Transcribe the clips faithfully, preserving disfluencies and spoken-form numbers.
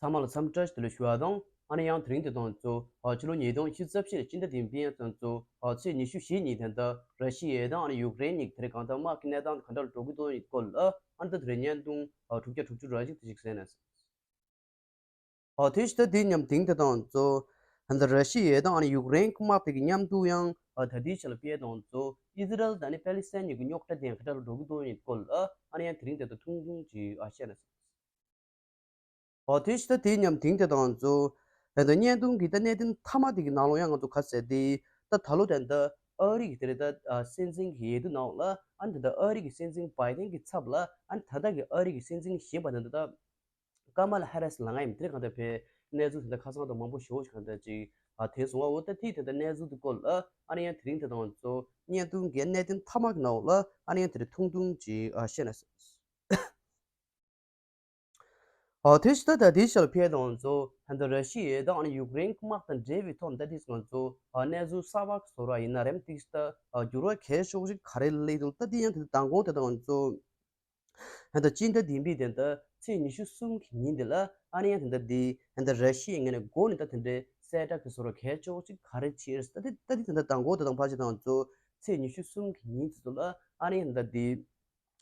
ཚང་མ་ལ་འཚམས་འདྲི་བཀྲ་ཤིས་བདེ་ལེགས་ཞུ་བ་དང་། ཨ་ནི་ཡང་དེ་རིང་དེ་དང་གཙོ་ཕྱི་ལོ་ཉིས་སྟོང་ཉི་ཤུ་རྩ་བཞི་ལོའི་སྤྱི་ཟླ་བདུན་པའི་ཡང་དང་གཙོ་ཚེས་ཉི་ཤུ་བཞི་ཉིན་དེ་འདྲ་ར་ཤི་ཡ་དང་ཨ་ནི་ཡུཀ་རེན་གཉིས་དེ་རིང་གང་ལྟར་དམག་གི་གནས་སྟངས་དེ་ག་འདྲ་ལ་འགྲོ་གི་འདུག་ཡིན་སྐོར་ལ་ཨ་ནི་ད་དེ་རིང་བརྙན་ཐུང་དྲུག་བརྒྱ་དྲུག་ཅུ་རེ་གཅིག་དེ་ཞིག་གསན་ན། ཨོ་དེ་ཕྱི་ཟླ་འདིའི་ཉིན་དེ་དང་གཙོ་ཧན་ད་ར་ཤི་ཡ་དང་ཨ་ནི་ཡུཀ་རེན་གྱི་དམག་དེ་གི་མཉམ་དུ་ཡང་ད་ལྟའི་ཆ་ལ་ཕེ་དང་གཙོ་ཨི་ཟི་རལ་དང་ཨ་ནི་པེ་ལི་སི་ཐན་གཉིས་ཀྱི་རྙོག་དྲ་དེ་ག་འདྲ་ལ་འགྲོ་གི་འདུག་ཡིན་སྐོར་ལ་ཨ་ནི་ཡང་དེ་རིང་དེ་ད་ཐུང་ཐུང་ཅིག་ཨ་བཤད་ན། ཨོ་དེ་ཕྱི་ཟླ་འདིའི་ཉིན་དེ་དང་གཙོ་ཧན་ད་བརྙན་ཐུང་གི་ད་གནད་དོན་མཐའ་མ་དེ་གི་ནང་ལོགས་ཡང་ང་ཚོ་ག་ཟེར་དེ་ད་ད་ལོ་དེ་འདྲ་ཨ་རི་གི་དེ་རེད་ད་སྲིད་འཛིན་གྱི་ཡས་འདུ་ནང་ལ་ཨ་ནི་དེ་འདྲ་ཨ་རི་གི་སྲིད་འཛིན་བྷའི་ཏིན་གྱི་ཚབ་ལ་ཨ་ནི་ད་ལྟ་གི་ཨ་རི་གི་སྲིད་འཛིན་གཞོན་པ་དེ་འདྲ་ད། ཀ་མ་ལ་ཧེ་རེ་སི་ལ་ང་ཡིན་དེ་གང་ལྟར་བས་གནས་ཚུལ་དེ་འདྲ་ཁ་སང་དང་མང་པོ་ཞེ་པོ་ཞིག་གང་ལྟར་ཅིག་ཨ་དེ་སོང་བ། འོ་ད་དེའི་དེ་འདྲ་གནས་ཚུལ་དེ་སྐོར་ལ་ཨ་ནི་ཡང་དེ་རིང་དེ་དང་གཙོ་བརྙན་ཐུང་གི་གནད་དོན་མཐའ་མ་གི་ནང་ལ་ཨ་ནི་ཡང་དེ་རིང་ཐུང་ཐུང་ཅིག་ཨ་བཤད་ན། ཨ་དེ་ཕྱི་ཟླ་ད་དེའི་ཆར་ཕེ་དང་གཙོ་ཧན་ད་ར་ཤི་ཡ་དང་ཨ་ནི་ཡུཀ་རེན་གྱི་དམག་དང་འབྲེལ་བའི་ཐོག་ནས་ད་དེ་ང་ཚོ་ཨ་གནས་ཚུལ་གསར་པ་གི་བཟོ་འདྲ་ཡིན་ན་རེམ་ཏིག་ད་ཨ་འགྱུར་བ་གལ་ཆེ་ཤོས་ཅིག་ག་རེ་སླེབས་འདུག་ད་དེ་ཡང་དེ་མདང་དགོང་དེ་དང་གཙོ། ད་ལྟ་སྤྱི་ཟླ་བདུན་པའི་དེ་ལྟ་ཚེས་ཉི་ཤུ་གསུམ་གྱི་ཉིན་དེ་ལ་ཨ་ནི་ཡང་དེ་ལྟ་འདི་ད་ལྟ་ར་ཤི་ཡའི་ངོས་ནས་འགོ་ནས་ད་དེ་འདྲའི་གསལ་བསྒྲགས་ཀྱི་བཟོ་འདྲ་གལ་ཆེ་བོ་ཅིག་ག་རེ་བྱས་ད་དེ་ད་དེ་ད་ལྟ་དང་གོ་དེ་དང་ཕལ་ཆེར་དང་ཚོ་ཚེས་ཉི་ཤུ་གསུམ་གྱི་ཉིན་དེ་ཚོ་ལ་ཨ་ནི་ཡང་དེ་ལྟ་འདི་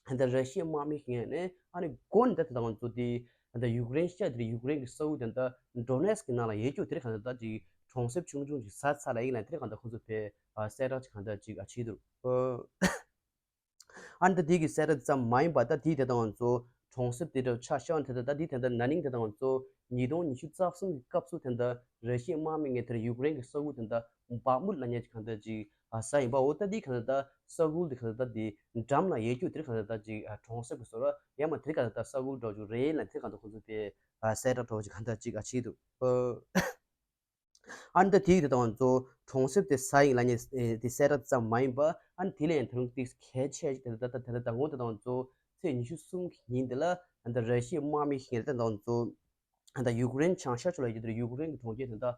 ད་ལྟ་ར་ཤི་ཡའི་དམག་མི་ཞིག་ངོས་ནས་ཨ་ནི་འགོ་ནས་ད་དེ་དང་ཚོ་འདི་ད་ལྟ་ཡུཀ་རེན་ཤ་དེ་ཡུཀ་རེན་གྱི་ས་ཁུལ་དེ་ད་ཌོ་ནེ་སི་ཀི་ནང་ལ་ཡོད་རྒྱུ་དེ་རེད། གང་ལྟར་ད་ཅིག་གྲོང་གསེབ་ཆུང་ཆུང་ཅིག་ཟ་ཚར་ལ་ཡིན་ལ་དེ་རེད། གང་ལྟར་ཁོང་ཚོ་ཕེ་གསལ་བསྒྲགས་ཅིག་གང་ལྟར་ཅིག་ཨ་བྱས་འདུག་ཨ་ནི་ད་དེ་གི་གསལ་བསྒྲགས་ཙམ་མ་ཡིན་པར་ད་དེའི་དེ་དང་ཚོ་གྲོང་གསེབ་དེ་འདྲ་ཆ་བཞག་ན་དེ་ད་ད་དེའི་དེ་འདྲ་ན་ནིང་དེ་དང་ཚོ་ཉིས་སྟོང་ཉི་ཤུ་རྩ་གསུམ་གྱི་སྐབས་སུ་དེ་འདྲ་ར་ཤི་ཡའི་དམག་མི་ངས་དེར་ཡུཀ་རེན་གྱི་ས་ཁུལ་དེ་འདྲ་བག་མུད་ལ་ཉེ་ཅིག་གང་ལྟར་ཅིག་ཟ་ཡིན་པའོ། ད་དེའི་གང་ལྟར་ད་ས་ཁུལ་དེ་གང་ལྟར་ད་དེ་འགྲམ་ལ་ཡོད་རྒྱུ་དེར་གང་ལྟར་ད་ཅིག་གྲོང་གསེབ་ཀྱི་བཟོ་འདྲ་ཡང་མ་དེར་གང་ལྟར་ད་ས་ཁུལ་འདྲ་བོ་ཅིག་རེད་ལ་དེར་གང་ལྟར་ཁོང་ཚོ་དེ་གསལ་བསྒྲགས་འདྲ་བོ་ཅིག་གང་ལྟར་ཅིག་བྱས་འདུག་ཨ་ནི་ད་དེའི་དེ་དང་ཚོ་གྲོང་གསེབ་དེ་ཟ་ཡིན་ལ་ཉེ་དེ་གསལ་བསྒྲགས་ཙམ་མ་ཡིན་པ་ཨ་ནི་དེ་ལས་ཡང་དེ་རིང་ཏིག་གལ་ཆེ་ཞིག་དེ་ད་ད་དེ་ད་དང་པོ་དེ་དང་ཚོ་ཚེས་ཉི་ཤུ་གསུམ་གྱི་ཉིན་དེ་ལ་ཨ་ནི་ད་ར་ཤི་ཡའི་དམག་མི་ཞིག་ངས་དེ་དང་ཚོ་ཨ་ནི་ད་ཡུཀ་རེན་བྱང་ཤར་ཕྱོགས་ལ་ཡོད་དེ་ཡུཀ་རེན་གྱི་གྲོང་ཁྱེར་དེ་ད་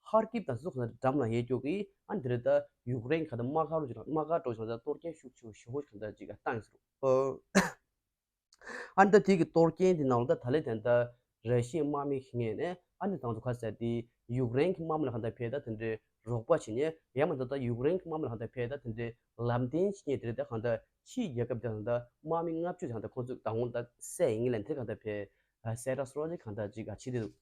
ཧར་ཀིབ་དང་སོགས་ལ་འགྲམ་ལ་ཡོད་རྒྱུ་གི་ཨ་ནི་དེ་རེད། ད་ཡུཀ་རེན་གྱི་ག་ད་དམག་སྒར་རུ་དམག་སྒར་འདྲ་བོ་ཞིག་ད་གཏོར་སྐྱོན་ཤུགས་ཆེ་བོ་ཞེ་པོ་ཞིག་གང་ལྟར་ཅིག་བཏང་ཡོད་ཟེར། ཨ་ནི་ད་དེ་གི་གཏོར་སྐྱོན་དེ་ནང་ལ་ད་ད་ལན་དེ་འདྲ་ར་ཤི་ཡའི་དམག་མི་ཞིག་ངོས་ནས་ཨ་ནི་དང་ཚོ་ཁ་གསལ་དེ་ཡུཀ་རེན་གྱི་དམག་མི་ལ་གང་ལྟར་ཕེ་ད་དེ་འདྲའི་རོགས་པ་བྱེད་ཉེ་ཡང་མ་ད་ད་ཡུཀ་རེན་གྱི་དམག་མི་ལ་གང་ལྟར་ཕེ་ད་དེ་འདྲའི་ལམ་སྟོན་བྱེད་ཉེ་དེ་རེད། ད་གང་ལྟར་ཕྱིའི་རྒྱལ་ཁབ་དེ་གང་ལྟར་དམག་མི་ལྔ་བཅུ་གང་ལྟར་ཁོང་ཚོས་ད་འོང་ད་བསད་ཡིན་ལ་དེ་གང་ལྟར་ཕེ་གསལ་བསྒྲགས་སོགས་ཅིག་གང་ལྟར་ཅིག་བྱེད་དེ་འདུག་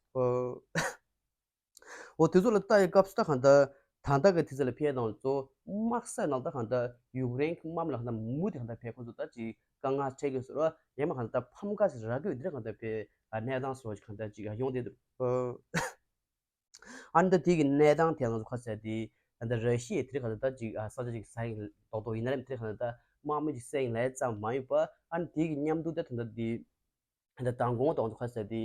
འོ་དེ་ཚོ་ལ་ལྟ་ཡི་སྐབས་སུ་ད་གང་ལྟར་ད་ལྟ་གི་དུས་ཚོད་ལ་ཕེ་དང་གཙོ་དམག་ས་ནང་ད་གང་ལྟར་ཡུཀ་རེན་གྱི་དམག་མི་ལ་གང་ལྟར་མུ་མཐུད་གང་ལྟར་ཕེ་ཁོང་ཚོ་ད་ཅིག་དཀའ་ངལ་འཕྲད་ཀྱི་ཟེར་བ་ཡང་མ་གང་ལྟར་ཕམ་ཁ་ཞིག་རག་གི་ཡོད་དེ་གང་ལྟར་ཕེ་གནས་སྟངས་སོགས་གང་ལྟར་ཅིག་ཡོང་བསྡད་འདུག་ཨ་ནི་ད་དེ་གི་གནས་སྟངས་དེ་ང་ཚོ་ཁ་གསལ་དེ་ད་ལྟ་ར་ཤི་ཡས་དེ་གང་ལྟར་ད་ཅིག་ས་ཆ་ཅིག་ཟ་ཡིན་རྡོག་རྡོག་ཡིན་ན་རེད། དེ་གང་ལྟར་ད་དམག་མི་ཅིག་བསད་ཡིན་ལས་ཙམ་མ་ཡིན་པ་ཨ་ནི་དེ་གི་མཉམ་དུ་ད་ད་ལྟ་དེ། ད་མདང་དགོང་དང་ཁ་གསལ་དེ་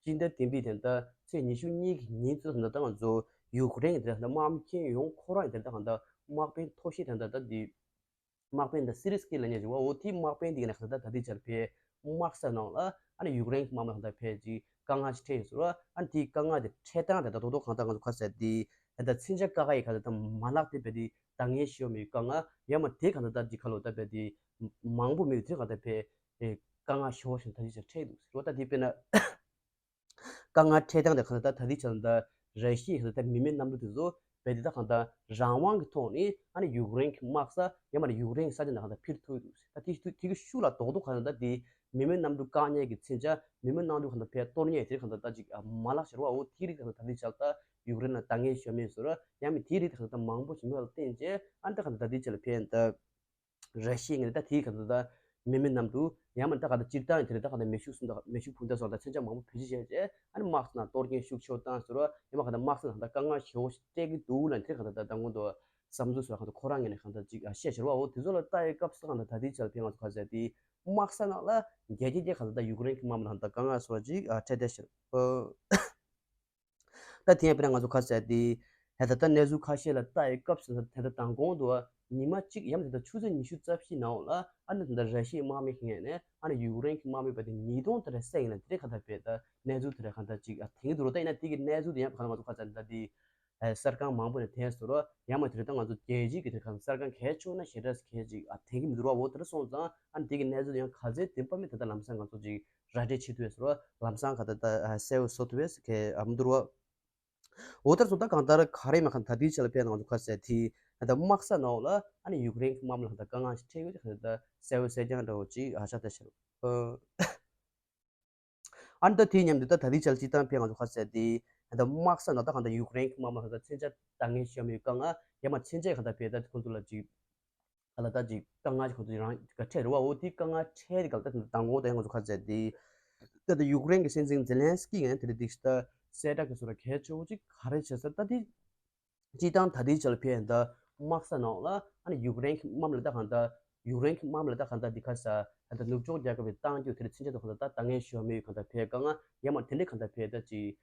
སྤྱི་ཟླ་བདུན་པའི་དེ་ད་ཚེས་ཉི་ཤུ་གཉིས་ཀྱི་ཉིན་ཙམ་ད་ང་ཚོ་ཡུཀ་རེན་གྱི་དེ་ད་དམག་མི་ཁྱོན་ཡོངས་ཁོ་རང་གི་དེ་ད་གང་ལྟར་དམག་དཔོན་མཐོ་ཤོས་དེ་ད་ད་དེ་དམག་དཔོན་ད་སི་རི་སི་ཀི་ལབ་མཁན་ཅིག་བ། འོ་དེའི་དམག་དཔོན་དེ་ག་ནས་གང་ལྟར་ད་ལྟའི་ཆར་ཕེ་དམག་ས་ནང་ལ་ཨ་ནི་ཡུཀ་རེན་གྱི་དམག་མི་ལ་གང་ལྟར་ཕེ་ཅིག་དཀའ་ངལ་ཅིག་འཕྲད་ཡོད་ཟེར་བ། ཨ་ནི་དེའི་དཀའ་ངལ་དེ་འཕྲད་སྟངས་དེ་ད་རྡོག་རྡོག་གང་ལྟར་ང་ཚོ་ཁ་གསལ་དེ་ད་ད་མཚོན་ཆ་ཀ་ཁ་ཡི་ག་ད་ད་མ་ལག་དེ་ཕེ་དེ་ད་ངས་ཤེས་ཡོད་མེད་དཀའ་ངལ་ཡང་མ་དེ་གང་ལྟར་ད་དེ་ཁ་ལོ་ད་ཕེ་དེ་མང་པོ་མེད་དེ་གང་ལྟར་ཕེ། ཨེ། དཀའ་ངལ་ཞེ་པོ་ཞིག་ད་ལྟའི་ཆར་འཕྲད་འདུག་ཟེར་བ། ད་དེ་དཔེར་ན། དཀའ་ངལ་འཕྲད་སྟངས་དེ་གང་ལྟར་ད་ལྟའི་ཆར་ད་ར་ཤི་ཡའི་གང་ལྟར་མི་མེད་གནམ་གྲུ་དེ་ཚོ་བས་དེ་ད་གང་ལྟར་རང་དབང་གི་ཐོག་ནས་ཨ་ནི་ཡུཀ་རེན་གྱི་དམག་ས་ཡང་མ་ནི་ཡུཀ་རེན་གྱི་ས་ཆ་ནང་གང་ལྟར་འཕུར་ཐུབ་འདུག་ཟེར། ད་དེ་དེ་གི་ཤུགས་ལ་རྡོག་རྡོག་གང་ལྟར་ད་དེ་མི་མེད་གནམ་གྲུ་བཀག་ཉེན་གྱི་མཚོན་ཆ་མི་མེད་གནམ་གྲུ་གང་ལྟར་ཕར་གཏོར་ཉེན་དེ་གང་ལྟར་ད་ཅིག་མ་ལག་ཟེར་བའོ། དེའི་རིགས་གང་ལྟར་ད་ལྟའི་ཆར་ད་ཡུཀ་རེན་ལ་ད་ངས་ཞོ་མེད་ཟེར་བ་ཡང་མི་དེའི་རིགས་གང་ལྟར་མང་པོ་ཞིག་མེད་པར་བརྟེན་བྱས་ཨ་ནི་ད་གང་ལྟར་ད་ལྟའི་ཆར་ལ་ཕན་ད། ར་ཤི་ཡ་ངོས་ནས་ད་དེའི་གང་ལྟར་ད་མི་མེད་གནམ་གྲུ་ཡང་མིན་ད་གང་ལྟར་སྤྱིར་བཏང་ཡང་དེ་རིང་ད་གང་ལྟར་མེ་ཤུགས་གསུམ་དང་མེ་ཤུགས་འཕུར་མདའ་སོགས་དང་མཚོན་ཆ་མང་པོ་བེད་སྤྱོད་བྱས་རྗེས་ཨ་ནི་དམག་ས་ནང་གཏོར་སྐྱོན་ཤུགས་ཆེ་བོ་བཏང་ཟེར་རོ། ཡང་མ་གང་ལྟར་དམག་ས་ནང་ད་དཀའ་ངལ་ཞེ་པོ་ཞིག་འཕྲད་ཀྱི་འདུག་ལ་དེ་གང་ལྟར་ད་ད་སྔོན་དུ་བསམ་ཚུལ་སོགས་གང་ལྟར་ཁོ་རང་ངོས་ནས་གང་ལྟར་ཅིག་བཤད་ཤེར་བའོ། དེ་ཚོ་ལ་ལྟ་ཡི་སྐབས་སུ་གང་ལྟར་ད་ལྟའི་ཆར་ཕན་ང་ཚོ་ག་ཟེར་དེ་དམག་ས་ནང་ལ་རྒྱལ་རྒྱལ་རྒྱལ་གང་ལྟར་ད་ཡུཀ་རེན་གྱི་དམག་མི་ལ་གང་ལྟར་དཀའ་ངལ་སོགས་ཅིག་འཕྲད་བསྡད་ཤེར། ད་དེ་ཡང་དཔེར་ན་ང་ཚོ་ཁ་གསལ་དེ་ད་ལྟ་ད་གནས་ཚུལ་ཁ་ཤས་ལ་ལྟ་ཡི་སྐབས་སུ་ད་ལྟ་མདང་དགོང་དུ་ཉི་མ་གཅིག་ཡང་ད་ལྟ་ཆུ་ཚོད་ཉི་ཤུ་རྩ་བཞི་ནང་ལ་ཨ་ནི་ད་ལྟ་ར་ཤི་ཡའི་དམག་མི་ངོས་ནས་ཨ་ནི་ཡུཀ་རེན་གྱི་དམག་མི་བ་དེ་ཉིས་སྟོང་དེ་འདྲ་བསད་ཡིན་ན་དེ་འདྲའི་ག་ད་བས་ད་གནས་ཚུལ་དེ་འདྲ་ག་ད་ཅིག་ཨ་དེང་གི་འདུག་རོ། ད་ཡིན་ན་དེ་གི་གནས་ཚུལ་དེ་ཡང་ག་ང་ཚོ་ཁ་གསལ་ད་དེ་ གསར་ཁང་མང་པོ་ནས་ཐོན་ཟེར་རོ། ཡང་མ་དེ་རིང་ད་ང་ཚོ་རྒྱལ་སྤྱིའི་གི་དེ་ག་གསར་ཁང་གལ་ཆེ་ན་ཞེ་དྲག་གལ་ཅིག་ཨ་ཐེན་གི་མི་འདུག་ར། འོ་དེ་འདྲ་སོང་ཙང་ཨ་ནི་དེ་གི་གནས་ཚུལ་ཡང་ག་ཚད་བདེན་པ་མིན་ད་ལྟ་ལམ་སང་ང་ཚོ་ཅིག་ར་སྤྲོད་བྱེད་ཐུབ་ཡས་ཟེར་རོ། ལམ་སང་ག་ད་ད་གསལ་བོ་བཟོ་ཐུབ་ཡས་གལ་ཨ་མི་འདུག་ར། འོ་དེར་སོང་ད་གང་ལྟར་ག་རེ་མ་གང་ད་དེའི་ཆ་ལ་ཕན་ང་ཚོ་ག་ཟེར་དེ་ད་དམག་ས་ནང་ལ་ཨ་ནི་ཡུཀ་རེན་གྱི་དམག་མི་ལ་གང་ལྟར་དཀའ་ངལ་ཞིག་འཕྲད་ཡོད་དེ་ག་ད་གསལ་བོ་གསལ་རྐྱང་འདྲ་བོ་ཅིག་ཨ་ཆགས་བསྡད་ཤག་ཨ་ནི་ད་དེའི་མཉམ་དུ་ད་ད་དེའི་ཆ་ལ་སྤྱིར་བཏང་ཕན་ང་ཚོ་ག་ཟེར་དེ་ད་དམག་ས་ནང་ད་གང་ལྟར་ཡུཀ་རེན་གྱི་དམག་མི་ལ་གང་ལྟར་མཚོན་ཆ་ད་ངས་ཤོད་མི་ཡོད་དཀའ་ངལ་ཡང་མ་མཚོན་ཆ་གང་ལྟར་ཕན་ད་ཁོང་ཚོ་ལ་ཅིག་ག་ལ་ད་ཅིག་དཀའ་ངལ་ཞིག་ཁོ་ཚོ་རང་ག་འཕྲད་རེད་བ། འོ་དེ་དཀའ་ངལ་འཕྲད་དེ་ག་ལ་ད་དང་པོ་ད་ཡང་ང་ཚོ་ག་ཟེར་དེ་ད་ལྟ་ཡུཀ་རེན་གྱི་སྲིད་འཛིན་ཛེ་ལན་སི་ཀི་ཡིན་དེ་རེད་འདུག་ད་གསལ་བསྒྲགས་ཀྱི་བཟོ་འདྲ་གལ་ཆེ་བོ་ཅིག་ག་རེ་བྱས་ཟེར་ད་དེ་སྤྱིར་བཏང་ད་ལྟའི་ཆ་ལ་ཕན་ད་དམག་ས་ནང་ལ་ཨ་ནི་ཡུཀ་རེན་གྱི་དམག་མི་ལ་ད་གང་ད་ཡུཀ་རེན་གྱི་དམག་མི་ལ་ད་གང་ད་འདི་ག་ས་ད་ལྟ་ནུབ་ཕྱོགས་རྒྱལ་ཁབ་ཀྱི་གཏང་རྒྱུ་དེ་རེད་མཚོན་ཆ་ད་གང་ད་ད་ད་ངས་ཞུ་བ་མི་ཡོད་གང་ད་ཕན་དཀའ་ངལ་ཡང་མ་དེ་འདྲའི་གང་ད་ཕན་ད་ཅིག་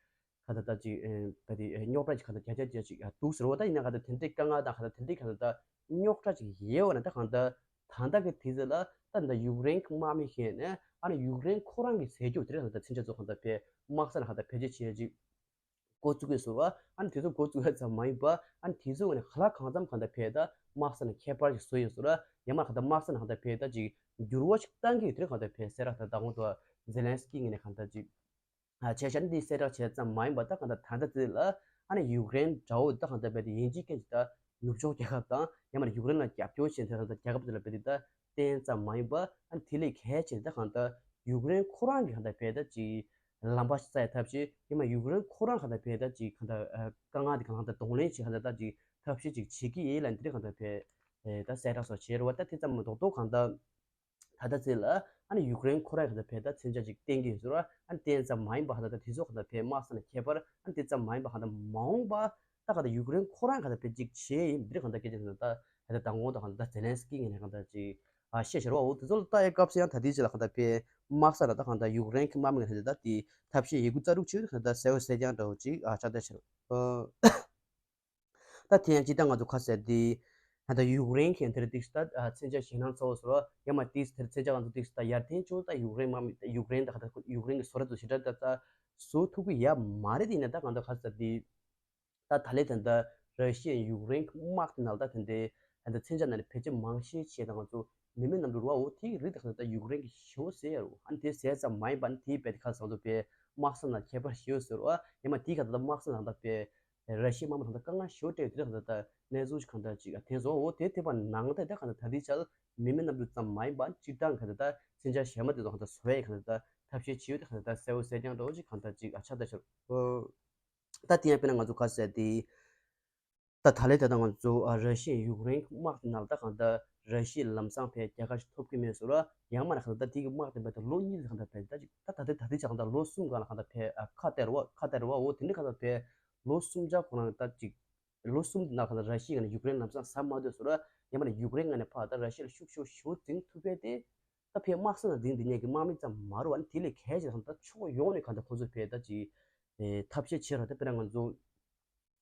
ག་ད་ད་ཅིག་ཨེ་ད་དེ་ཨེ་རྙོག་དྲ་ཅིག་ག་ད་རྒྱ་ཆ་རྒྱ་ཅིག་ཨ་འདུག་ཟེར་བ། ད་ཡིན་ན་ག་ད་དེ་འདྲའི་དཀའ་ངལ་དང་ག་ད་དེ་འདྲའི་ག་ད་ད་རྙོག་དྲ་ཅིག་ཡོད་བ་ན་ད་གང་ད་ད་ད་གི་དུས་ཚོད་ལ་ད་ད་ཡུཀ་རེན་གྱི་དམག་མི་ཤེས་ནས་ཨ་ནི་ཡུཀ་རེན་ཁོ་རང་གི་ཟས་རྒྱུ་དེ་རེད་ག་ད་ཕན་དམག་ས་ན་ག་ད་ཕན་དམག་ས་ན་ག་ད་ཕན་ཆེ་ཆེ་ཅིག་འགོ་བཙུགས་ཡོད་ཟེར་བ། ཨ་ནི་དུས་ཚོད་འགོ་བཙུགས་ཡོད་ཙམ་མ་ཡིན་པ་ཨ་ནི་དུས་ཚོད་ནས་ག་ལ་གང་འཚམ་ག་ད་ཕན་ད་དམག་ས་ན་ཁྱད་པར་ཅིག་བཟོ་ཡོད་ཟེར་བ། ཡང་མ་ག་ད་དམག་ས་ན་ག་ད་ཕན་ད་ཅིག་འགྱུར་བ་ཞིག་བཏང་གི་ཡོད་དེ་རེད་ག་ད་ཕན་གསལ་བསྒྲགས་ད་ད་དགོང་དུ་ཛེ་ལན་སི་ཀི་ངོས་ནས་ག་ད་ཅིག་ཨ་བྱས་ཤག་འདི་གསལ་བསྒྲགས་བྱས་ཙམ་མ་ཡིན་པ་ད་གང་ལྟར་ད་ལྟ་དེ་ལ་ཨ་ནི་ཡུཀ་རེན་དགྲ་བོ་ད་གང་ལྟར་རྦད་དེ་ཡིན་གཅིག་མཁྱེན་གཅིག་ད་ནུབ་ཕྱོགས་རྒྱལ་ཁབ་དང་ཡང་མ་ཡུཀ་རེན་ལ་རྒྱབ་སྐྱོར་བྱེད་མཁན་ད་རྒྱལ་ཁབ་དེ་ལ་རྦད་དེ་ད་བརྟེན་ཙམ་མ་ཡིན་པ་ཨ་ནི་དེ་ལས་གལ་ཆེ་ད་གང་ལྟར་ཡུཀ་རེན་ཁོ་རང་གི་གང་ལྟར་རྦད་ད་ཅིག་ལམ་པ་ཞིག་བཙལ་ཡ་ཐབས་ཤེས་ཡང་མ་ཡུཀ་རེན་ཁོ་རང་གང་ལྟར་རྦད་ད་ཅིག་གང་ལྟར་ཨ་དཀའ་ངལ་དེ་གང་ལྟར་གདོང་ལེན་བྱེད་གང་ལྟར་ད་ཅིག་ཐབས་ཤེས་ཅིག་བྱེད་ཀྱི་ཡིན་ལབ་འདི་རེད་གང་ལྟར་རྦད་ད་གསལ་བསྒྲགས་སོགས་བྱས་རེད་བ། ད་དེ་ཙམ་མ་རྡོག་རྡོག་གང་ལྟར། ད་ལྟ་ཚེ་ལ་ཨ་ནི་ཡུཀ་རེན་ཁོ་རང་གི་ད་ཕན་ད་མཚོན་ཆ་ཅིག་བསྟན་གྱི་ཡོད་ཟེར་བ། ཨ་ནི་བསྟན་ཙམ་མ་ཡིན་པ་ཧ་ད་ད་དེ་ཚོ་ག་ད་ཕན་དམག་ས་ནས་ཁྱད་པར་ཨ་ནི་དེ་ཙམ་མ་ཡིན་པ་ཧ་ད་མ་འོངས་པ་ད་ག་ད་ཡུཀ་རེན་ཁོ་རང་ག་ད་ཕན་ཅིག་བྱེད་ཡིན་འདིར་ག་ད་སྐད་ཆ་ད་ད་ད་དང་གོང་ད་ག་ད་ཛེ་ལན་སི་ཀི་ངོས་ནས་ག་ད་ཅིག་ཨ་བཤད་ཤར་བ། འོ་དེ་ཚོ་ལ་ལྟ་ཡའི་སྐབས་སུ་ཡང་ད་དེའི་ཆེད་ལ་ག་ད་ཕན་དམག་ས་ལ་ད་ག་ད་ཡུཀ་རེན་གྱི་དམག་མི་ངོས་ནས་ད་དེ་ཐབས་ཤེས་ཡོད་རྒུ་རྩལ་སྤྲུགས་བྱེད་ད་ག་ད་གསལ་བོ་གསལ་རྐྱང་འདྲ་བོ་ཅིག་ཨ་ཆགས་བསྡད་ཤར། ད་དེ་ཡང་སྤྱིར་བཏང་ང་ཚོ་ཁ་གསལ་དེ། ད་ལྟ་ཡུཀ་རེན་གྱི་དེར་ཏིག་ད་མཚོན་ཆ་ཞེད་སྣང་ཚ་བོ་བཟོ་རོགས་ཡང་མ་ཏིག་དེར་མཚོན་ཆ་ང་ཚོ་ཏིག་ད་ཡར་ཐོན་བྱུང་ད་ཡུཀ་རེན་དམག་མི་ཡུཀ་རེན་ད་ཁ་ད་ཡུཀ་རེན་གྱི་བཟོ་གྲྭ་ཚོ་ཞེ་དྲག་ད་ད་བཟོ་ཐུབ་ཀྱི་ཡ་མ་རེད། དེ་ཡིན་ན་ད་གང་ལྟར་ཁ་གསལ་དེ་ད་ད་ལས་དེ་ད་ར་ཤི་ཡ་ཡུཀ་རེན་གྱི་དམག་དེ་ནང་ད་དེ་འདྲའི་ད་ད་མཚོན་ཆ་ནང་ནས་བེད་སྤྱོད་མང་ཤས་ཆེ་ད་ང་ཚོ་མི་མེད་གནམ་གྲུ་རུ་བ་འོ་དེའི་རིགས་ད་གང་ལྟར་ཡུཀ་རེན་གྱི་ཞེ་བོ་ཟེར་ཡ་རུ་ཨ་ནི་དེ་ཟེར་ཙམ་མ་ཡིན་པ་ཨ་ནི་དེའི་བེད་དེ་ཁ་གསལ་ང་ཚོ་བེད་དམག་ས་ནང་ཁྱད་པར་ཞེ་བོ་ཟེར་རུ་ཨ་ཡང་མ་དེའི་ཁ་ད་ད་དམག་ས་ནང་ད་བེད། ར་ཤི་ཡའི་དམག་མི་ད་ལྟ་དཀའ་ངལ་ཞེ་པོ་འཕྲད་ཡོད་དེ་ད་ལྟ་གནས་ཚུལ་ཞིག་གང་འདྲ་ཅིག་ཐོན་སོང་། འོ་དེ་ཐེབས་པ་ནང་ལྟར་ད་གང་ལྟར་ད་ལྟའི་ཆར་མི་མེད་གནམ་གྲུ་ཙམ་མ་ཡིན་པ་སྤྱིར་བཏང་གང་ལྟར་ད་མཚོན་ཆ་གཞན་མ་དེ་ཚོ་གང་ལྟར་བཟོ་ཡས་གང་ལྟར་ད་ཐབས་ཤེས་བྱས་ཡོད་དེ་གང་ལྟར་ད་གསལ་བོ་གསལ་རྐྱང་འདྲ་བོ་ཅིག་གང་ལྟར་ཅིག་ཨ་ཆགས་ད་ཤར། ད་དེ་ཡང་དཔེར་ན་ང་ཚོ་ག་ཟེར་དེ། ད་ད་ལས་ད་ལྟ་ང་ཚོ་ཨ་ར་ཤི་ཡ་ཡུཀ་རེན་དམག་དེ་ནང་ད་གང་ལྟར་ར་ཤི་ཡ་ལམ་སང་ཕའི་རྒྱལ་ཁ་ཞིག་ཐོབ་ཀྱི་མེད་ཟེར་ར་ཡང་མ་ན་གང་ལྟར་དེ་གི་དམག་དེ་བས་ད་ལོ་གཉིས་ལ་གང་ལྟར་ཕའི་ད་ཅིག་ད་ད་ལྟ་ད་ལྟའི་ཆ་གང་ལྟར་ལོ་གསུམ་སྒང་ལ་གང་ལྟར་ཕའི་ཨ་ཁ་གཏད་ར་བ་ཁ་གཏད་ར་བ་འོ་དེ་འདྲ་གང་ལྟར་ཕའི་ལོ་གསུམ་ཆ་ཁོ་རང་ད་ཅིག་ལོ་གསུམ་དེ་ནང་གང་ལྟར་ར་ཤི་ཡ་ནས་ཡུཀ་རེན་ལམ་སང་ཟ་མ་སྡོད་ཟེར་ར་ཡང་མ་ན་ཡུཀ་རེན་ངོས་ནས་ཕར་ད་ར་ཤི་ཡ་ལ་ཤུགས་ཆེ་བོ་ཞེ་པོ་འཛིང་ཐུབ་པས་ཏེ། ད་ཕའི་དམག་ས་ནང་འཛིང་འདི་ཉིད་ཀྱི་དམག་མི་ཙམ་མ་རུ་ཨ་ནི་དེ་ལས་གལ་ཆེ་གང་ལྟར་ཕྱོགས་ཡོངས་ནས་གང་ལྟར་ཁོང་ཚོ་ཕའི་ད་ཅིག་ཨེ་ཐབས་ཤེས་བྱེད་ར་ད་དཔེར་ན་ང་ཚོ་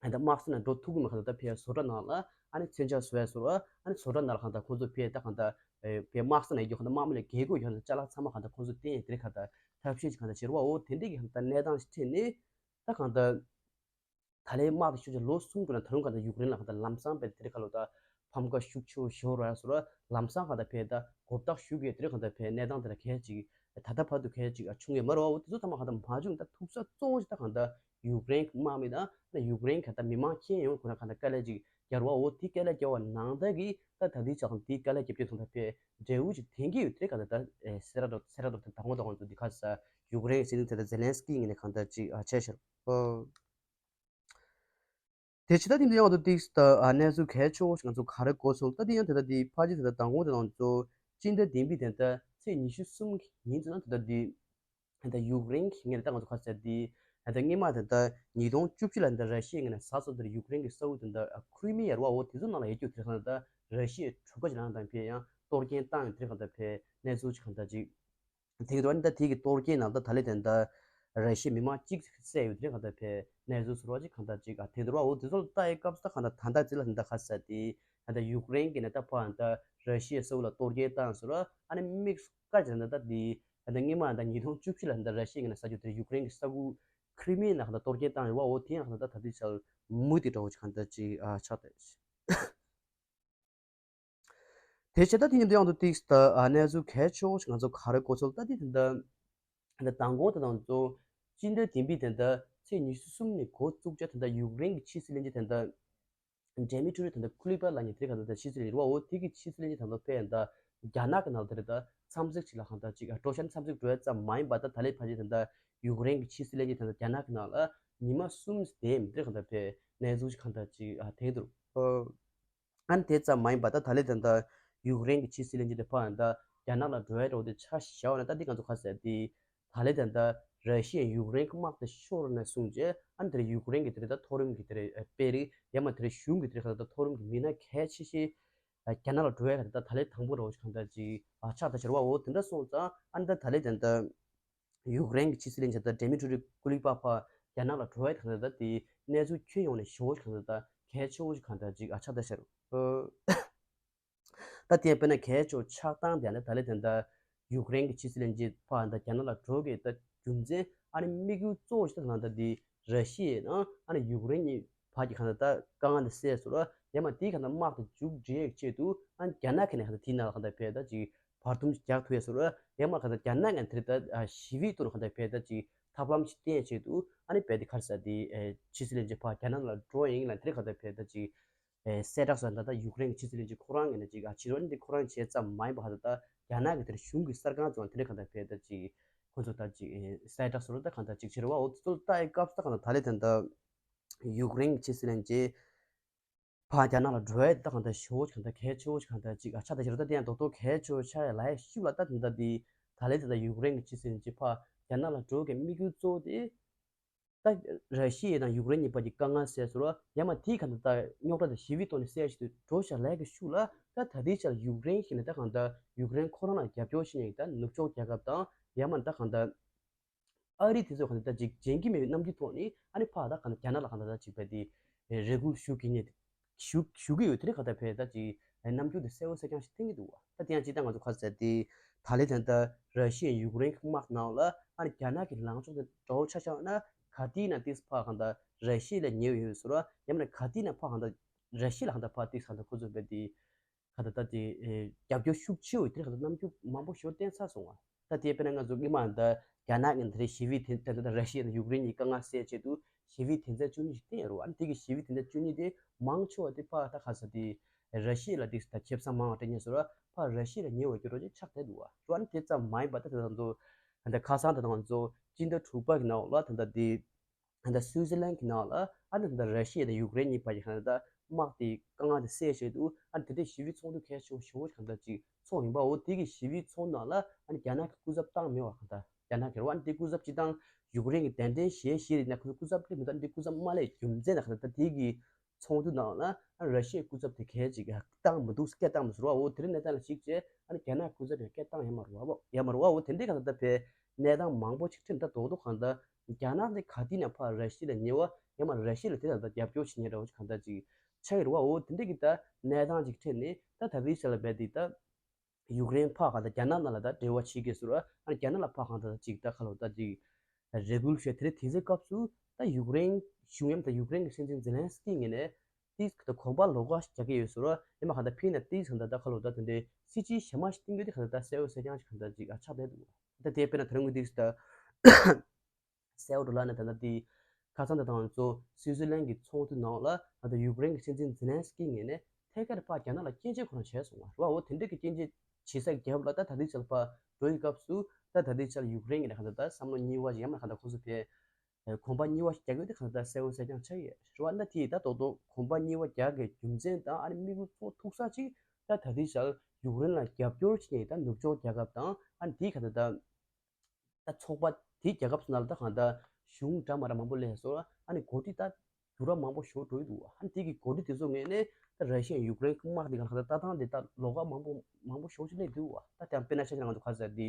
ཨ་ད་དམག་ས་ནང་འགྲོ་ཐུབ་ཀྱི་མེད་གང་ལྟར་ད་ཕའི་བཟོ་གྲྭ་ནང་ལ་ཨ་ནི་མཚོན་ཆ་བཟོ་ཡ་བཟོ་ར་ཨ་ནི་བཟོ་གྲྭ་ནང་ལ་གང་ལྟར་ཁོང་ཚོ་ཕའི་ད་གང་ལྟར་ཨེ་ཕའི་དམག་ས་ནང་ཡོད་རྒྱུ་གང་ལྟར་དམག་མི་ལ་རྒས་གོས་ཡོད་ན་ཅ་ལག་ཚང་མ་གང་ལྟར་ཁོང་ཚོ་བསྟན་ཡ་དེ་རིང་གང་ལྟར་ཐབས་ཤེས་ཅིག་གང་ལྟར་བྱེད་ར་བ་འོ་དེ་འདྲས་ཀྱི་གང་ལྟར་གནས་སྟངས་ཤིག་འཕྲད་ནས་ད་གང་ལྟར། ད་ལན་དམག་དེ་ཤུགས་ཆེ་ལོ་གསུམ་གྱི་ནང་ད་རུང་གང་ལྟར་ཡུཀ་རེན་ལ་གང་ལྟར་ལམ་སང་བས་དེ་རིང་ཁ་ལོ་ད་ཕམ་ཁ་ཤུགས་ཆེ་བོ་ཞེ་པོ་རག་སོང་ར་ལམ་སང་གང་ལྟར་ཕའི་ད་གོ་བརྡ་ཞུ་གི་དེ་རིང་གང་ལྟར་ཕའི་གནས་སྟངས་དེ་ལ་གལ་ཅིག་ད་ལྟ་བར་དུ་གལ་ཅིག་བྱུང་ཡོད་མ་རེད་བ། འོ་དེ་ཚོ་ཚང་མ་གང་ལྟར་མ་བྱུང་ད་ཐུག་ས་གཙོ་བོ་ཞིག་ད་གང་ལྟར་ཡུཀ་རེན་གྱི་དམག་མི་དང་ད་ཡུཀ་རེན་གང་ལྟར་མི་མང་ཁྱོན་ཡོངས་ཁོ་ན་གང་ལྟར་དཀའ་ལས་ཅིག་རྒྱག་ར་བ། འོ་དེ་དཀའ་ལས་རྒྱག་པ་ནང་ལྟར་གྱི་ད་ད་ལྟའི་ཆ་གང་དེའི་དཀའ་ལས་རྒྱབ་ཀྱི་དང་ད་ཕའི་འབྲས་བུ་ཅིག་ཐོན་གྱི་ཡོད་དེ་གང་ལྟར་ད་སེ་ར་རོ་སེ་ར་རོ་ད་དང་པོ་དང་ང་ཚོ་འདི་ཁ་ས་ཡུཀ་རེན་གྱི་སྲིད་འཛིན་དེ་ད་ཛེ་ལན་སི་ཀི་ངོས་ནས་གང་ལྟར་ཅིག་བྱས་ཤར། དེ་ཕྱི་ད་དེ་འདྲ་ཡང་ང་ཚོ་ཏིག་ད་གནས་ཚུལ་གལ་ཆེ་བོ་ཞིག་ང་ཚོ་ག་རེ་གོ་སོང་། ད་དེ་ཡང་དེ་ད་དེ་ཕལ་ཆེར་དེ་ད་དང་པོ་དེ་ང་ཚོ་སྤྱི་ཟླ་བདུན་པའི་དེ་ད་ཚེས་ཉི་ཤུ་གསུམ་གྱི་ཉིན་ཙམ་ན་དེ་ད་དེ་ད་ཡུཀ་རེན་གྱི་ངོས་ནས་ད་ང་ཚོ་ག་ཟེར་དེ་ད་སྔོན་མ་དེ་ད་ཉིས་སྟོང་བཅུ་བཞི་ལ་ད་ར་ཤི་ཡའི་ངོས་ནས་ཟ་སོང་དེ་ཡུཀ་རེན་གྱི་ས་ཁུལ་དེ་ད་ཁུ་རི་མི་ཡ་ར་བ་འོ་དེ་ཚོ་ནང་ལ་ཡོད་རྒྱུ་དེ་གང་ད་ར་ཤི་ཡའི་གྲུ་ཁ་ཅིག་ནང་ད་ཕའི་ཡང་གཏོར་སྐྱོན་བཏང་ཡོད་དེ་གང་ད་ཕའི་གནས་ཚུལ་ཅིག་གང་ད་ཅིག་དེ་གི་དོན་ད་དེ་གི་གཏོར་སྐྱོན་ནང་ད་ད་ལས་དེ་ད་ར་ཤི་ཡའི་མི་མང་གཅིག་བསད་ཡོད་དེ་གང་ལྟར་ཕའི་གནས་ཚུལ་ཟེར་བ་ཅིག་གང་ལྟར་ཅིག་ཨ་དེ་འདྲ་བ་འོ་དེ་ཚོ་ལ་ལྟ་ཡི་སྐབས་སུ་ད་གང་ལྟར་ད་ལྟ་ཅི་ལ་ད་ལྟ་ཁ་ཟེར་དེ་ད་ལྟ་ཡུཀ་རེན་གྱི་ནས་ད་ཕར་ད་ར་ཤི་ཡའི་ས་ཁུལ་ལ་གཏོར་སྐྱོན་བཏང་ཟེར་བ་ཨ་ནི་དམིགས་སུ་བཀར་ཅིག་ད་ལྟ་དེ་ད་ལྟ་སྔོན་མ་ད་ཉིས་སྟོང་བཅུ་བཞི་ལ་ད་ར་ཤི་ཡའི་ནས་ས་ཆ་དེ་ཡུཀ་རེན་གྱི་ས་ཁུལ་ ཁི་རི་མི་ཡའི་ནང་གང་ལྟར་གཏོར་སྐྱོན་བཏང་ཡོད་པ། འོ་དེ་ཡང་གང་ལྟར་ད་ལྟའི་ཆར་མུ་མཐུད་འདྲ་བོ་ཅིག་གང་ལྟར་ཅིག་ཨ་ཆགས་བསྡད། དེ་བྱས་ད་དེ་ཉིད་དུ་ཡང་དུ་ཏིག་ད་ཨ་གནས་ཚུལ་གལ་ཆེ་བོ་ཞིག་ང་ཚོ་ག་རེ་གོ་ཚུལ་ད་དེ་དེ་འདྲ་ད་མདང་དགོང་དེ་དང་ཚོ་སྤྱི་ཟླ་བདུན་པའི་དེ་འདྲ་ཚེས་ཉི་ཤུ་གསུམ་ནས་འགོ་བཙུགས་བྱས་དེ་འདྲ་ཡུཀ་རེན་གྱི་ཕྱི་སྲིད་བློན་ཆེན་དེ་འདྲ་ཌེ་མི་ཊི་རི་དེ་འདྲ་ཀུ་ལི་པ་ལབ་མཁན་དེ་རིགས་གང་ལྟར་ཕྱི་སྲིད་བློན་ཆེན་རེད་བ། འོ་དེ་གི་ཕྱི་སྲིད་བློན་ཆེན་དེ་འདྲ་ཕེབས་ཡ་ད་རྒྱ་ནག་གི་ནང་དེ་རིགས་ད་འཚམས་གཟིགས་ཅིག་ལ་གང་ལྟར་ཅིག་སྤྲོ་ཤ་འཚམས་གཟིགས་འགྲོ་ཡ་ཙམ་མ་ཡིན་པ་ད་ད་ལས་ཕལ་ཆེར་དེ་འདྲ་ཡུཀ་རེན་གྱི་ཕྱི་སྲིད་བློན་ཆེན་དེ་འདྲ་རྒྱ་ནག་གི་ནང་ལ་ཉི་མ་གསུམ་བསྡད་མི་དེ་རིགས་གང་ལྟར་ཕེབས་གནས་ཚུལ་ཅིག་གང་ལྟར་ཅིག་ཨ་ཐོན་འདུག་ཨ་ནི་དེ་ཙམ་མ་ཡིན་པ་ད་ད་ལས་ད་ལྟ་ཡུཀ་རེན་གྱི་ཕྱི་སྲིད་བློན་ཆེན་དེ་ཕར་ད་རྒྱ་ནག་ལ་འགྲོ་ཡ་འགྲོ་དེ་ཆ་བཞག་པ་ན་ད་འདི་ང་ཚོ་ག་ཟེར་དེ་ད་ལས་ད་ལྟ་ར་ཤི་ཡ་ཡུཀ་རེན་གྱི་དམག་དེ་ཤོར་ནས་བཟུང་རྗེས་ཨ་ནི་དེ་རིང་ཡུཀ་རེན་གྱི་དེ་རིང་ད་མཐོ་རིམ་གྱི་དེ་རིང་དཔོན་རིགས་ཡང་མ་དེ་རིང་གཞུང་གི་དེ་རིང་ག་ད་ལྟ་མཐོ་རིམ་གྱི་མི་སྣ་གལ་ཆེ་ཤོས་རྒྱ་ནག་ལ་འགྲོ་ཡ་ག་ད་ད་ལས་དང་པོ་འདྲ་བོ་ཞིག་གང་ལྟར་ཅིག་ཨ་ཆགས་ད་ཤར་བ། འོ་དེ་འདྲ་སོང་ཙང་ཨ་ནི་ད་ད་ལས་ད་ལྟ་ཡུཀ་རེན་གྱི་ཕྱི་སྲིད་བློན་ཆེན་ད་ཌེ་མི་ཊི་རི་ཀུ་ལི་པ་ཕར་རྒྱ་ནག་ལ་འགྲོ་ཡ་གང་ལྟར་ད་དེ་གནས་ཚུལ་ཁྱོན་ཡོངས་ནས་ཞེ་པོ་ཞིག་གང་ལྟར་ད་གལ་ཆེ་བོ་ཞིག་གང་ལྟར་ཅིག་ཨ་ཆགས་ད་ཤར། ད་དེ་ཡང་དཔེར་ན་གལ་ཆེ་བོ་ཆགས་སྟངས་དེ་ཡང་ད་ལས་ད་ལྟ་ཡུཀ་རེན་གྱི་ཕྱི་སྲིད་བློན་ཆེན་ཕར་ད་རྒྱ་ནག་ལ་འགྲོ་གི་ད་རྒྱུ་མཚན་ཨ་ནི་དམིགས་ཡུལ་གཙོ་བོ་ཞིག་ད་ལ་ད་དེ་ར་ཤི་ཡ་ནང་ཨ་ནི་ཡུཀ་རེན་གཉིས་བར་གྱི་གང་ལྟར་ད་དཀའ་ངལ་དེ་སེལ་ཟེར་ར་ཡང་མ་དེའི་གང་ལྟར་དམག་དེ་མཇུག་སྒྲིལ་ཡག་ཆེད་དུ་ཨ་ནི་རྒྱ་ནག་གི་ནས་གང་ལྟར་དེའི་ནང་ལ་གང་ལྟར་ཕེབས་ད་ཅིག་བར་འདུམ་ཞིག་རྒྱག་ཐུབ་ཡ་ཟེར་ར་ཡང་མ་གང་ལྟར་རྒྱ་ནག་གི་དེ་ད་ཞི་བའི་ཐོག་ནས་གང་ལྟར་ཕེབས་ད་ཅིག་ཐབས་ལམ་ཞིག་བསྟེན་ཆེད་དུ་ཨ་ནི་བས་དེ་ག་རེ་ཟེར་དེ་ཕྱི་སྲིད་བློན་ཆེན་ཕར་རྒྱ་ནག་ལ་འགྲོ་ཡིན་ལ་དེ་རིང་གང་ལྟར་ཕེབས་ད་ཅིག་ཨེ་གསལ་བསྒྲགས་སོགས་ད་ལྟ་ཡུཀ་རེན་གྱི་ཕྱི་སྲིད་བློན་ཆེན་ཁོ་རང་ངོས་ནས་ཅིག་ཨ་ཕྱི་རོལ་འདི་ཁོ་རང་བྱས་ཙམ་མ་ཡིན་པ་ཧ་ད་ལྟ་རྒྱ་ནག་གི་དེར་གཞུང་གི་གསར་ཁང་ཚོ་དེ་འདྲ་གང་ལྟར་ཕེབས་ད་ཅིག་ཁོ་ཚོ་ད་ཅིག་ཨེ་གསལ་བསྒྲགས་སོགས་ད་གང་ལྟར་ཅིག་བྱེད་རེད་བ། འོ་ཚོ་ལྟ་ཡི་སྐབས་སུ་ད་གང་ལྟར་ད་ལས་དེ་འདྲ་ཡུཀ་རེན་གྱི་ཕྱི་སྲིད་བློན་ཆེན་ཕར་རྒྱ་ནག་ལ་འགྲོ་ཡ་ད་གང་ལྟར་ཞེ་པོ་གང་ལྟར་གལ་ཆེ་བོ་གང་ལྟར་ཅིག་ཨ་ཆགས་ད་བྱེད་རེད། ད་དེ་ཡང་རྡོག་རྡོག་གལ་ཆེ་བོ་ཆགས་ཡ་ལ་ཡ་ཤུགས་ལ་ད་དེ་འདྲ་དེ་ད་ལས་དེ་ད་ཡུཀ་རེན་གྱི་ཕྱི་སྲིད་བློན་ཆེན་ཕར་རྒྱ་ནག་ལ་འགྲོ་གི་དམིགས་ཡུལ་གཙོ་བོ་དེ། ད་ར་ཤི་ཡ་དང་ཡུཀ་རེན་གཉིས་བར་གྱི་དཀའ་ངལ་སེལ་ཟེར་བ་ཡང་མ་དེའི་གང་ལྟར་ད་རྙོག་དྲ་དེ་ཞི་བའི་ཐོག་ནས་སེལ་ཞིག་ཏུ་འགྲོ་བཞག་ལས་ཀྱི་ཤུགས་ལ་ད་ད་ལྟའི་ཆར་ཡུཀ་རེན་ཞིག་ནས་ད་གང་ལྟར་ཡུཀ་རེན་ཁོ་རང་ལ་རྒྱབ་སྐྱོར་བྱེད་མཁན་ད་ནུབ་ཕྱོགས་རྒྱལ་ཁབ་དང་ཡང་མ་ད་གང་ལྟར་ཨ་རི་དེ་ཚོ་གང་ལྟར་ད་ཅིག་འཇོན་གྱི་མེད་པའི་རྣམ་འགྱུར་ཐོག་ནས་ཨ་ནི་ཕར་ད་གང་ལྟར་རྒྱ་ནག་ལ་གང་ལྟར་ད་ཅིག་བས་དེ་རེ་སྐུལ་ཞུ་གི་ཉེ་ཞུ་ཞུ་གི་ཡོད། དེ་རིང་གང་ལྟར་བས་ད་ཅིག་རྣམ་འགྱུར་དེ་གསལ་བོ་གསལ་རྐྱང་ཞིག་བསྟན་གྱི་འདུག་བ། ད་དེ་ཡང་ཅིག་ད་ང་ཚོ་ཁ་གསལ་ཏེ་ད་ལས་དེ་ད་ར་ཤི་ཡ་ཡུཀ་རེན་གྱི་དམག་ནང་ལ་ཨ་ནི་རྒྱ་ནག་གི་ལངས་ཕྱོགས་དེ་འདྲ་བོ་ཆ་བཞག་ན་ག་དུས་ན་ཏིས་ཕ་གང་ལྟར་ར་ཤི་ཡ་ལ་ཉེ་བ་ཡོད་ཟེར་བ་ཡང་མིན་ན་ག་དུས་ན་ཕ་གང་ལྟར་ར་ཤི་ཡ་ལ་གང་ལྟར་ཕ་ཏིས་གང་ལྟར་ཁོ་ཚོ་བས་དེ་གང་ལྟར་ད་དེ་རྒྱབ་སྐྱོར་ཤུགས་ཆེ་བ་དེ་གང་ལྟར་རྣམ་འགྱུར་མང་པོ་ཞིག་བསྟན་ཚར་སོང་བ། ད་དེ་དཔེར་ན་ང་ཚོ་སྔོན་མ་ད་རྒྱ་ནག་གི་དེ་རིང་ཞི་བའི་དེ་ད་ད་ར་ཤི་ཡ་དང་ཡུཀ་རེན་གཉིས་དཀའ་ངལ་སེལ་ཆེད་དུ་ཞི་བའི་དོན་ཚན་བཅུ་གཉིས་ཤིག་བསྟན་ཡོད་རེད་བ། ཨ་ནི་དེ་གི་ཞི་བའི་དོན་ཚན་བཅུ་གཉིས་དེ་མང་ཆེ་བ་དེ་ཕར་ད་ག་ས་དེ་ར་ཤི་ཡ་ལ་དེ་ད་ཁེ་བཟང་མང་བ་སྤྲད་ཉེན་ཟེར་བ་ཕར་ར་ཤི་ཡ་ལ་ཉེ་བ་གྱུར་རོགས་ཅིག་ཆགས་བསྡད་འདུག་བ། རེད་བ། ཨ་ནི་དེ་ཙམ་མ་ཡིན་པ་ད་དེ་ད་ང་ཚོ་ད་ཁ་སང་ད་ད་ང་ཚོ་སྤྱི་ཟླ་དྲུག་པ་གི་ནང་ལ་ད་ད་དེ་ད་ལྟ་སུའུ་ཙི་ལན་གྱི་ནང་ལ་ཨ་ནི་ད་ལྟ་ར་ཤི་ཡ་དང་ཡུཀ་རེན་གཉིས་བར་གྱི་གང་ལྟར་དམག་དེ་དཀའ་ངལ་དེ་སེལ་ཆེད་དུ་ཨ་ནི་དེ་འདྲའི་ཞི་བའི་ཚོགས་འདུ་གལ་ཆེ་བོ་ཞེ་པོ་གང་ལྟར་ཅིག་ཚོགས་ཡིན་པའོ། དེ་གི་ཞི་བའི་ཚོགས་ནང་ལ་ཨ་ནི་རྒྱ་ནག་གི་སྐུ་ཚབ་བཏང་མེད་པ་གང་ལྟར་རྒྱ་ནག་གི་རེད་བ། ཨ་ནི་དེ་སྐུ་ཚབ་སྤྱི་བཏང་ཡུཀ་རེན་གྱི་གདན་འདྲེན་བྱས་བྱས་རེད་ན་ཁོ་ཚོ་སྐུ་ཚབ་སླེབས་མི་འདུག་ཨ་ནི་དེ་སྐུ་ཚབ་མ་སླེབས་རྒྱུ་མཚན་ན་གང་ལྟར་དེ་གི་ཚོགས་འདུ་ནང་ལ་ཨ་ནི་ར་ཤི་ཡའི་སྐུ་ཚབ་དེ་གལ་ཅིག་བཏང་མི་འདུག་སྐད་བཏང་མི་ཟེར་བའོ། དེ་རིང་གནས་སྟངས་ལ་གཞིགས་བྱས་ཨ་ནི་རྒྱ་ནག་སྐུ་ཚབ་ཡང་སྐད་བཏང་ཡོད་མ་རེད་བ། ཡོད་མ་རེད་བའོ། དེ་འདྲའི་གང་ལྟར་བས་གནས་སྟངས་མང་པོ་ཅིག་ཁྲིམས་ལྟར་རྡོག་རྡོག་གང་ལྟར་རྒྱ་ནག་འདི་ག་དུས་ནས་ཕར་ར་ཤི་ཡ་ལ་ཉེ་བ་ཡང་མ་ར་ཤི་ཡ་ལ་དེ་ལྟར་རྒྱབ་སྐྱོར་བྱེད་མཁན་འདྲ་བོ་ཅིག་གང་ལྟར་ཅིག་ཆགས་ཀྱི་རེད་བའོ། དེ་འདྲ་གི་ད་གནས་སྟངས་ཅིག་འཕྲད་ནས་ད་ད་ལྟའི་ཆ་ལ་བས་དེ་ད་ཡུཀ་རེན་ཕར་གང་ལྟར་རྒྱ་ནག་ནང་ལ་ད་འབྲེལ་བ་བྱེད་དགོས་ཟེར་བ་ཨ་ནི་རྒྱ་ནག་ལ་ཕར་གང་ལྟར་ཅིག་ད་ཁ་ལོ་ད་ཅིག་རེ་སྐུལ་བྱས་དེ་རེད། དེ་ཚེ་སྐབས་སུ་ད་ཡུཀ་རེན་གཞུང་ཡང་ད་ཡུཀ་རེན་གྱི་སྲིད་འཛིན་ཛེ་ལན་སི་ཀི་ངོས་ནས་དེ་ད་གོམ་པ་ལོགས་ཀ་ཞིག་རྒྱག་གི་ཡོད་ཟེར་བ་ཡང་མ་གང་ལྟར་ཕིན་ན་དེ་གང་ལྟར་ད་ཁ་ལོ་ད་དེ་འདྲའི་སྲིད་ཇུས་གཞན་མ་ཞིག་བཏིང་གི་དེ་གང་ལྟར་ད་གསལ་བོ་གསལ་རྐྱང་ཞིག་གང་ལྟར་ཅིག་ཨ་ཆགས་བསྡད་འདུག་ད་དེ་དཔེར་ན་དེ་རིང་གི་དེ་ད། གསལ་བོ་འགྲོ་ལ་ནི་ད་ལྟ་དེ་ཁ་སང་ད་ལྟ་ང་ཚོ་སུའུ་ཙི་ལན་གྱི་ཚོགས་འདུ་ནང་ལ་ད་ལྟ་ཡུཀ་རེན་གྱི་སྲིད་འཛིན་ཛེ་ལན་སི་ཀི་ངོས་ནས་ཐད་ཀར་ཕར་རྒྱ་ནག་ལ་སྐྱོན་བརྗོད་ཁོ་རང་བྱས་སོང་བ་རེད་བ། འོ་དེ་འདྲ་གི་སྐྱོན་བརྗོད་བྱེད་ས་རྒྱལ་ཁབ་ལ་ད་ད་ལྟའི་ཆར་ཕར་འགྲོ་ཡི་སྐབས་སུ་ད་ད་ལྟའི་ཆར་ཡུཀ་རེན་གྱི་ནས་གང་ལྟར་ད་བསམ་བློ་གཉིས་པ་ཞིག་ཡང་མིན་ན་གང་ལྟར་ཁོ་ཚོ་ཕར་གོམ་པ་གཉིས་པ་ཞིག་རྒྱག་གི་ཡོད་དེ་གང་ལྟར་ད་གསལ་བོ་གསལ་རྐྱང་ཆགས་ཡོད་རེད་བ། ད་དེ་ད་རྡོག་རྡོག་གོམ་པ་གཉིས་པ་རྒྱག་དགོས་རྒྱུ་མཚན་དང་ཨ་ནི་དམིགས་ཡུལ་གཙོ་བོ་ཐུག་ས་ཅིག་ད་ད་ལྟའི་ཆར་ཡུཀ་རེན་ལ་རྒྱབ་སྐྱོར་བྱེད་མཁན་ད་ནུབ་ཕྱོགས་རྒྱལ་ཁབ་དང་ཨ་ནི་དེའི་གང་ལྟར་ད། ད་ཚོགས་པ་དེའི་རྒྱལ་ཁབ་སུ་ནང་ལ་ད་གང་ལྟར་གཞུང་འདྲ་མ་འདྲ་མང་པོ་སླེབས་སོང་། ཨ་ནི་འགོ་ཁྲིད་ད་འགྱུར་བ་མང་པོ་ཞིག་འགྲོ་ཡི་འདུག་ཨ་ནི་དེ་གི་འགོ་ཁྲིད་དེ་ཚོ་ངོས་ནས་ད་ར་ཤི་ཡ་ཡུཀ་རེན་དམག་དེ་གང་ལྟར་ལྟ་སྟངས་དེ་ད་ལོགས་ཀ་མང་པོ་མང་པོ་ཞིག་སླེབས་འདུག་ད་དེ་དཔེར་ན་ཆ་བཞག་ན་ང་ཚོ་ག་རེ་ཟེར་དེ་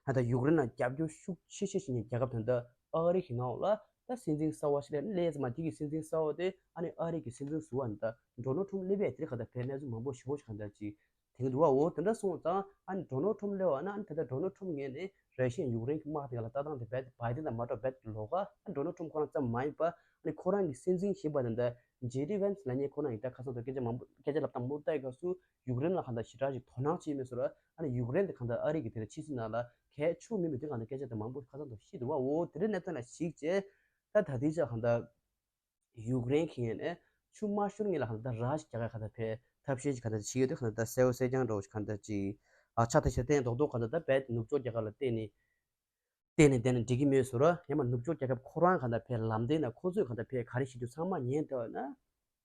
ད་ད་ཡུཀ་རེན་ལ་རྒྱབ་སྐྱོར་ཤུགས་ཆེ་ཤོས་བྱེད་མཁན་རྒྱལ་ཁབ་དེ་འདྲ་ཨ་རི་གི་ནང་ལ་ད་སྲིད་འཛིན་གསར་པ་ཞིག་སླེབས་སླེབས་ཙམ་མ་དེ་གི་སྲིད་འཛིན་གསར་པ་དེ་ཨ་ནི་ཨ་རི་གི་སྲིད་འཛིན་ཟུར་པ་ནི་ད་ཌོ་ནལ་ཊམ་སླེབས་པའི་དེ་གང་ལྟར་བས་གནས་ཚུལ་མང་པོ་ཞིག་གང་ལྟར་ཅིག་དེ་འདུག་བ། འོ་དེ་འདྲ་སོང་ཙང་ཨ་ནི་ཌོ་ནལ་ཊམ་སླེབས་པ་ན། ཨ་ནི་ད་ལྟ་ཌོ་ནལ་ཊམ་ངོས་ནས་ར་ཤི་ཡ་ཡུཀ་རེན་གྱི་དམག་དེ་ག་ལ་ལྟ་སྟངས་དེ་རྦད་དེ་བའི་ཌེན་དང་མ་འདྲ་བ། རྦད་དེ་ལོགས་ཀ། ཨ་ནི་ཌོ་ནལ་ཊམ་ཁོ་རང་ཙམ་མ་ཡིན་པ། ཨ་ནི་ཁོ་རང་གི་སྲིད་འཛིན་གཞོན་པ་དེ་འདྲ་ཇེ་ཌི་ཝེན་སི་ལབ་མཁན་ཁོ་རང་ཡིན་ད། ཁ་སང་དུ་སྐད་ཆ་མང་པོ་སྐད་ཆ་ལབ་སྟངས་མང་པོ་ལྟ་ཡི་སྐབས་སུ་ཡུཀ་རེན་ལ་གང་ལྟར་ཞེ་དྲག་ཅིག་དོ་སྣང་བྱེད་མེད་བཟོ་འདྲ། ཨ་ནི་ཡུཀ་རེན་དེ་གང་ལྟར་ཨ་རི་གི་དེ་ལ་ཕྱི་སྲིད་ནང་ལ་གལ་ཆེ་མིན་མི་དེ་གང་ལྟར་སྐད་ཆ་དེ་མང་པོ་ཁ་སང་དུ་བཤད་འདུག་བ། འོ་དེ་འདྲའི་གནས་སྟངས་ལ་གཞིགས་བྱས། ད་ད་ལྟའི་ཆར་གང་ལྟར་ཡུཀ་རེན་གྱི་ངོས་ནས་ཆུ་མ་ཤོར་སྔོན་ལ་གང་ལྟར་ར་ཤི་ཡ་ག་གང་ལྟར་ཕར་ཐབས་ཤེས་ཅིག་གང་ལྟར་བྱེད་ཀྱི་ཡོད་དུས། གང་ལྟར་གསལ་བོ་གསལ་རྐྱང་འདྲ་བོ་ཞིག་གང་ལྟར་ཅིག་ཨ་ཆགས་ཐག་ཆོད། དེ་ཡང་རྡོག་རྡོག་གང་ལྟར་ད་རྦད་དེ་ནུབ་ཕྱོགས་རྒྱལ་ཁབ་ལ་བརྟེན་ནས་བརྟེན་ནས་བསྡད་ན་འགྲིག་གི་མེད་བཟོ་འདྲ། ཡང་མ་ནུབ་ཕྱོགས་རྒྱལ་ཁབ་ཁོ་རང་གང་ལྟར་ཕར་ལམ་སྟོན་ན་ཁོ་ཚོས་གང་ལྟར་ཕར་ག་རེ་བྱེད་རྒྱུ་ཚང་མ་ཉན་བསྡད་པ་ན།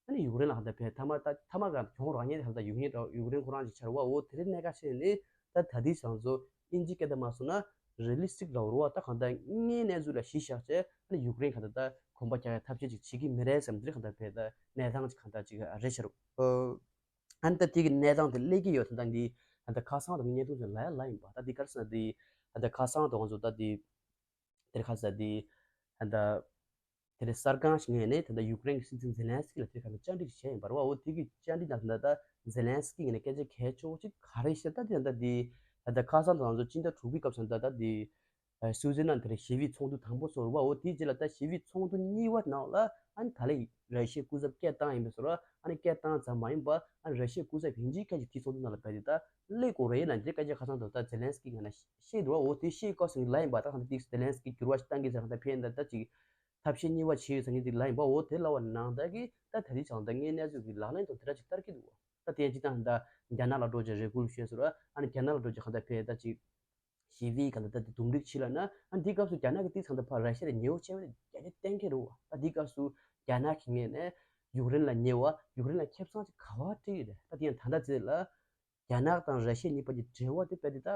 ཨ་ནི་ཡུཀ་རེན་ལ་གང་ལྟར་ཕར་མཐའ་མ་ད་མཐའ་མ་གང་གྱོང་རག་མཁན་དེ་གང་ལྟར་ཡུཀ་རེན་ར། ཡུཀ་རེན་ཁོ་རང་ཅིག་ཆགས་རེད་བ། འོ་དེ་རིང་གནད་འགག་ཆེ་ནི་ད་ད་ལྟའི་བྱང་ཚོ་ཨིན་ཇི་སྐད་བརྡ་མ་སོང་ན་རི་ལི་སི་ཊིག་རེད་བ། ད་གང་ལྟར་དངོས་གནས་ཚུལ་ལ་གཞི་བཞག་བྱས། ཨ་ནི་ཡུཀ་རེན་གང་ལྟར་ད་གོམ་པ་རྒྱག་ཡ་ཐབས་ཤེས་ཅིག་བྱེད་ཀྱི་མི་རེད་བསམ། དེ་རིང་གང་ལྟར་ཕར་ད་གནས་སྟངས་ཅིག་གང་ལྟར་ཅིག་རེད་ཤག་རུ། ཨ་ནི་ད་དེ་གི་གནས་སྟངས་དེ་སླེབས་ཀྱི་ཡོད་ད། ད་འདི་ད་ལྟ་ཁ་སང་དང་བརྙན་ཐུང་ཚོ་ལ་ཡ་ལ་ཡིན་པ། ད་འདི་ག་རེ་ཟེར་ན་འདི་ད་ལྟ་ཁ་སང་དང་ང་ཚོ་ད་འདི་དེར་ཁ་ས་དེ་ད་ལྟ་དེར་གསར་ཁང་ཞིག་ངོས་ནས་ད་ལྟ་ཡུཀ་རེན་གྱི་སྲིད་འཛིན་ཛེ་ལན་སི་ཀི་ལ་དེར་ཁ་ས་བཅར་འདྲི་ཞིག་བྱས་ཡིན་པ་རེད་བ། འོ་དེ་གི་བཅར་འདྲི་ནང་ད་ལྟ་ཛེ་ལན་སི་ཀི་ངོས་ནས་སྐད་ཆ་གལ་ཆེ་བོ་ཅིག་ག་རེ་བཤད། ད་དེ་ད་ལྟ་དེ་ད་ལྟ་ཁ་སང་དང་ང་ཚོ་སྤྱི་ཟླ་དྲུག་པའི་སྐབས་སུ་ད་ལྟ་དེ་སུའུ་ཛི་ལན་དེར་ཞི་བའི་ཚོགས་འདུ་དང་པོ་ཚོགས་རེད་བ། འོ་དེའི་རྗེས་ལ་ད་ཞི་བའི་ཚོགས་འདུ་གཉིས་པ་ནང་ལ་ཨ་ནི་ད་ལན་ར་ཤི་ཡའི་སྐུ་ཚབ་སྐད་བཏང་ཡིན་པའི་བཟོ་འདྲ། ཨ་ནི་སྐད་བཏང་ཙམ་མ་ཡིན་པ། ཨ་ནི་ར་ཤི་ཡའི་སྐུ་ཚབ་ཡིན་གཅིག་མཁན་ཞིག་དེའི་ཚོགས་འདུ་ནང་ལ་ཕེབས་ཏེ་ད་སླེབས་དགོས་རེད་ལབ་དེ་སྐད་ཆ་ཁ་སང་དུ་ད་ཛེ་ལན་སི་ཀི་ངོས་ནས་བཤད་འདུག་བ། འོ་དེ་བཤད་སྐབས་སུ་ལ་ཡིན་པ། ད་གང་ལྟར་ཏིག་ཛེ་ལན་སི་ཀི་འགྱུར་བ་ཞིག་བཏང་གི་ཟེར། གང་ལྟར་ཕེབས་ཡིན་ད་ད་ཅིག་ཐབས་ཤེས་གཉིས་པ་བྱས་ཡོད་ཟེར་མཁན་ཅིག་ལ་ཡིན་པ། འོ་དེ་ལ་བ་ནང་ལྟར་གྱི་ད་ད་རེས་ཀྱང་ད་དངོས་གནས་ཚུལ་གྱི་ལག་ལེན་དུ་དེ་འདྲ་ཅིག་བསྟར་གྱི་འདུག་བ། ད་དེ་ཡང་སྤྱིར་བཏང་ད་རྒྱ་ནག་ལ་འགྲོ་རྒྱུ་རེ་སྐུལ་བྱས་ཟེར་བ། ཨ་ནི་རྒྱ་ནག་ལ་འགྲོ་རྒྱུ་གང་ལྟར་ཕེབས་ད་ཅིག་ཞི་བའི་གང་ལྟར་ད་དེ་འདུམ་འགྲིག་བྱེད་ལབ་ན། ཨ་ནི་དེའི་སྐབས་སུ་རྒྱ་ནག་གི་ཏིག་ཙམ་ད་ཕར་ར་ཤི་ཡ་ལ་ཉེ་བོ་ཆེ་བ་རྒྱ་ཆེ་གཏན་འཁེལ་རེད་བ། ད་དེའི་སྐབས་སུ་རྒྱ་ནག་གི་ངོས་ནས་ཡུཀ་རེན་ལ་ཉེ་བ། ཡུཀ་རེན་ལ་ཁེ་བཟང་ཅིག་ག་བ་སྤྲད་ཡོད་རེད། ད་དེ་ཡང་ད་ལྟ་ཚེ་ལ་རྒྱ་ནག་དང་ར་ཤི་ཡ་གཉིས་བར་གྱི་འབྲེལ་བ་དེ་རྦད་དེ་ད་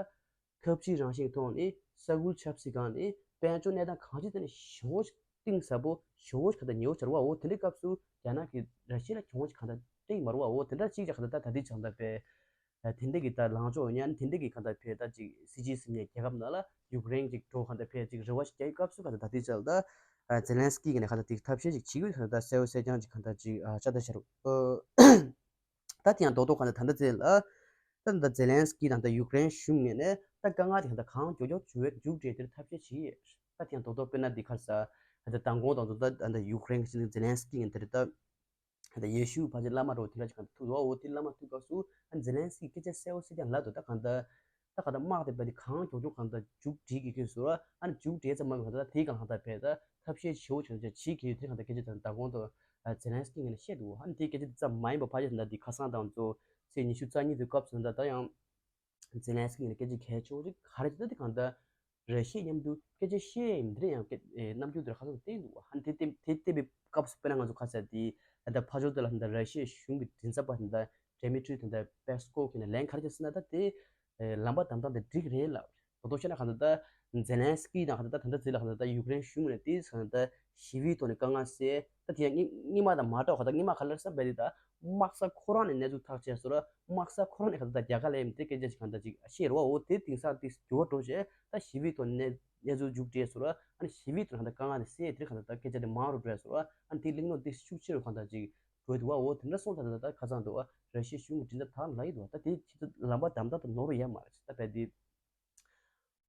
ཁབ་ཕྱི་རང་བཞིན་གྱི་ཐོག་ནས་ས་ཁུལ་ཆབ་སྲིད་སྒང་ནས་དཔལ་འབྱོར་གནས་སྟངས་གང་ཅིའི་ཐད་ནས་ཞེ་བོ་ཞིག་གཏིང་ཟབ་པོ། ཞེ་བོ་ཞིག་གང་ལྟར་ཉེ་བོ་ཆགས་རེད་བ། འོ་དེ་འདྲའི་སྐབས་སུ་རྒྱ་ནག་གིས་ར་ཤི་ཡ་ལ་གྱོང་ཅིག་གང་ལྟར་སྤྲད་ཀྱི་མ་རེད་བ། འོ་དེ་འདྲ་ཅིག་ཀྱང་གང་ལྟར་ད་ད་ལྟའི་ཆར་གང་ལྟར་ཕར་དེ་འདྲ་གི་ད་ལངས་ཕྱོགས་ཡོད་ན། དེ་འདྲ་གི་གང་ལྟར་ཕར་ད་ཅིག་སྲིད་ཇུས་ཟིན་ནས་རྒྱལ་ཁབ་ནང་ལ་ཡུཀ་རེན་ཅིག་འགྲོ་གང་ལྟར་ཕར་ཅིག་རེ་བ་ཞིག་རྒྱག་གི་སྐབས་སུ་གང་ལྟར་ད་ལྟའི་ཆར་ད་ཛེ་ལན་སི་ཀི་ངོས་ནས་གང་ལྟར་དེ་ཐབས་ཤེས་ཅིག་བྱེད་དགོས་གང་ལྟར་གསལ་བོ་གསལ་རྐྱང་ཅིག་གང་ལྟར་ཅིག་ཨ་ཆགས་བསྡད་བཞག་རེད། ད་དེ་ཡང་རྡོག་རྡོག་གང་ལྟར་ད་ལྟ་ཚེ་ལ་ད་ད་ཛེ་ལན་སི་ཀི་དང་ད་ཡུཀ་རེན་གཞུང་ངོས་ནས་ད་དཀའ་ངལ་དེ་གང་ལྟར་གང་མགྱོགས་མགྱོགས་མཇུག་མཇུག་སྒྲིལ་དེར་ཐབས་ཤེས་བྱེད་ཀྱི་ཡོད། ད་དེ་ཡང་རྡོག་རྡོག་དཔེར་ན་འདི་ག་རེ་ཟེར། ད་མདང་དགོང་དང་ད་ད་ཡུཀ་རེན་གྱི་སྲིད་འཛིན་ཛེ་ལན་སི་ཀི་ངོས་ནས་དེར་ད་ད་ཡེ་ཤུ་ཕལ་ཆེར་བླ་མ་འདྲ་བོ་དེ་འདྲ་ཅིག་གང་ལྟར་ཐུག་འདུག་འོ་དེ་བླ་མ་ཐུག་སྐབས་སུ་ཨ་ཛེ་ལན་སི་ཀི་སྐད་ཆ་གསལ་བོ་གསལ་རྐྱང་ལབ་འདུག་ད་གང་ལྟར་ད་གང་ལྟར་དམག་དེ་རྦད་དེ་གང་མགྱོགས་མགྱོགས་གང་ལྟར་མཇུག་སྒྲིལ་གྱི་ཁྱོན་སོ་ར། ཨ་ནི་མཇུག་སྒྲིལ་ཙམ་མ་གང་ལྟར་ད་དེའི་སྒང་གང་ལྟར་ཕར་ད་ཐབས་ཤེས་ཞེ་བོ་ཆེན་པོ་ཅིག་བྱེད་ཀྱི་ཡོད། དེ་གང་ལྟར་སྐད་ཆ་དེ་མདང་དགོང་དུ་ཛེ་ལན་སི་ཀི་ངོས་ནས་བཤད་འདུག་ཨ་ནི་དེའི་སྐད་ཆ་དེ་ཙམ་མ་ཡིན་པ་ཕལ་ཆེར་ད་འདི་ཁ་སང་དང་གཙོ་ཚེས་ཉི་ཤུ་རྩ་གཉིས་དུས་སྐབས་སུ་ད་ད་ཡང་ཛེ་ལན་སི་ཀི་ངོས་ནས་སྐད་ཆ་གལ་ཆེ་བོ་ཅིག་ག་རེ་ཅིག་ད་དེ་གང་ལྟར་ར་ཤི་ཡ་མཉམ་དུ་སྐད་ཆ་བཤད་ཡིན། དེ་ཡང་སྐད་ཨེ་རྣམ་འགྱུར་དེར་ཁ་སང་བསྟན་འདུག་ཨ་ནི་དེ་དེ་དེ་བསྟན་པའི་སྐབས་སུ་དཔེར་ན་ང་ཚོ་ག་རེ་ཟེར་དེ་ད་ལྟ་ཕར་ཕྱོགས་དེ་ལ་ད་ལྟ་ར་ཤི་ཡའི་གཞུང་གི་མགྲིན་ཚབ་པ་ད་ལྟ་ཌི་མི་ཊི་རི་ད་ལྟ་པེ་སི་ཀོབ་གིས་ནས་ལན་ག་རེ་བྱས་ཟེར་ན། ད་དེ་ཨེ་ལམ་པ་བདའ་སྟངས་དེ་འགྲིག་རེད་ལབ། རྡོག་རྡོག་བཤད་ན་གང་ལྟར་ད་ཛེ་ལན་སི་ཀི་དང་གང་ལྟར་ད་ད་ལྟ་ཚེ་ལ་གང་ལྟར་ད་ཡུཀ་རེན་གཞུང་ནས་དེ་གང་ལྟར་ཞི་བའི་ཐོག་ནས་དཀའ་ངལ་སེལ། ད་དེ་ཡང་སྔོན་སྔོན་མ་དང་མ་འདྲ་བ་གང་ལྟར་སྔོན་མ་ག་ལ་ཟེར་བས་དེ་ད་དམག་ས་ཁོ་རང་ནས་གནས་ཚུལ་ཐག་བཅད་སོང་ར། དམག་ས་ཁོ་རང་ནས་གང་ལྟར་ད་རྒྱལ་ཁ་ལེན་དེ་སྐད་ཆ་ཞིག་གང་ལྟར་ཅིག་བཤད་རེད་བ། འོ་དེ་དེང་སང་དེ་འགྱུར་བ་འགྲོ་བྱས་ད་ཞི་བའི་ཐོག་ནས་གནས་ཚུལ་མཇུག་སྒྲིལ་སོང་ར། ཨ་ནི་ཞི་བའི་ཐོག་ནས་གང་ལྟར་དཀའ་ངལ་དེ་སེལ་དེ་གང་ལྟར་ད་སྐད་ཆ་དེ་མང་རུ་འགྲོ་སོང་ར། ཨ་ནི་དེ་གླེང་སློང་དེ་ཤུགས་ཆེ་རུ་གང་ལྟར་ཅིག་འགྲོ་འདུག་བ། འོ་དེ་འདྲ་སོང་ཙང་ད་ད་ཁ་སང་འདུག་བ། ར་ཤི་ཡའི་གཞུང་གི་མགྲིན་ཚབ་ད་ལབ་ཡི་འདུག་བ། ད་དེ་ཁྱེད་ཚོ་ལམ་པ་བདའ་སྟངས་ད་ནོར་ཡ་མ་རེད། ད་བས་དེ་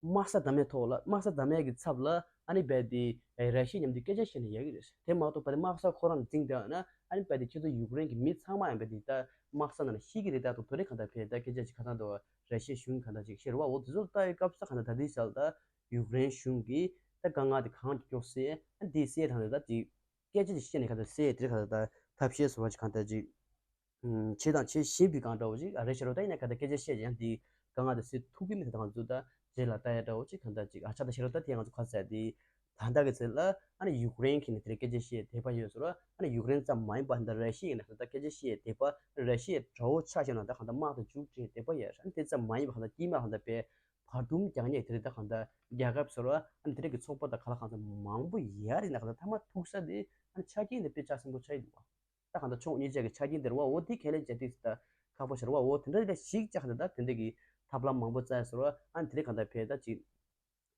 དམག་ས་བདའ་མའི་ཐོག་ལ་དམག་ས་བདའ་མའི་གི་ཚབ་ལ་ཨ་ནི་བས་དེ་ར་ཤི་ཡ་མཉམ་དུ་སྐད་ཆ་བཤད་ན་ཡག་གི་རེད། དེ་མ་གཏོགས་བས་དེ་དམག་ས་ཁོ་རང་འཛིང་བསྡད་ན་ཨ་ནི་བས་དེ་ཁྱེད་ཚོ་ཡུཀ་རེན་གི་མི་ཚང་མ་ཡང་བས་དེ་ད་དམག་ས་ནང་ལ་ཤི་གི་རེད། ད་དུང་དོ་རེ་གང་ལྟར་བས་ད་སྐད་ཆ་ཅིག་ཁ་སང་འདུག་བ། ར་ཤི་ཡའི་གཞུང་གི་གང་ལྟར་ཅིག་བཤད་རེད་བ། འོ་དེ་ཚོ་ལ་ལྟ་བའི་སྐབས་སུ་གང་ལྟར་ད་ལྟའི་ཆར་ད་ཡུཀ་རེན་གཞུང་གིས་ད་དཀའ་ངལ་དེ་གང་མགྱོགས་སེལ། ཨ་འདི་སེལ་དང་ད་ཅིག་སྐད་ཆ་ཅིག་བཤད་ནས་ག་ཚོད་སེལ་དེ་ག་ཚོད་ད་ཐབས་ཤེས་བཟོ་བ་ཅིག་གང་ལྟར་ཅིག་ཨུམ་བྱེད་དང་བྱེད་བཞིན་པའི་སྒང་འདྲ་བོ་ཅིག་ཨ་རེད་ཤག་རོ། ད་ཡིན་ན་ག་ཚོད་སྐད་ཆ་བཤད་ཀྱང་འདི་དཀའ་ངལ་དེ་སེལ་ཐུབ་ཀྱི་མེད་ད། ང་ཚོ་ད་རྗེས་ལ་ལྟ་ཡ་འདྲ་བོ་ཅིག་གང་ལྟར་ཅིག་ཨ་ཆ་ད་ཤ་རོ། ད་དེ་ང་ཚོ་ག་ཚོད་འདི་ད་ལྟ་གི་ཚེ་ལ་ཨ་ནི་ཡུཀ་རེན་གྱི་ནས་དེ་རིང་སྐད་ཆ་བཤད་དད་པ་ཡོད་ཟེར་རོ། ཨ་ནི་ཡུཀ་རེན་ཙམ་མ་ཡིན་པ་ད་ར་ཤི་ཡའི་ནས་ད་སྐད་ཆ་བཤད་དད་པ། ར་ཤི་ཡའི་དགྲ་བོ་ཆགས་བཞག་ན་ད་གང་ལྟར་དམག་དེ་མཇུག་སྒྲིལ་དད་པ་ཡོད། ཨ་ནི་དེ་ཙམ་མ་ཡིན་པ་གང་ལྟར་དཀྱིལ་མ་གང་ལྟར་པའི་བར་འདུམ་རྒྱག་མཁན་དེ་རིང་ད་གང་ལྟར་རྒྱལ་ཁབ་ཟེར་བ། ཨ་ནི་དེ་རིང་གི་ཚོགས་པ་དང་ག་ལ་གང་ལྟར་མང་པོ་ཡོད་རེད། ན་གང་ལྟར་མཐའ་མ་ཐུག་ས་དེ་ཨ་ནི་ཆ་རྐྱེན་དེ་དཔེ་ཆ་ཆེན་པོ་ཆགས་ཀྱི་འདུག་བ། ད་གང་ལྟར་ཕྱོགས་གཉིས་ཆ་གི་ཆ་རྐྱེན་དེ་རེད་བ། འོ་དེ་ཁས་ལེན་བྱས་ཏེ་ད་ཁག་པོ་ཆགས་རེད་བ། འོ་དེ་འདྲ་རེད་ཞིག་ཅག་གང་ལྟར་ད་དེ་འདྲ་གི་ཐབས་ལམ་མང་པོ་བཙལ་ཟེར་བ། ཨ་ནི་དེ་རིང་གང་ལྟར་ཕེ་ད་ཅིག་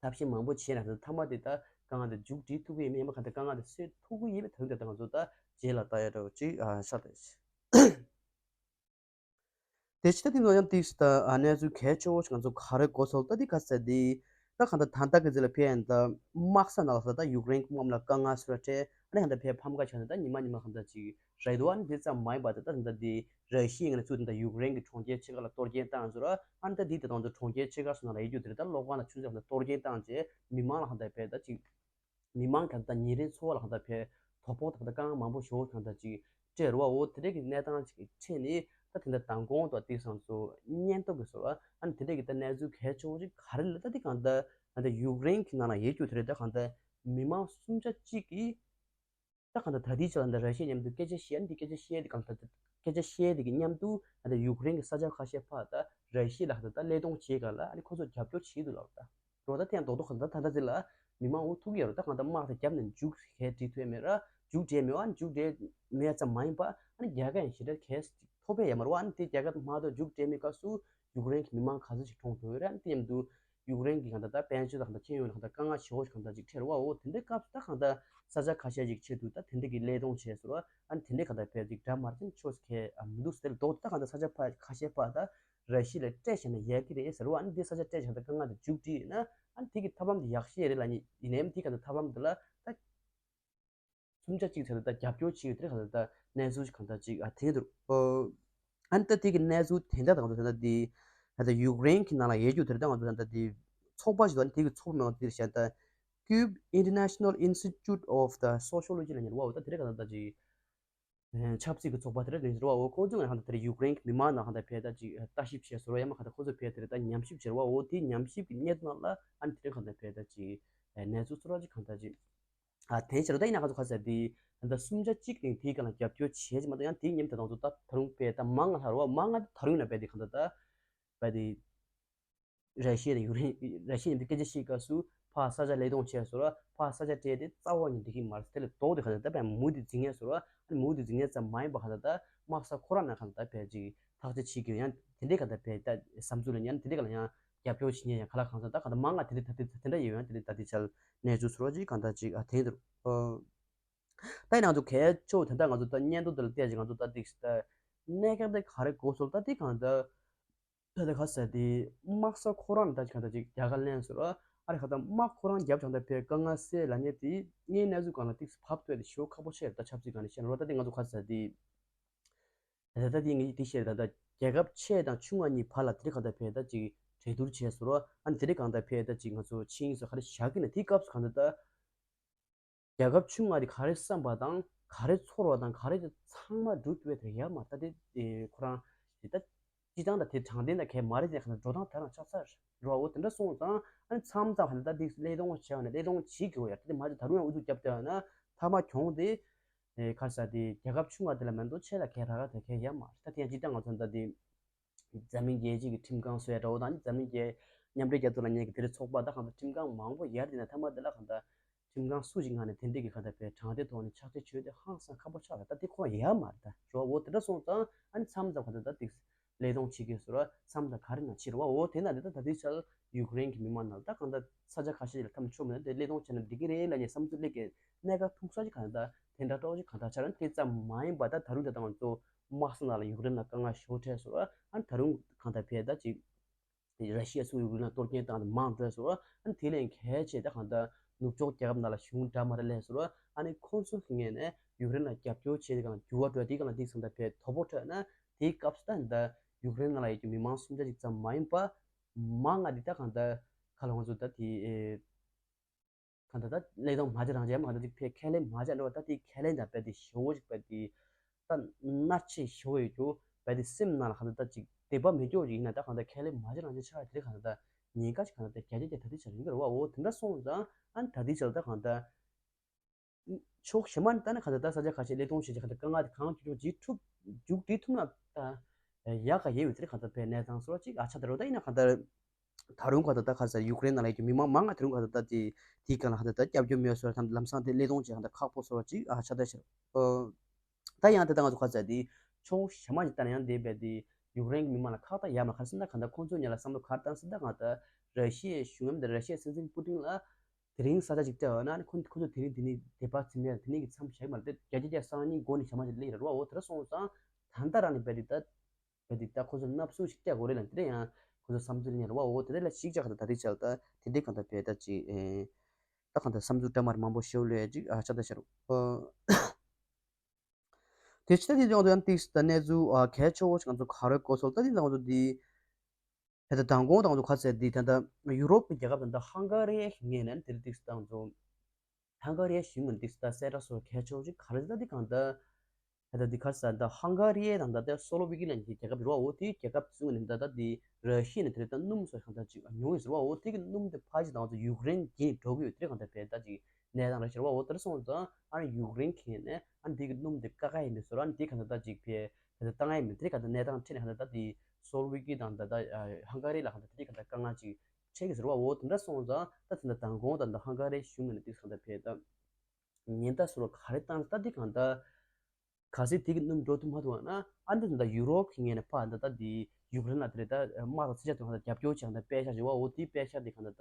ཐབས་ཤེས་མང་པོ་བྱས་ན་ད་མཐའ་མ་དེ་ད་དཀའ་ངལ་དེ་མཇུག་སྒྲིལ་ཐུབ་ཀྱི་ཡིན་མིན། ཡང་མ་གང་ལྟར་དཀའ་ངལ་དེ་སེལ་ཐུབ་ཀྱི་ཡིན་མིན། ད་རིང་ད་ང་ཚོ་ད་རྗེས་ལ་ལྟ་ཡ་འདྲ་བོ་ཅིག་ཨ་ཤ་ད་ཡ་ཞིག་དེ་ཕྱི་ད་དེ་ནང་ཡང་ཏིག་ད་གནས་ཚུལ་གལ་ཆེ་བོ་ཞིག་ང་ཚོ་ག་རེ་གོ་སོང་ད་དེ་ག་ཚད་དེ་ད་གང་ལྟར་ད་ལྟ་གི་ཚེ་ལ་ཕེ་ཡན་ད་དམག་ས་ནང་ལ་ད་ཡུཀ་རེན་གྱི་དམག་མི་ལ་དཀའ་ངལ་སོགས་སྤྲད་ཨ་ནི་གང་ལྟར་ཕེ་ཕམ་ཁ་བྱས་ནས་ད་ཉི་མ་ཉི་མ་གང་ལྟར་ཅིག་རེད་འདུག་ཨ་ནི་དེ་ཙམ་མ་ཡིན་པ་ད་ད་ད་དེ་ར་ཤི་ཡའི་ངོས་ནས་ཚུར་ད་ཡུཀ་རེན་གྱི་གྲོང་ཁྱེར་ཕྱེད་ཀ་ལ་གཏོར་སྐྱོན་བཏང་ཟེར་ར་ཨ་ནི་ད་དེ་ད་དང་ཚོ་གྲོང་ཁྱེར་ཕྱེད་ཀ་སོགས་ནང་ལ་ཡོད་རྒྱུ་དེ་རེད་ད་གློག་ཁང་ལ་ཆུ་ཚོད་གང་ལྟར་གཏོར་སྐྱོན་བཏང་རྗེས་མི་མང་ལ་གང་ལྟར་ཕེ་ད་ཅིག་མི་མང་གང་ལྟར་ཉིན་རེའི་འཚོ་བ་ལ་གང་ལྟར་ཕེ་དོ་ཕོག་དང་དཀའ་ངལ་མང་པོ་ཞིག་གང་ལྟར་ཅིག་སྤྲད་རེད་བ། འོ་དེ་འདྲ་གི་གནས་སྟངས་ཅིག་གི་ཁྲོད་ནས་ད་དེ་འདྲ་མདང་དགོང་དང་དེ་སང་ཚོ་བརྙན་ཐུང་གི་བཟོ་བ་ཨ་ནི་དེ་འདྲ་གི་ད་གནས་ཚུལ་གལ་ཆེ་བོ་ཅིག་ག་རེ་ལ་ད་དེ་གང་ལྟར་ད་ལྟ་ཡུཀ་རེན་གྱི་ནང་ལ་ཡོད་རྒྱུ་དེ་རེད་ད་གང་ལྟར་མི་མང་སུམ་ཆ་གཅིག་གིས་ད་གང་ལྟར་ད་ལྟའི་ཆ་ལ་ད་ར་ཤི་ཡ་མཉམ་དུ་སྐད་ཆ་བཤད་ཨ་ནི་དེ་སྐད་ཆ་བཤད་དེ་གང་ལྟར་སྐད་ཆ་བཤད་དེ་གི་མཉམ་དུ་ད་ལྟ་ཡུཀ་རེན་གྱི་ས་ཆ་ཁ་ཤས་ཕར་ད་ར་ཤི་ཡ་ལ་གང་ལྟར་ད་བློས་གཏོང་བྱེད་ག་ལ་ཨ་ནི་ཁོ་ཚོ་རྒྱབ་སྐྱོར་བྱེད་འདུག་ལབ་ད། རོ་ད་དེ་ཡང་རྡོག་རྡོག་གང་ལྟར་ད་ལྟ་དེ་ལ་མི་མང་འུ་ཐུག་ཡོད་རོ་ད་གང་ལྟར་དམག་དེ་རྒྱབ་ནས་མཇུག་གས་སྒྲིལ་ཐུབ་ཡ་མེད་ར་མཇུག་སྒྲིལ་མེད་ཨ་ནི་མཇུག་སྒྲིལ་མེད་ཙམ་མ་ཡིན་པ་ཨ་ནི་རྒྱལ་ཁ་ཡང་ཞེ་དྲག་གས་ཐོབ་པ་ཡོད་མ་རེད་བ། ཨ་ནི་དེ་རྒྱལ་ཁ་མ་གཏོགས་མཇུག་སྒྲིལ་མེད་སྐབས་སུ་ཡུཀ་རེན་གྱི་མི་མང་ག་ཚོད་ཞིག་གྲོངས་ཐུབ་ཡོད་རེད། ཨ་ནི་དེ་མཉམ་དུ་ཡུཀ་རེན་གྱི་གང་ལྟར་ད་དཔལ་འབྱོར་དང་གང་ལྟར་ཁྱོན་ཡོངས་ནས་གང་ལྟར་དཀའ་ངལ་ཞེ་པོ་ཞིག་གང་ལྟར་ཅིག་འཕྲད་རེད་བ། འོ་དེ་འདྲའི་སྐབས་སུ་ད་གང་ལྟར་ས་ཆ་ཁ་ཤས་ཅིག་ཆེད་དུ་ད་དེ་འདྲ་གི་བློས་གཏོང་བྱས་ཟེར་བ་ཨ་ནི་དེ་འདྲའི་གང་ལྟར་ཕལ་ཅིག་འདྲ་མ་རེད་ཅིག་ཆོག་ཁས་མི་འདུག་ཟེར་ལྡོག་ད་གང་ལྟར་ས་ཆ་ཕ་ཁ་ཤས་ཕ་ད་ར་ཤི་ལ་སྤྲད་བྱས་ན་ཡག་གི་རེད་ཟེར་བ་ཨ་ནི་འདི་ས་ཆ་སྤྲད་བྱས་ད་དཀའ་ངལ་དེ་མཇུག་སྒྲིལ་ཡིན་ན་ཨ་ནི་དེ་གི་ཐབས་ལམ་དེ་ཡག་ཤོས་རེད་ལབ་ནི་ཡིན་ནའི་དེ་ག་ད་ཐབས་ལམ་དེ་ལ་ད་སུམ་ཆ་གཅིག་ཚད་ད་རྒྱབ་སྐྱོར་བྱེད་ཡོད་དེ་ག་ད་གནས་ཚུལ་ཞིག་གང་ལྟར་ཅིག་ཨ་དེ་འདུག་ཨ་ནི་ད་དེ་གི་གནས་ཚུལ་དེ་འདྲ་དང་ད་ད་དེ་ད་ད་ཡུཀ་རེན་གྱི་ནང་ལ་ཡོད་རྒྱུ་དེ་ད་ང་ཚོ་ད་ད་དེ་ཚོགས་པ་ཞིག་ད་དེ་གི་ཚོགས་པ་མེད་པ་དེ་བཤད་ད་Kyiv International Institute of the Sociology ལ་ཉེ་བ་འོ་ད་དེ་རེད་ག་ད་ད་ཅིག་ཆབ་སྲིད་ཀྱི་ཚོགས་པ་དེ་འདྲ་ཡིན་ཟེར་བ་འོ་ཁོང་ཚོས་ང་ཧ་ད་དེར་ཡུཀ་རེན་གྱི་མི་མང་ནང་ཧ་ད་ཕེ་ད་ཅིག་ལྟ་ཞིབ་བྱས་ཟེར་བ་ཡང་མ་ཧ་ད་ཁོང་ཚོས་ཕེ་དེར་ད་ཉམས་ཞིབ་བྱས་བ་འོ་དེའི་ཉམས་ཞིབ་ཀྱི་སྙན་ཐོ་ནང་ལ་ཨ་ནི་དེ་རིང་ཧ་ད་ཕེ་ད་ཅིག་གནས་ཚུལ་ཚོར་བ་ཅིག་གང་ད་ཅིག་ཨ་དེ་ཕྱིར་ད་ཡིན་ན་ཁ་ཚོ་ཁ་ཟེར་དེ་ད་སུམ་ཆ་གཅིག་ནས་དེའི་སྒང་ལ་རྒྱབ་སྐྱོར་བྱས་ཅིག་མ་ད་ཡང་དེའི་ཉམས་དེ་དང་ཚོ་ད་ད་རུང་ཕེ་ད་མང་ང་ལྷ་རུ་བ་མང་ང་ད་ད་རུང་ཡིན་ན་ཕེ་དེ་གང་ད་ད་ཕེ་དེ། ར་ཤི་ཡ་དང་ཡུཀ་རེན། ར་ཤི་ཡ་འདི་སྐད་ཆ་བཤད་སྐབས་སུ་ཕར་ས་ཆ་བློས་གཏོང་བྱས་སོང་ར་ཕར་ས་ཆ་སྤྲད་དེ་རྩ་བ་ནས་འགྲིག་གི་མ་རེད། དེ་ལས་ལྡོག་དེ་ག་ཚོད་ད་བས་མུ་མཐུད་འཛིང་ངེས་སོང་ར་ཨ་ནི་མུ་མཐུད་འཛིང་ངེས་ཙམ་མ་ཡིན་པ་ག་ཚོད་ད་དམག་ས་ཁོ་རང་ནང་ག་ཚོད་ད་བས་ཅིག་ཐག་གཅོད་བྱེད་དགོས་ཡང་དེ་འདྲའི་ག་ཚོད་བས་ད་བསམ་ཚུལ་ལ་ཡང་དེ་འདྲའི་ག་ལ་ཡང་རྒྱབ་སྐྱོར་བྱེད་ཉེན་ཡང་ག་ལ་གང་ཚོད་ད་ག་ཚོད་མང་ང་དེ་འདྲ་ད་དེ་ད་དེ་འདྲ་ཡོད་ཡང་དེ་འདྲ་ད་དེ་ཆ་ལ་གནས་ཚུལ་ཚོར་བ་ཅིག་གང་ལྟར་ཅིག་ཨ་དེ་འདུག་ད་ཡིན་ནང་ཚོ་གལ་ཆེ་བོ་དེ་འདྲ་ང་ཚོ་ད་སྙན་ཐོ་དེ་ལ་བལྟས་ཅིག་ང་ཚོ་ད་དེ་ད་གནད་འགག་དེ་ག་རེ་གོ་སོང་ད་དེ་གང་ལྟར། ད་ལྟ་ཁ་ཟེར་དེ་དམག་ས་ཁོ་རང་ད་ཅི་ག་ད་ཅིག་རྒྱ་གར་ལེན་སོང་ར་ཨ་རེ་ཁ་ད་དམག་ཁོ་རང་རྒྱབ་ཆང་ད་ཕེ་དཀའ་ངལ་སེལ་ལ་ཉེ་དེ་ངའི་གནས་ཚུལ་སྒང་ལ་ཏིག་བབ་ཐུབ་དེ་ཞེ་པོ་ཁག་པོ་ཆེ་རེད། ད་ཆབ་སྲིད་སྒང་ནས་བཤད་ན་རོ་ད་དེ་ང་ཚོ་ཁ་ཟེར་དེ་ད་ད་དེ་ངས་དེ་བཤད་ད་ད་རྒྱལ་ཁབ་ཆེ་དང་ཆུང་བ་གཉིས་བར་ལ་དེ་རེ་ག་ད་ཕེ་ད་ཅིག་གྲོས་བསྡུར་བྱས་སོང་ར་ཨ་ནི་དེ་རེ་གང་ད་ཕེ་ད་ཅིག་ང་ཚོ་ཆིངས་ཡིག་སོགས་ག་རེ་བཞག་གི་ན་དེའི་སྐབས་སུ་གང་ད་ད། རྒྱལ་ཁབ་ཆུང་བ་དེ་ག་རེ་བསམ་པ་དང་ག་རེ་ཚོར་བ་དང་ག་རེ་དེ་ཚང་མ་འགྲུབ་ཐུབ་པའི་དེ་ཡོད་མ་རེད། ད་དེ་ཁོ་རང་དེ་ད་སྤྱི་བཏང་ད་དེ་དྲང་བདེན་ད་གས་མ་རེད་དེ་ག་ནས་འགྲོ་སྟངས་དེ་རང་ཆགས་ཚར་རེད་བ། འོ་དེ་འདྲ་སོང་ཙང་ཨ་ནི་མཚམས་མཚམས་ཧ་ལས་ད་དེ་བློས་གཏོང་བྱས་པ་ནས་བློས་གཏོང་བྱེད་དགོས་ཡ་དེ་མ་གཞི་ད་རུང་ཡང་ཨུ་ཚུགས་བརྒྱབ་བསྡད་ཡོད་ན་མཐའ་མ་གྱོང་དེ་ག་རེ་ཟ་དེ་རྒྱལ་ཁབ་ཆུང་བ་དེ་ལ་མ་གཏོགས་ཆེ་ལ་གས་རག་ག་དེ་གས་ཡོད་མ་རེད། ད་དེ་ཡང་སྤྱི་བཏང་ང་ཚོ་ད་དེ། འཛམ་གླིང་རྒྱལ་སྤྱི་གི་ཁྲིམས་ཁང་བཟོ་ཡ་འདྲ་བོ་དང་འཛམ་གླིང་རྒྱལ་མཉམ་འབྲེལ་རྒྱལ་ཚོགས་ལ་ཉེ་གི་དེ་རིང་ཚོགས་པ་ད་གང་ལྟར་ཁྲིམས་ཁང་མང་པོ་ཡར་དེ་ན་མཐའ་མ་དེ་ལ་གང་ལྟར་ཁྲིམས་ཁང་སུ་ཞིག་ངང་ནས་དེ་འདྲས་ཀྱི་གང་ལྟར་བའི་དྲང་བདེན་ཐོག་ནས་ཕྱག་ཕྱིད་བྱོས་ཏེ་ཧང་སང་ཁག་པོ་ཆགས་ལ་ད་དེ་ཁོ་རང་ཡར་མ་རེད། ད་ཞོ་འོ་དེ་འདྲ་སོང་ཙང་ཨ་ནི་མཚམས་མཚམས་གང་ལྟར་ད་དེ་བློས་གཏོང་བྱེད་དགོས་ཟེར་བ་མཚམས་དང་ག་རེ་ན་ཕྱིར་བ་འོ་དེ་ན་དེ་ད་ད་དེ་ཆར་ཡུཀ་རེན་གྱི་མི་མང་ནང་ད་གང་ལྟར་ས་ཆ་ཁ་ཤས་ལ་ཐམས་ཆོག་མེད་ན་དེ་བློས་གཏོང་བྱས་ན་འགྲིག་གི་རེད་ལ་ཉེ་བསམ་ཚུལ་སླེབས་ཀྱི་གནད་འགག་ཐུག་ས་ཅིག་གང་ལྟར་དེ་འདྲ་འདྲ་བོ་ཅིག་གང་ལྟར་ཆགས་ར་དེ་ཙམ་མ་ཡིན་པ་ད་ད་རུང་དེ་དང་ང་ཚོ། དམག་ས་ནང་ལ་ཡུཀ་རེན་ལ་དཀའ་ངལ་ཞེ་པོ་འཕྲད་སོང་། ཨ་ནི་ད་རུང་གང་ལྟར་བས་ད་ཅིག་ར་ཤི་ཡ་ཚུར་ཡུཀ་རེན་ལ་གཏོར་སྐྱོན་བཏང་ནས་མང་འགྲོ་སོང་། ཨ་ནི་དེ་ལས་གལ་ཆེ་ད་གང་ལྟར་ནུབ་ཕྱོགས་རྒྱལ་ཁབ་ནང་ལ་གཞུང་འདྲ་མ་འདྲ་སླེབས་སོང་། ཨ་ནི་ཁོང་ཚོ་གི་ངོས་ནས་ཡུཀ་རེན་ལ་རྒྱབ་སྐྱོར་བྱེད་དེ་གང་འགྱུར་བ་འགྲོ་དེ་གང་ལ་དེ་སང་ད་བས་དོ་ཕོག་འཕྲད་ན་དེའི་སྐབས་སུ་ད་ད་ཡུཀ་རེན་ནང་ལ་ཡོད་ཀྱི་མི་མང་སུམ་ཆ་གཅིག་ཙམ་མ་ཡིན་པ་མང་ང་འདི་ད་གང་ལྟར་ཁ་ལོ་ང་ཚོ་ད་དེ། གང་ལྟར་ད་ཀླད་སྟོང་མ་བྱེད་རང་བྱེད་མ་གང་ལྟར་ཅིག་ཕེ་ཁས་ལེན་མ་བྱེད་འགྲོ་བ་ད་དེ་ཁས་ལེན་དང་རྦད་དེ་ཞེ་པོ་ཅིག་རྦད་དེ་ད་མནར་གཅོད་ཞེ་པོ་ཡོད་རྒྱུ་རྦད་དེ་སེམས་ནང་ལ་གང་ལྟར་ད་ཅིག་དད་པ་མེད་རྒྱུ་ཅིག་ཡིན་ན་ད་གང་ལྟར་ཁས་ལེན་མ་བྱེད་རང་བྱེད་ཆགས་དེ་གང་ལྟར་ཉེན་ཁ་ཅིག་གང་ལྟར་ད་བརྒྱ་ཆ་བརྒྱ་ད་དེ་ཆགས་ཡིན་གི་རེད་བ། འོ་དེ་འདྲ་སོང་ཙང་ཨ་ནི་ད་དེ་ཆགས་ད་གང་ལྟར། ཕྱོགས་གཞན་མ་ནས་ལྟ་ན་གང་ལྟར་ད་ས་ཆ་ཁ་ཤས་ཀླད་སྟོང་བྱས་ཀྱི་གང་ལྟར་དཀའ་ངལ་དེ་གང་མགྱོགས་མགྱོགས་འཇིག་ཐུབ་མཇུག་སྒྲིལ་ཐུབ་ན་ད་ཡག་ག་ཡོད་པའི་དེ་གང་ལྟར་བས་གནས་སྟངས་སོགས་ཅིག་ཨ་ཆ་ད་རུང་ད་ཡིན་ན་གང་ལྟར། ད་རུང་གང་ལྟར་ད་ག་ས་ཡུཀ་རེན་ནང་ལ་ཡོད་རྒྱུ་མི་མང་མང་ང་ད་རུང་གང་ལྟར་ད་དེ་དེའི་སྒང་ལ་གང་ལྟར་ད་སྐྱབས་བཅོལ་མེད་སོགས་དམ་ལམ་སང་དེ་ཀླད་སྟོང་བྱས་གང་ལྟར་ཁག་པོ་སོགས་ཅིག་ཨ་ཆ་ད་ཤར། ད་ཡང་དེ་ལྟར་ང་ཚོ་ག་ཚད་དེ་ཕྱོགས་གཞན་མ་ཞིག་ལྟ་ན་ཡང་དེ་བས་དེ་ཡུཀ་རེན་གྱི་མི་མང་ལ་ཁག་ད་ཡ་མ་ག་རེ་ཟེར་ན་གང་ལྟར་ཁོང་ཚོའི་ཉེ་ལ་བསམ་བློ་ག་རེ་བཏང་ཟེར་ན་གང་ལྟར་ར་ཤི་ཡའི་གཞུང་ངམ་དང་ར་ཤི་ཡའི་སྲིད་འཛིན་པུ་ཏིན་ལ་དེ་རིང་ས་ཆ་ཅིག་སྤྲད་ཡོད་ན་ནི་ཁོང་ཁོང་ཚོ་དེ་རིང་དེ་ནི་དད་པ་བྱེད་མེད་དེ་ནི་གི་མཚམས་བཞག་མ་རེད་དེ་བརྒྱ་ཆ་བརྒྱ་སང་ཉིན་འགོ་ནས་ཞག་མ་ཞིག་སླེབས་ཡོད་རེད་བ། འོ་དེ་འདྲ་སོང་ཙང་ད་ལྟ་རང་ནས་བས་དེ་ད། བས་དེ་ད་ཁོ་ཚོ་སྣབས་ཟུག་ཞིག་སྐྱེ་དགོས་རེད་ལ། དེ་འདྲ་ཡང་ཁོ་ཚོ་བསམ་ཚུལ་ཉར་བ་འོ། དེ་འདྲ་ལ་ཞིག་ཅག་ག་ད་ད་དེ་ཆ་ལ་ད་དེ་འདྲའི་གང་ལྟར་བས་ད་ཅིག་ཨེ་ད་གང་ལྟར་བསམ་ཚུལ་འདྲ་མར་མང་པོ་ཤོད་ལོས་ཅིག་ཨ་ཆ་ད་ཤར་ཨོ། དེ་ཕྱི་ད་དེ་ཡོང་དུ་ཡང་ཏིག་ད་གནས་ཚུལ་ཨ་གལ་ཆེ་བོ་ཞིག་ང་ཚོ་ག་རེ་གོ་སོང་ད་དེ་ང་ཚོ་དེ། ད་ལྟ་མདང་དགོང་དང་ང་ཚོ་ག་ཟེར་དེ་ད་ལྟ་ཡུ་རོབ་ཀྱི་རྒྱལ་ཁབ་དང་ད་ཧང་ག་རི་ངོས་ནས་དེར་ཏིག་ད་ང་ཚོ་ཧང་ག་རི་གཞུང་ངོས་ནས་ཏིག་ད་གསལ་བསྒྲགས་སོགས་གལ་ཆེ་བོ་ཞིག་ག་རེ་ད་དེ་གང་ད་ད་ལྟ་དེ་ག་ཟེར་ད་ཧང་ག་རི་དང་ད་ལྟ་སོ་ལོ་ཝི་ཀི་ལ་ཉེ་རྒྱལ་ཁབ་རེད་བ། འོ་དེའི་རྒྱལ་ཁབ་ཚོའི་ངོས་ནས་ད་ལྟ་དེ་ར་ཤི་ཡ་ནས་དེར་ད་སྣུམ་སོགས་གང་ད་ཅིག་ཉོ་ཡོད་ཟེར་བ། འོ་དེ་གི་སྣུམ་དེ་ཕལ་ཆེར་ད་ང་ཚོ་ཡུཀ་རེན་གྱིས་འགྲོ་གི་ཡོད་དེ་གང་ད་བས་ད་ཅིག་གནས་སྟངས་རེད་ཟེར་བ། འོ་དེར་སོང་ཙང་ཨ་ནི་ཡུཀ་རེན་གྱི་ནས་ཨ་ནི་དེ་གི་སྣུམ་དེ་བཀག་ག་ཡིན་པའི་བཟོ་འདྲ། ཨ་ནི་དེ་ག་ད་ད་ཅིག་བས་ད་ད་བཏང་ཡ་མིན་དེ་ག་ད་གནས་སྟངས་འཕྲད་ནས་ག་ད་ད་དེ་སོལ་ཝི་ཀི་དང་ད་ད་ཧང་ག་རི་ལ་ག་ད་དེ་ག་ད་དཀའ་ངལ་ཅིག་འཕྲད་གི་ཟེར་བ། འོ་དེ་འདྲ་སོང་ཙང་ད་དེ་ད་མདང་དགོང་ད་ད་ཧང་ག་རི་གཞུང་ངོས་ནས་དེ་ག་ད་བས་ད་ཉེན་བརྡ་བཟོ་འདྲ་ག་རེ་བཏང་ད་དེ་ག་ད་གལ་སྲིད་དེ་གི་སྣུམ་འགྲོ་ཐུབ་མ་ཐུབ་ན་ཨ་ནི་ད་ད་ཡུ་རོབ་ཀྱི་ངོས་ནས་ཕར་ད་ད་དེ་ཡུཀ་རེན་ལ་དེ་རེད་ད་དམག་དང་ཚིག་ཆ་དེ་ག་ད་རྒྱབ་སྐྱོར་བྱེད་ག་ད་པད་ཤག་བྱེད་བ། འོ་དེ་པད་ཤག་དེ་ག་ད་ད།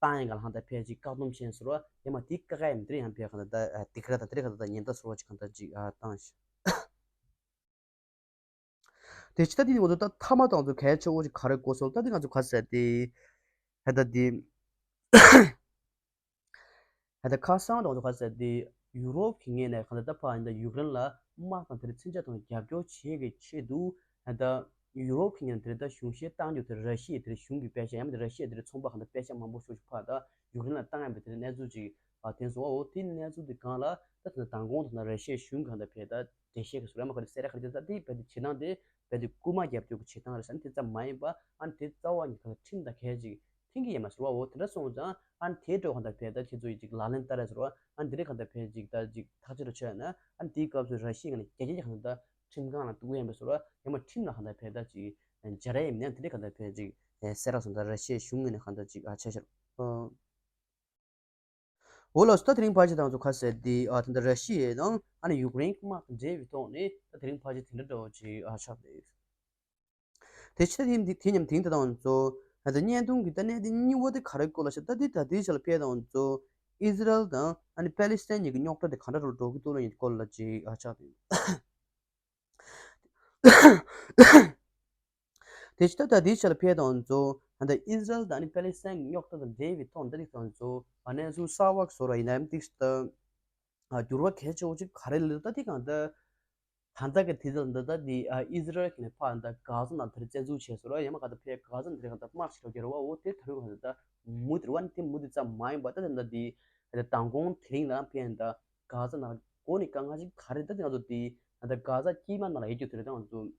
བཏང་ཡིན་ག་ལ་ཧང་ད་ཕལ་ཆེར་བཀག་སྡོམ་བྱས་ཟེར་བ། ཡང་མ་དེ་བཀག་ཡ་མི་དེ་ཡང་ཕལ་ག་ད་ད་དེ་ག་ར་ད་དེ་ར་ག་ད་ད་ཉེན་བརྡ་ཟེར་བ་ཅིག་ག་ད་ཅིག་ཨ་བཏང་ཤག་དེ་ཕྱི་ད་དེ་ནི་འོ་ད་ད་མཐའ་མ་དང་ཚོ་གལ་ཆེ་བོ་ཅིག་ག་རེ་གོ་སོང་ད་དེ་ང་ཚོ་ག་ཟེར་དེ་ཧ་ད་དེ་ཧ་ད་ཁ་སང་དང་ཚོ་ག་ཟེར་དེ་ཡུ་རོབ་ཀྱི་ངོས་ནས་ག་ད་ད་ཕ་ཡིན་ད་ཡུཀ་རེན་ལ་དམག་དང་དེ་ར་ཚིག་ཆ་དང་རྒྱབ་སྐྱོར་བྱེད་ཀྱི་ཆེད་དུ་ད་ཡུ་རོབ་ཀྱི་ངོས་ནས་དེ་རེད་ད་གཞུང་བཞེས་བཏང་རྒྱུ་དེ་ར་ཤི་ཡའི་དེ་ར་གཞུང་གི་པད་ཤག་ཡང་མིན་ད་ར་ཤི་ཡའི་དེ་ར་ཚོང་པ་གང་ད་པད་ཤག་མང་པོ་ཤོས་ཤིག་ཕར་ད་ཡུཀ་རེན་ལ་བཏང་ཡང་མི་དེ་ར་གནས་ཚུལ་ཅིག་ཨ་ཐོན་སོང་བ། འོ་དེ་གནས་ཚུལ་དེ་སྒང་ལ་ད་དེ་ད་མདང་དགོང་དེ་ད་ར་ཤི་ཡའི་གཞུང་གང་ད་བས་ད་འགྲེལ་བཤད་གི་ཟུར་ཡང་མ་ག་རེ་གསལ་ར་ག་རེ་ད་དེ་བས་དེ་བྱེད་སྟངས་དེ་བས་དེ་རྐུ་མ་རྒྱབ་སྐྱོར་གི་བྱེད་སྟངས་རེད་ཟེར་ན་དེ་ཙམ་མ་ཡིན་པ་ཨ་ནི་དེ་རྩ་བ་ཉིད་གང་ད་ཁྲིམས་དང་གལ་ཅིག་མཐུན་གྱི་ཡོད་མ་ཟེར་བ། འོ་དེ་འདྲ་སོང་ཙང་ཨ་ནི་དེའི་འགྲོ་གང་ད་བས་ད་ཁྱེད་ཚོ་ཡི་ཅིག་ལག་ལེན་བསྟར་ར་ཟེར་བ། ཨ་ནི་དེ་རེད་གང་ད་བས་ཅིག་ད་ཅིག་ཐག་གཅོད་ར་ཆོད་ན་ཨ་ནི་དེའི་སྐབས་སུ་ར་ཤི་ཡའི་ངོས་ནས་རྒྱལ་སྤྱི་གང་ད་ཁྲིམས་ཁང་ལ་གཏུག་ཡིན་པ་ཟེར་བ། ཡང་མ་ཁྲིམས་ལ་གང་ད་བས་ད་ཅིག་འཇལ་ར་ཡིན་ན་དེ་རེད་གང་ད་བས་ཅིག་གསལ་ར་སོང་ད་ར་ཤི་ཡའི་གཞུང་ངོས་ནས་གང་ད་ཅིག་ཨ་ཆ་ཤར། འོ་ལགས་སོ། ད་དེ་རིང་ཕལ་ཆེར་ད་ང་ཚོ་ག་ཟེར་དེ་ཨ་ད་ལྟ་ར་ཤི་ཡ་དང་ཨ་ནི་ཡུཀ་རེན་དམག་དང་འབྲེལ་བའི་ཐོག་ནས་ད་དེ་རིང་ཕལ་ཆེར་དེ་འདྲ་འདྲ་བོ་ཅིག་ཨ་ཆགས་འདུག་དེ་ཕྱི་དེ་དེ་མཉམ་དེང་ད་ལྟ་ང་ཚོ་ད་ལྟ་བརྙན་ཐུང་གི་ད་གནད་དེ་གཉིས་པོ་དེ་ག་རེ་སྐོར་ལ་ཤེ་ད་དེ་ད་དེའི་ཆ་ལ་ཕེབས་ད་ང་ཚོ་ཨི་ཟི་རལ་དང་ཨ་ནི་པེ་ལི་སི་ཐན་གཉིས་ཀྱི་རྙོག་དྲ་དེ་ག་འདྲ་རུ་འགྲོ་གི་འདུག་ལ་ཡིན་སྐོར་ལ་ཅིག་ཨ་ཆགས་འདུག་དེ་ཕྱི་ད་ལྟ་དེའི་ཆ་ལ་ཕེབས་དང་ཚོ་ད་ལྟ་ཨི་ཟི་རལ་དང་ཨ་ནི་པེ་ལི་སི་ཐན་རྙོག་དྲ་དང་འབྲེལ་བའི་ཐོག་འདི་རིགས་དང་ཚོ་གནས་ཚུལ་གསར་བ་བཟོ་ར་ཡིན་ན་ཡང་ཏིག་ད་འགྱུར་བ་གལ་ཆེ་བོ་ཅིག་ག་རེ་ལས་ད་དེ་གང་ད་ད་ལྟ་གི་དུས་ཚོད་འདི་ད་དེ་ཨི་ཟི་རལ་གྱི་ནས་ཕར་ད་གྷ་ཟ་ནང་དེར་བཙན་འཛུལ་བྱས་སོང་ར། ཡང་མ་ག་ད་ཕེབས་གྷ་ཟ་ནང་དེ་གང་ད་དམག་ཞིག་འགྲོ་གི་ར་བ། འོ་དེ་ད་རུང་གང་ད་མུ་དེ་ར་བ་ནི་དེ་མུ་དེ་ཙམ་མ་ཡིན་པ་ད་དེ་ད་དེ་ད་མདང་དགོང་དེ་རིང་ལ་ཕེབས་ད་གྷ་ཟ་ནང་གོ་ནི་དཀའ་ངལ་ཅིག་ག་རེ་ད་དེ་ང་ཚོ་དེ་ད་གྷ་ཟ་དཀྱིལ་མ་ནང་ལ་ཡོད་རྒྱུ་དེ་རེད་ད་ང་ཚོ།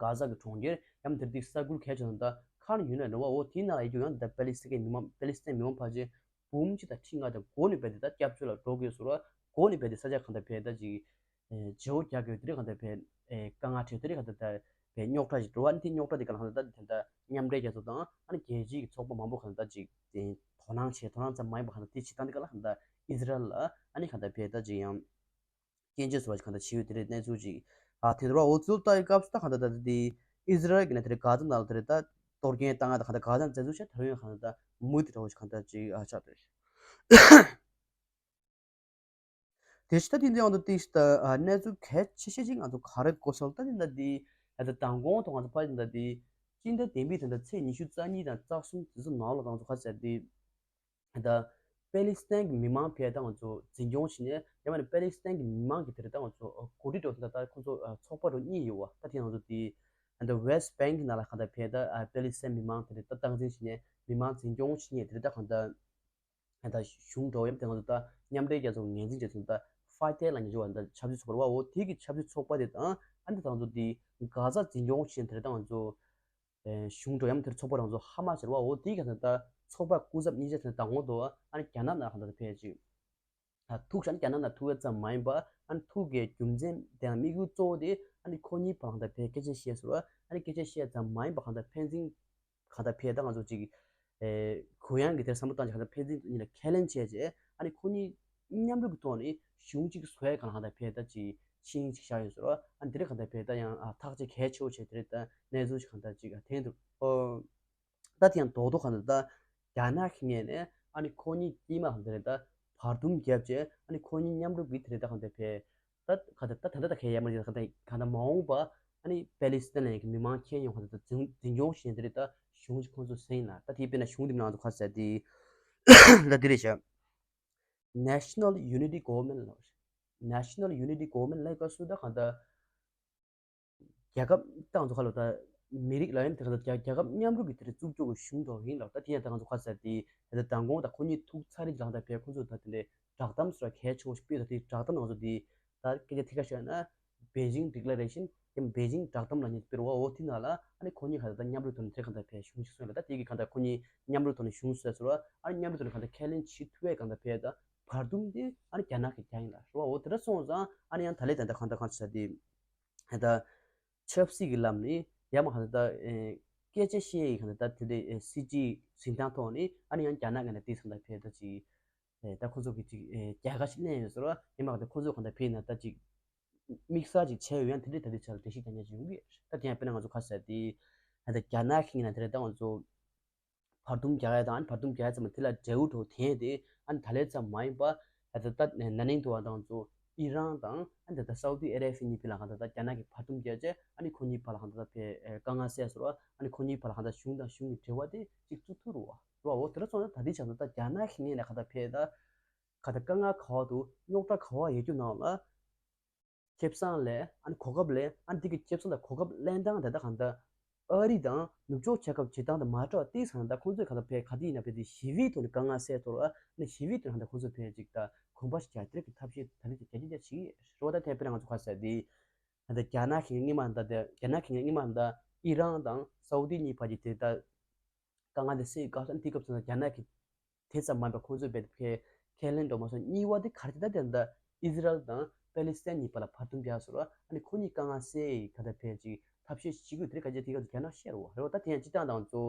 གྷ་ཟ་གི་གྲོང་ཁྱེར་ཡང་དེར་དེ་ས་ཁུལ་གལ་ཆེ་ན་ད་ཁར་ཡུན་ནས་རེད་བ། འོ་དེའི་ནང་ལ་ཡོད་རྒྱུ་ཡང་ད་པེ་ལི་སི་ཐན་གྱི་མི་མང་པེ་ལི་སི་ཐན་མི་མང་ཕལ་ཆེར་འབུམ་གཅིག་དང་ཁྲི་ལྔ་དང་གོ་ནས་བས་དེ་ད་སྐྱབས་བཅོལ་ལ་འགྲོ་དགོས་ཟེར་བ། གོ་ནས་བས་དེ་ས་ཆ་གང་ད་བས་ད་ཅིག་བརྗེ་བོ་རྒྱག་དགོས་དེ་རིགས་གང་ད་བས་དཀའ་ངལ་འཕྲད་དེ་རིགས་གང་ད་ད་བས་རྙོག་དྲ་ཞིག་འགྲོ་བ། ཨ་ནི་དེ་རྙོག་དྲ་དེ་གང་ལ་གང་ད་ད་དེ་ད་མཉམ་འབྲེལ་རྒྱལ་ཚོགས་དང་ཨ་ནི་རྒྱལ་སྤྱིའི་གི་ཚོགས་པ་མང་པོ་གང་ད་ཅིག་དོ་སྣང་བྱས། དོ་སྣང་ཙམ་མ་ཡིན་པ་གང་ད་དེ་བྱེད་སྟངས་དེ་གང་ལ་གང་ད་ཨི་ཟི་རལ་ལ་ཨ་ནི་གང་ད་བས་ད་ཅིག་ཡང་སྐྱོན་བརྗོད་བཟོ་བ་ཞིག་གང་ལྟར་བྱེད་ཡོད་དེ་རེད། གནས་ཚུལ་ཅིག་ཨ་དེ་འདྲ་འོ་ཚུལ་ལྟ་ཡི་སྐབས་སུ་ད་གང་ལྟར་ད་དེ་ཨི་ཟི་རལ་གྱི་ནས་དེ་རེད་གྷ་ཛ་ནང་ལ་དེ་རེད་ད་གཏོར་སྐྱོན་བཏང་ཡ་ད་གང་ལྟར་གྷ་ཛ་བཙན་འཛུལ་བྱས་ད་རུང་གང་ལྟར་ད་མུ་དེ་འདྲ་བོ་ཞིག་གང་ལྟར་ཅིག་ཨ་ཆགས་འདུག་དེ་ཕྱི་ད་དེ་འདྲ་ཡང་དུ་ཏིག་ད་ཨ་གནས་ཚུལ་གལ་ཆེ་ཤོས་ཅིག་ང་ཚོ་ག་རེ་གོ་སོང་ད་དེ་ད་དེ་ད་ད་མདང་དགོང་ཐོག་ང་ཚོ་ཕ་དེ་ད་དེ་སྤྱི་ཟླ་བདུན་པའི་དེ་ད་ཚེས་ཉི་ཤུ་རྩ་གཉིས་དང་རྩ་གསུམ་དེ་ཚོ་ནང་ལ་ད་ང་ཚོ་ག་ཟེར་དེ། ད་པེ་ལི་སི་ཐན་གྱི་མི་མང་ཕལ་ད་ང་ཚོ་འཛིན་སྐྱོང་བྱས་ནས་ཡང་མིན་ན་པེ་ལི་སི་ཐན་གྱི་མི་མང་གི་དེ་རེད་ད་ང་ཚོ་འགོ་ཁྲིད་འགྲོ་ད་ད་ཁོང་ཚོ་ཚོགས་པ་རུ་གཉིས་ཡོད་བ། ད་དེ་ང་ཚོ་དེ་ད་West Bank ནང་ལ་གང་ལྟར་ཕལ་ད་པེ་ལི་སི་ཐན་མི་མང་དེ་རེད་ད་སྟངས་འཛིན་བྱས་ནས་མི་མང་འཛིན་སྐྱོང་བྱས་ནས་དེ་རེད་ད་གང་ལྟར་ད་གཞུང་འགྲོ་ཡང་དེ་ང་ཚོ་ད་མཉམ་འབྲེལ་རྒྱལ་ཚོགས་ངོས་འཛིན་བྱས་ཚུལ་ད་ཕ་ཏེ་ལ་ཉེ་ཆར་བ་ད་ཆབ་སྲིད་ཚོགས་པ་རེད་བ། འོ་དེ་གི་ཆབ་སྲིད་ཚོགས་པ་དེ་དང་ཨ་ནི་ད་ང་ཚོ་དེ་གྷ་ཛ་འཛིན་སྐྱོང་བྱས་ནས་དེ་རེད་ད་ང་ཚོ། གཞུང་འགྲོ་ཡང་དེར་ཚོགས་པ་རང་ཚོ་ཧ་མ་ཤེས་བ། འོ་དེའི་ག་ད་ད་ཚོགས་པ་སྐུ་ཚབ་གཉིས་ཆ་དེ་ད་ངོ་དོ་ཨ་ནི་རྒྱ་ནག་ནང་ག་ད་ཕེབས་ཅིག་ཐུག་ཤག་ཨ་ནི་རྒྱ་ནག་ནང་ཐུག་ཡ་ཙམ་མ་ཡིན་པ་ཨ་ནི་ཐུག་གི་རྒྱུ་མཚན་དེ་དམིགས་ཡུལ་གཙོ་བོ་དེ་ཨ་ནི་ཁོ་གཉིས་བར་ལ་ད་ཕེབས་སྐད་ཆ་བཤད་ཟེར་བ། ཨ་ནི་སྐད་ཆ་བཤད་ཙམ་མ་ཡིན་པ་ག་ད་ཕན་ཚུན་ག་ད་ཕེབས་ད་ང་ཚོ་ཅིག་གུ་ཡངས་ཀྱི་དེར་བསམ་བློ་བཏང་ཅིག་ག་ད་ཕན་ཚུན་གཉིས་ལ་ཁས་ལེན་བྱས་རྗེས་ཨ་ནི་ཁོ་གཉིས་མཉམ་རུབ་ཀྱི་ཐོག་ནས་གཞུང་གཅིག་བཟོ་ཡ་ག་ལ་ག་ད་ཕེབས་ད་ཅིག་ཤིང་ཅིག་བཞག་ཡོད་ཟེར་བ། ཨ་ནི་དེ་རིང་ག་ད་ཕེབས་ད་ཡང་ཨ་ཐག་གཅོད་གལ་ཆེ་བོ་བྱས་དེ་རིང་ད་གནས་ཚུལ་ཞིག་ག་ད་ཅིག་ཨ་ཐོན་འདུག་ཨོ། ད་དེ་ཡང་རྡོག་རྡོག་ག་ད་ད་རྒྱ་ནག་གི་ངོས་ནས་ཨ་ནི་ཁོ་གཉིས་དཀྱིལ་མ་ག་ད་རེད་ད་བར་འདུམ་བརྒྱབ་བྱས་ཨ་ནི་ཁོ་གཉིས་མཉམ་རུབ་ཀྱི་དེ་རིང་ད་ག་ད་ཕེབས་ད་ག་ད་ད་ད་ད་ད་གལ་ཡ་མ་རེད་ད་ག་ད་ག་ད་མ་འོངས་པ་ ཨ་ནི་པེ་ལི་སི་ཐན་ལ་ཡང་གི་མི་མང་ཁྱེར་ཡོང་ཁ་ད་འཛིན་འཛིན་སྐྱོང་བྱེད་དེ་རེད། ད་གཞུང་གི་ཁོང་ཚོ་ཟིན་ལ་ད་དེའི་དཔེར་ན་གཞུང་དེ་མི་ནང་དུ་ཁ་ཟེར་དེ་ད་དེ་རེད་བྱ། National Unity Government ལ། National Unity Government ལ་ག་སུ་ད་གང་ད་རྒྱལ་ཁབ་ཏང་ཚོ་ཁ་ལོ་ད་མི་རིགས་ལ་ཡིན་དེ་ག་ད་རྒྱལ་རྒྱལ་ཁབ་མཉམ་རུབ་ཀྱི་དེ་རེད་བཙུགས་སྐྱོང་གི་གཞུང་དོ་ཡིན་ལ། ད་དེ་ཡང་ད་ང་ཚོ་ཁ་ཟེར་དེ་ད་མདང་དགོང་ད་ཁོ་གཉིས་ཐུག་ཚར་རེད་ལ། ད་ཕེ་ཁོ་ཚོ་ད་དེ་འདྲའི་བསྒྲགས་གཏམ་སོགས་གལ་ཆེན་པོ་ཞིག་སྤེལ། ད་དེ་བསྒྲགས་གཏམ་ནང་ཚོ་དེ་ད་སྐད་ཆ་ཐད་ཀར་བཤད་ན་Beijing Declaration ཡང་Beijing བསྒྲགས་གཏམ་ལ་ཉིད་སྤེལ་བ། འོ་དེ་ནང་ལ་ཨ་ནི་ཁོ་གཉིས་ག་ད་མཉམ་རུབ་ཐོག་ནས་དེ་ག་ད་ཕེ་གཞུང་ཞིག་སོན་ལ། ད་དེ་གི་ག་ད་ཁོ་གཉིས་མཉམ་རུབ་ཐོག་ནས་གཞུང་སོན་ཟེར་བ། ཨ་ནི་མཉམ་རུབ་ཐོག་ནས་ག་ད་ཁས་ལེན་བྱེད་ཐུབ་པའི་ག་ད་ཕེ་ད་བར་འདུམ་དེ་ཨ་ནི་རྒྱ་ནག་གི་རྒྱ་ཡིན་ལ་རེད་བ། འོ་དེ་འདྲ་སོང་ཙང་ཨ་ནི་ཡང་ད་ལས་ད་ད་ག་ད་ག་ད་ད་ད་ཆབ་སྲིད་ཀྱི་ལམ་ནས་ཡང་མ་ག་ད་ད་སྐད་ཆ་བཤད་ཡི་ག་ད་ད་དེ་འདྲའི་སྲིད་ཇུས་འཛིན་སྟངས་ཐོག་ནས་ཨ་ནི་ཡང་རྒྱ་ནག་གི་ནས་དེ་ཚང་ད་ཕེ་ད་ཅིག་ད་ཁོ་ཚོ་གི་ཅིག་རྒྱལ་ཁ་ཞིག་ལེན་ཡོད་ཟེར་བ། ཡང་མ་ག་ད་ཁོ་ཚོ་ག་ད་ཕེ་ན་ད་ཅིག་དམིགས་བསལ་ཅིག་བྱས་ཡོད། ཡང་དེ་འདྲའི་ད་དེ་ཆ་ལ་འགྲེལ་བཤད་རྒྱག་མཁན་ཅིག་ཡོང་གི་ད་དེ་ཡང་དཔེར་ན་ང་ཚོ་ཁ་ཟེར་དེ་ད་རྒྱ་ནག་གི་ནས་དེ་འདྲ་ད་ང་ཚོ་བར་འདུམ་རྒྱག་ཡ་དང་། ཨ་ནི་བར་འདུམ་རྒྱག་ཡ་ཙམ་མ་དེ་ལ་འབྲས་བུ་འགྲོ་དེ་དེ་ཨ་ནི་ད་ལས་ཙམ་མ་ཡིན་པ། ཨ་ད་ད་ན་ནིང་དུ་བ་དང་ཚོ་ཨི་རན་དང་ཨ་ནི་ད་ད་སའུ་ཏི་ཨ་ར་བི་གཉིས་བར་ལ་གང་ད་ད་རྒྱ་ནག་གི་བར་འདུམ་རྒྱག་བྱས། ཨ་ནི་ཁོ་གཉིས་བར་ལ་གང་ད་ད་ཕེ་དཀའ་ངལ་སེལ་ཟེར་བ། ཨ་ནི་ཁོ་གཉིས་བར་ལ་གང་ད་གཞུང་དང་གཞུང་གི་འབྲེལ་བ་དེ་གཅིག་བཙུགས་ཐུབ་རུ་བ་རུ་བ། འོ་དེ་འདྲ་སོང་ན་ད་དེ་ཆ་ད་ད་རྒྱ་ནག་གི་ངོས་ནས་གང་ད་ཕེ་ད་གང་ད་དཀའ་ངལ་ག་བ་འདུག་རྙོག་དྲ་ག་བ་ཡོད་རྒྱུ་ནང་ལ། ཁེ་བཟང་ལས་ཨ་ནི་གོ་སྐབས་ལས། ཨ་ནི་དེ་གི་ཁེ་བཟང་དང་གོ་སྐབས་ལེན་སྟངས་དེ་དག་གང་ལྟར་ཨ་རི་དང་ནུབ་ཕྱོགས་རྒྱལ་ཁབ་བྱེད་སྟངས་དང་མ་འདྲ་བ་དེ་ཚང་ད་ཁོང་ཚོས་གང་ལྟར་ཕེ་ག་དེ་ཡིན་ན་ཕེ་དེ་ཞི་བའི་ཐོག་ནས་དཀའ་ངལ་སེལ་ཐུབ་ར། ཨ་ནི་ཞི་བའི་ཐོག་ནས་གང་ལྟར་ཁོང་ཚོས་ཕེ་ཅིག་ད་གོམ་པ་ཞིག་རྒྱག་དེ་གི་ཐབས་ཤེས་ད་ནི་རྒྱ་སྐྱེད་བྱེད་ཀྱི་རེད་བ། ད་ཐེ་ཕེ་ང་ཚོ་ཁ་ཟེར་དེ་ད་རྒྱ་ནག་གི་སྔོན་མ་ད་དེ་རྒྱ་ནག་གི་སྔོན་མ་ད་ཨི་རན་དང་སའུ་ཏི་གཉིས་བར་གྱི་དེ་ད་དཀའ་ངལ་དེ་སེལ་དགོས་ས། ཨ་ནི་དེ་སྐབས་སུ་ན་རྒྱ་ནག་གི་དེ་ཙམ་མ་འགྲོ་ཁོང་ཚོས་བེད་ཁས་ཁས་ལེན་འགྲོ་མ་སོང་། གཉིས་པ་དེ་ག་རེ་དེ་ད་དེ་ད་ཨི་ཟི་རལ་དང་པེ་ལི་སི་ཐན་གཉིས་བར་ལ་བར་འདུམ་རྒྱག་ཟེར་བ། ཨ་ནི་ཁོ་གཉིས་དཀའ་ངལ་སེལ་ཡི་ག་ད་ཕེ་ཅིག་ཐབས་ཤེས་བྱེད་དགོས་དེ་རེད། ག་རེ་དེ་ག་ཚོད་རྒྱ་ནག་བཤད་རོ་རེད་བ། ད་དེ་ཡང་སྤྱི་བཏང་དང་ཚོ་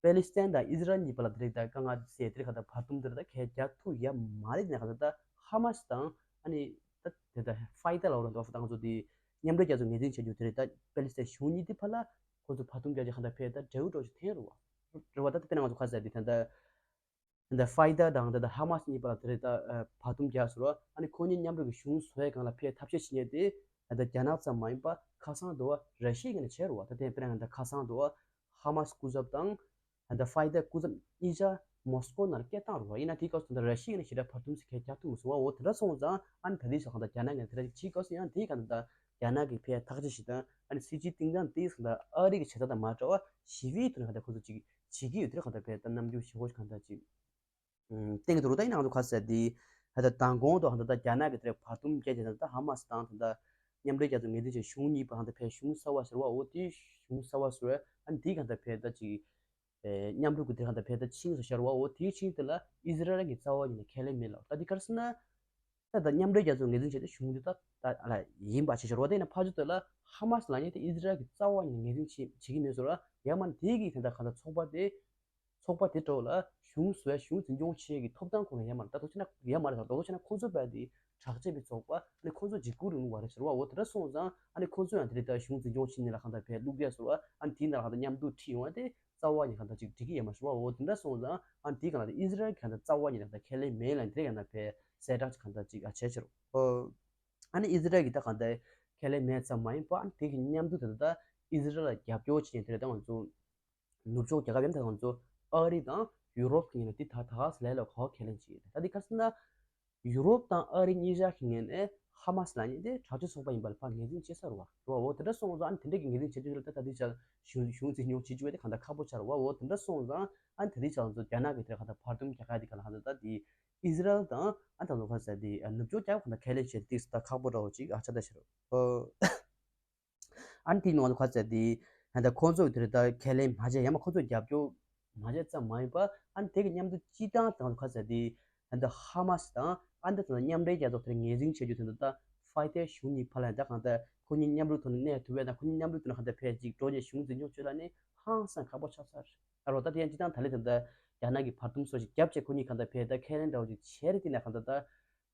པེ་ལི་སི་ཐན་དང་ཨི་ཟི་རལ་གཉིས་བར་ལ་དེ་རེད་ད་དཀའ་ངལ་དེ་སེལ་དེ་རེད། ག་ད་བར་འདུམ་དེ་རེད་ད་ཁས་རྒྱག་ཐུབ་ཡ་མ་རེད། དེ་ནས་ག་ད་ད་ཧ་མ་སི་དང་ཨ་ནི་ད་དེ་ད་ཕ་ཡི་ཏ་ལ་འོ་ར་འདུག་ད་ང་ཚོ་དེ་མཉམ་འབྲེལ་རྒྱལ་ཚོགས་ངོས་འཛིན་བྱེད་རྒྱུ་དེ་རེད། ད་པེ་ལི་སི་ཐན་གཞུང་གཉིས་དེ་བར་ལ་ཁོ་ཚོ་བར་འདུམ་རྒྱག་རྒྱུ་ག་ད་ཕེ་ད་འབྲས་བུ་འགྲོ་ཞིག་ཐོན་རོ་བ། རེད་བ། ད་དེ་དཔེར་ན་ང་ཚོ་ཁ་ཟེར་དེ་ད་ད་ད་ཕ་ཡི་ཏ་དང་ད་ད་ཧ་མ་སི་གཉིས་བར་ལ་དེ་རེད་ད་བར་འདུམ་རྒྱག་ཟེར་བ། ཨ་ནི་ཁོ་གཉིས་མཉམ་རུབ་ཀྱི་གཞུང་བཟོ་ཡས་སྒང་ལ་ཕེ་ཐབས་ཤེས་བྱེད་མཁན་དེ་ད་ད་རྒྱ་ནག་ཙམ་མ་ཡིན་པ་ཁ་སང་དུ་བ་ར་ཤི་ཡའི་ངོས་ནས་བྱས་རོ་བ། ད་དེ་དཔེར་ན་ད་ཁ་སང་དུ་བ་ཧ་མ་སི་སྐུ་ཚབ་དང་ད་ཕ་ཡི་ཏ་སྐུ་ཚབ་གཉིས་ཆ་མོ་སི་ཀོ་ནང་ལ་སྐད་བཏང་རོ་བ། ཡིན་ན་དེའི་སྐབས་སུ་ད་ར་ཤི་ཡའི་ངོས་ནས་ཞེ་དྲག་བར་འདུམ་ཟེར་ཁས་རྒྱག་ཐུབ་མི་སོང་བ། འོ་དེ་འདྲ་སོང་ཙང་ཨ་ནི་ད་དེའི་ཆ་གང་ད་རྒྱ་ནག་ངོས་ནས་དེ་འདྲ་ཅིག་བྱེད་སྐབས་སུ་ཡང་དེའི་གང་ད་རྒྱ་ནག་གི་ཕེ་ཐག་གཅོད་བྱེད་སྟངས་ཨ་ནི་སྲིད་ཇུས་བཏིང་སྟངས་དེའི་གང་ད་ཨ་རི་གི་བྱེད་སྟངས་དང་མ་འདྲ་བ་ཞི་བའི་ཐོག་ནས་གང་ད་ཁོ་ཚོ་ཅིག་བྱེད་ཀྱི་ཡོད་དེ་རེད། གང་ད་ཕེ་ད་རྣམ་འགྱུར་ཞེ་པོ་ཞིག་གང་ད་ཅིག་ཨུམ་བསྟན་གྱི་འདུག་རོ། ད་ཡིན་ནའང་ང་ཚོ་ཁ་ཟེར་དེ་ད་ད་མདང་དགོང་དུ་གང་ད་ད་རྒྱ་ནག་གི་དེ་རེད་བར་འདུམ་རྒྱག་བྱས་ད་ད་ཧ་མ་སི་དང་ད་ད་མཉམ་འབྲེལ་རྒྱལ་ཚོགས་ངོས་འཛིན་བྱས་གཞུང་གཉིས་བར་གང་ད་ཕེ་གཞུང་གསར་བ་ཟེར་བ། འོ་དེ་གཞུང་གསར་བ་ཟེར་བ། ཨ་ནི་དེའི་གང་ད་ཕེ་ད་ཅིག་ཨེ་མཉམ་རུབ་ཀྱི་དེ་གང་ད་ཕེ་ད་ཆིངས་སུ་བཞག་རོ་བ། འོ་དེའི་ཆིངས་དེ་ལ་ཨི་ཟི་རལ་གྱི་རྩ་བ་ཉིད་ནས་ཁས་ལེན་མེད་ལ། ད་དེ་ག་རེ་ཟེར་ན། ད་ད་མཉམ་འབྲེལ་རྒྱལ་ཚོགས་ངོས་འཛིན་བྱས་ཏེ་གཞུང་འདི་ད་ད་ལ་ཡིན་པ་ཞིག་ཤོར་བ། དེ་ཡིན་ན་ཕར་ཕྱོགས་དེ་ལ་ཧ་མ་སི་ལབ་མཁན་དེ་ཨི་ཟི་རལ་གྱི་རྩ་བ་ཉིད་ནས་ངོས་འཛིན་བྱེད་བྱེད་ཀྱི་མེད་ཟེར་བ། ཡང་མ་དེ་གི་དེ་འདྲ་གང་ལྟར་ཚོགས་པ་དེ་ཚོགས་པ་དེ་འདྲ་ལ་གཞུང་བཟོ་ཡ་གཞུང་འཛིན་སྐྱོང་བྱེད་ཀྱི་ཐོབ་ཐང་ཁོ་ན་ཡང་མ་རེད། ད་དོ་ཆ་ན་ཡང་མ་རེད། ད་དོ་ཆ་ན་ཁོ་ཚོ་བས་དེ་དྲག་ཆས་པའི་ཚོགས་པ་ཨ་ནི་ཁོ་ཚོ་འཇིགས་སྐུལ་རིང་ལུགས་པ་རེད་ཟེར་བ། འོ་དེ་འདྲ་སོང་ཙང་ཨ་ནི་ཁོ་ཚོ་ཡང་དེ་རིང་ད་གཞུང་འཛིན་སྐྱོང་བྱེད་མཁན་ལ་གང་ལྟར་བས་བླུག་ཡ་ཟེར་བ། ཨ་ནི་དེའི་ནང་ལ་གང་ལྟར་མཉམ་དུ་ཁྲིད་ཡོང་བ་དེ། རྩ་བ་ཉིད་གང་ལྟར་ཅིག་འགྲིག་གི་ཡོད་མ་རེད་བ། འོ་དེ་འདྲ་སོང་ཙང་ཨ་ནི་དེའི་སྒང་ལ་ཨི་ཟི་རལ་གྱི་གང་ལྟར་རྩ་བ་ཉིད་གང་ལྟར་ཁས་ལེན་མེད་ལ། དེ་གང་ལྟར་ཕར་གསལ་བསྒྲགས་ཅིག་གང་ལྟར་བྱས་ཕྱིར། ཨ་ནི་ཨི་ཟི་རལ་གྱི་ད་གང་ལྟར་ཁས་ལེན་མེད་ཙམ་མ་ཡིན་པ། ཨ་ནི་དེ་གི་མཉམ་དུ་ད་ལྟ་ཨི་ཟི་རལ་ལ་རྒྱབ་སྐྱོར་བྱེད་མཁན་དེ་རེད། ད་ང་ཚོ་ནུབ་ཕྱོགས་རྒྱལ་ཁབ་ཡང་ད་ང་ཚོ་ཨ་རི་དང་ཡུ་རོབ་ཀྱི་ངོས་ནས་དེ་ད་ད་ག་ས་ལས་ལ་ག་པར་ཁས་ལེན་བྱེད་ཀྱི་རེད། ད་དེ་ག་རེ་ཟེར་ན། ཡུ་རོབ་དང་ཨ་རི་གཉིས་ཆ་གི་ངོས་ནས་ཧ་མ་སི་ལབ་མཁན་དེ་དྲག་སྤྱོད་ཚོགས་པ་ཡིན་པ་ལ་ཕར་ངོས་འཛིན་བྱེད་ས་རེད་བ། རེད་བ། འོ་དེ་འདྲ་སོང་ཙང་ཨ་ནི་དེ་འདྲ་གི་ངོས་འཛིན་བྱེད་དུས་ལ་ད་ད་དེ་ཆ་གཞུང་གཞུང་འཛིན་སྐྱོང་བྱེད་རྒྱུ་བས་དེ་གང་ལྟར་ཁག་པོ་ཆགས་རེད་བ། འོ་དེ་འདྲ་སོང་ཙང་ཨ་ནི་ད་དེ་ཆ་ང་ཚོ་རྒྱ་ནག་གི་དེ་གང་ལྟར་བར་འདུམ་རྒྱག་ཡ་དེ་གང་ལ་གང་ལྟར་ད་དེ་ཨི་ཟི་རལ་དང་ཨ་ནི་ད་ང་ཚོ་ག་ཟེར་དེ་ནུབ་ཕྱོགས་རྒྱལ་ཁབ་གང་ལྟར་ཁས་ལེན་བྱེད་དུས་ད་ཁག་པོ་འདྲ་བོ་ཅིག་ཨ་ཆགས་ད་ཕྱིར། ཨ་ནི་དེའི་ནང་ལ་ཁ་ཟེར་དེ་ད་ལྟ་ཁོང་ཚོ་དེ་རེད། ད་ཁས་ལེན་མ་བྱས་ཡང་མ་ཁོང་ཚོ་རྒྱབ་སྐྱོར་མ་བྱས་ཙམ་མ་ཡིན་པ། ཨ་ནི་དེ་གི་མཉམ་དུ་སྤྱི་བཏང་དང་ཁ་ཟེར་དེ་ད་ལྟ་ཧ་མ་སི་དང་ཨ་ནི་ད་ལྟ་མཉམ་འབྲེལ་རྒྱལ་ཚོགས་དེར་ངོས་འཛིན་བྱེད་རྒྱུ་དེ་ད་ལྟ་ཕ་ཡི་ཏའི་གཞུང་གཉིས་བར་ལ་ད་གང་ལྟར་ཁོ་གཉིས་མཉམ་རུབ་ཐོག་ནས་གནས་ཐུབ་པས་ན། ཁོ་གཉིས་མཉམ་རུབ་ཐོག་ནས་གང་ལྟར་ཕལ་ཅིག་འགྲོ་རྒྱུ་གཞུང་འཛིན་སྐྱོང་བྱེད་ལ་ནི་ཧང་སང་ཁག་པོ་ཆགས་ཚར། ཨ་རོ་ད་དེ་ཡང་སྤྱི་བཏང་ད་ལེ་ད་ལྟ་རྒྱ་ནག་གི་བར་འདུམ་སོགས་ཤིག་བརྒྱབ་བྱས་ཁོ་གཉིས་གང་ལྟར་ཕལ་ད་ཁས་ལེན་འདྲ་བོ་ཅིག་བྱས་རེད། དེ་ན་གང་ལྟར་ད།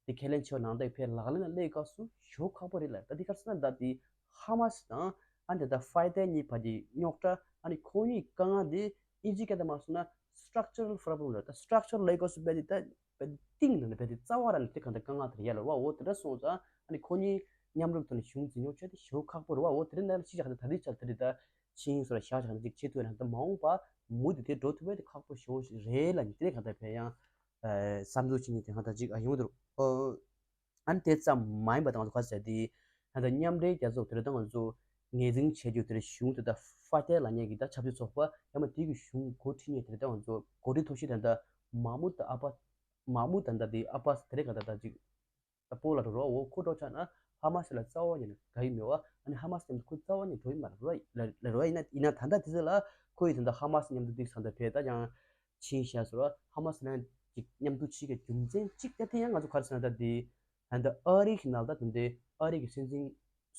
དེ་ཁས་ལེན་བྱས་པ་ནང་ལྟར་ཕར་ལག་ལེན་ལ་སླེབས་སྐབས་སུ་ཞེ་པོ་ཁག་པོ་རེད་ལ། ད་དེ་ག་རེ་ཟེར་ན་ད་དེ་ཧ་མ་སི་དང་ཨ་ནི་ད་ཕ་ཡི་ཏའི་གཉིས་བར་གྱི་རྙོག་དྲ། ཨ་ནི་ཁོ་གཉིས་དཀའ་ངལ་དེ་ཨིན་ཇིའི་སྐད་དུ་མ་སོང་ན་structural problem རེད། ད་structure ལབ་སྐབས་སུ་རྦད་དེ་ད་རྦད་དེ་གཏིང་ནས་རྦད་དེ་རྩ་བ་རང་ནས་དེ་གང་ལྟར་དཀའ་ངལ་དེ་རེད་ཡ་ལ་བ། འོ་དེ་འདྲ་སོང་ཙང་ཨ་ནི་ཁོ་གཉིས་ མཉམ་རུབ་ཐོག་ནས་གཞུང་འཛིན་སྐྱོང་བྱས་ཏེ་ཞེ་པོ་ཁག་པོ་རེད་བ། འོ་དེ་རིང་ནས་ཤི་ཆགས་ད་ད་རེས་ཆགས་ད་རེས་ད་ཆིངས་སོགས་ལ་བཞག་ཆགས་ད་ཅིག་བྱེད་ཐུབ་ན་ད་མ་འོངས་པ་མུ་མཐུད་དེ་འགྲོ་ཐུབ་པ་དེ་ཁག་པོ་ཞེ་པོ་རེད་ལབ་ནས་དེ་རིང་གང་ལྟར་བས་ཡང་བསམ་ཚུལ་བྱེད་མཁན་དེ་གང་ལྟར་ཅིག་ཡོང་འདུག་ཨ་ནི་དེ་ཙམ་མ་ཡིན་པ་དང་ང་ཚོ་ག་ཟེར་དེ་ད་ལྟ་མཉམ་འབྲེལ་རྒྱལ་ཚོགས་དེ་རིང་ད་ང་ཚོ་ངོས་འཛིན་བྱེད་རྒྱུ་དེ་རིང་གཞུང་དེ་ད་ཧྥ་ཏེ་ལབ་མཁན་གྱི་ད་ཆབ་སྲིད་ཚོགས་པ་ཡང་མ་དེ་གི་གཞུང་འགོ་ཁྲིད་མཁན་དེ་རིང་ད་ང་ཚོ་འགོ་ཁྲིད་ཐོག་ཤི་ད་ད་མ་མུ་ད་ཨ་པ་མ་མུ་ད་ད་དེ་ཨ་པ་དེ་རིང་གང་ལྟར་ད་ཅིག་ད་སྤོ་ལ་འགྲོ་རོགས་འོ་ཁོ་འགྲོ་ཆགས་ན་ཧ་མ་སི་ལ་རྩ་བ་ཉིད་ནས་དགའ་ཡི་མེད་བ། ཨ་ནི་ཧ་མ་སི་མཉམ་དུ་ཁོ་རྩ་བ་ཉིད་འགྲོ་ཡི་མ་རེད་རོ་ལ་རོ་ཡིན་ན་ཡིན་ན་ད་ལྟ་དེ་ཚོ་ལ་ཁོ་ཡི་ད་ལྟ་ཧ་མ་སི་མཉམ་དུ་འདུག་ས་ད་བས་ད་ཀྱང་ཕྱིན་ཤག་ཟེར་བ་ཧ་མ་སི་ལ་ཅིག་མཉམ་དུ་བྱེད་ཀྱི་རྒྱུ་མཚན་གཅིག་ད་དེ་ཡང་ང་ཚོ་ག་རེ་ཟེར་ན་ད་དེ་ད་ལྟ་ཨ་རི་གི་ནང་ད་དེ་འདྲའི་ཨ་རི་གི་སྲིད་འཛིན་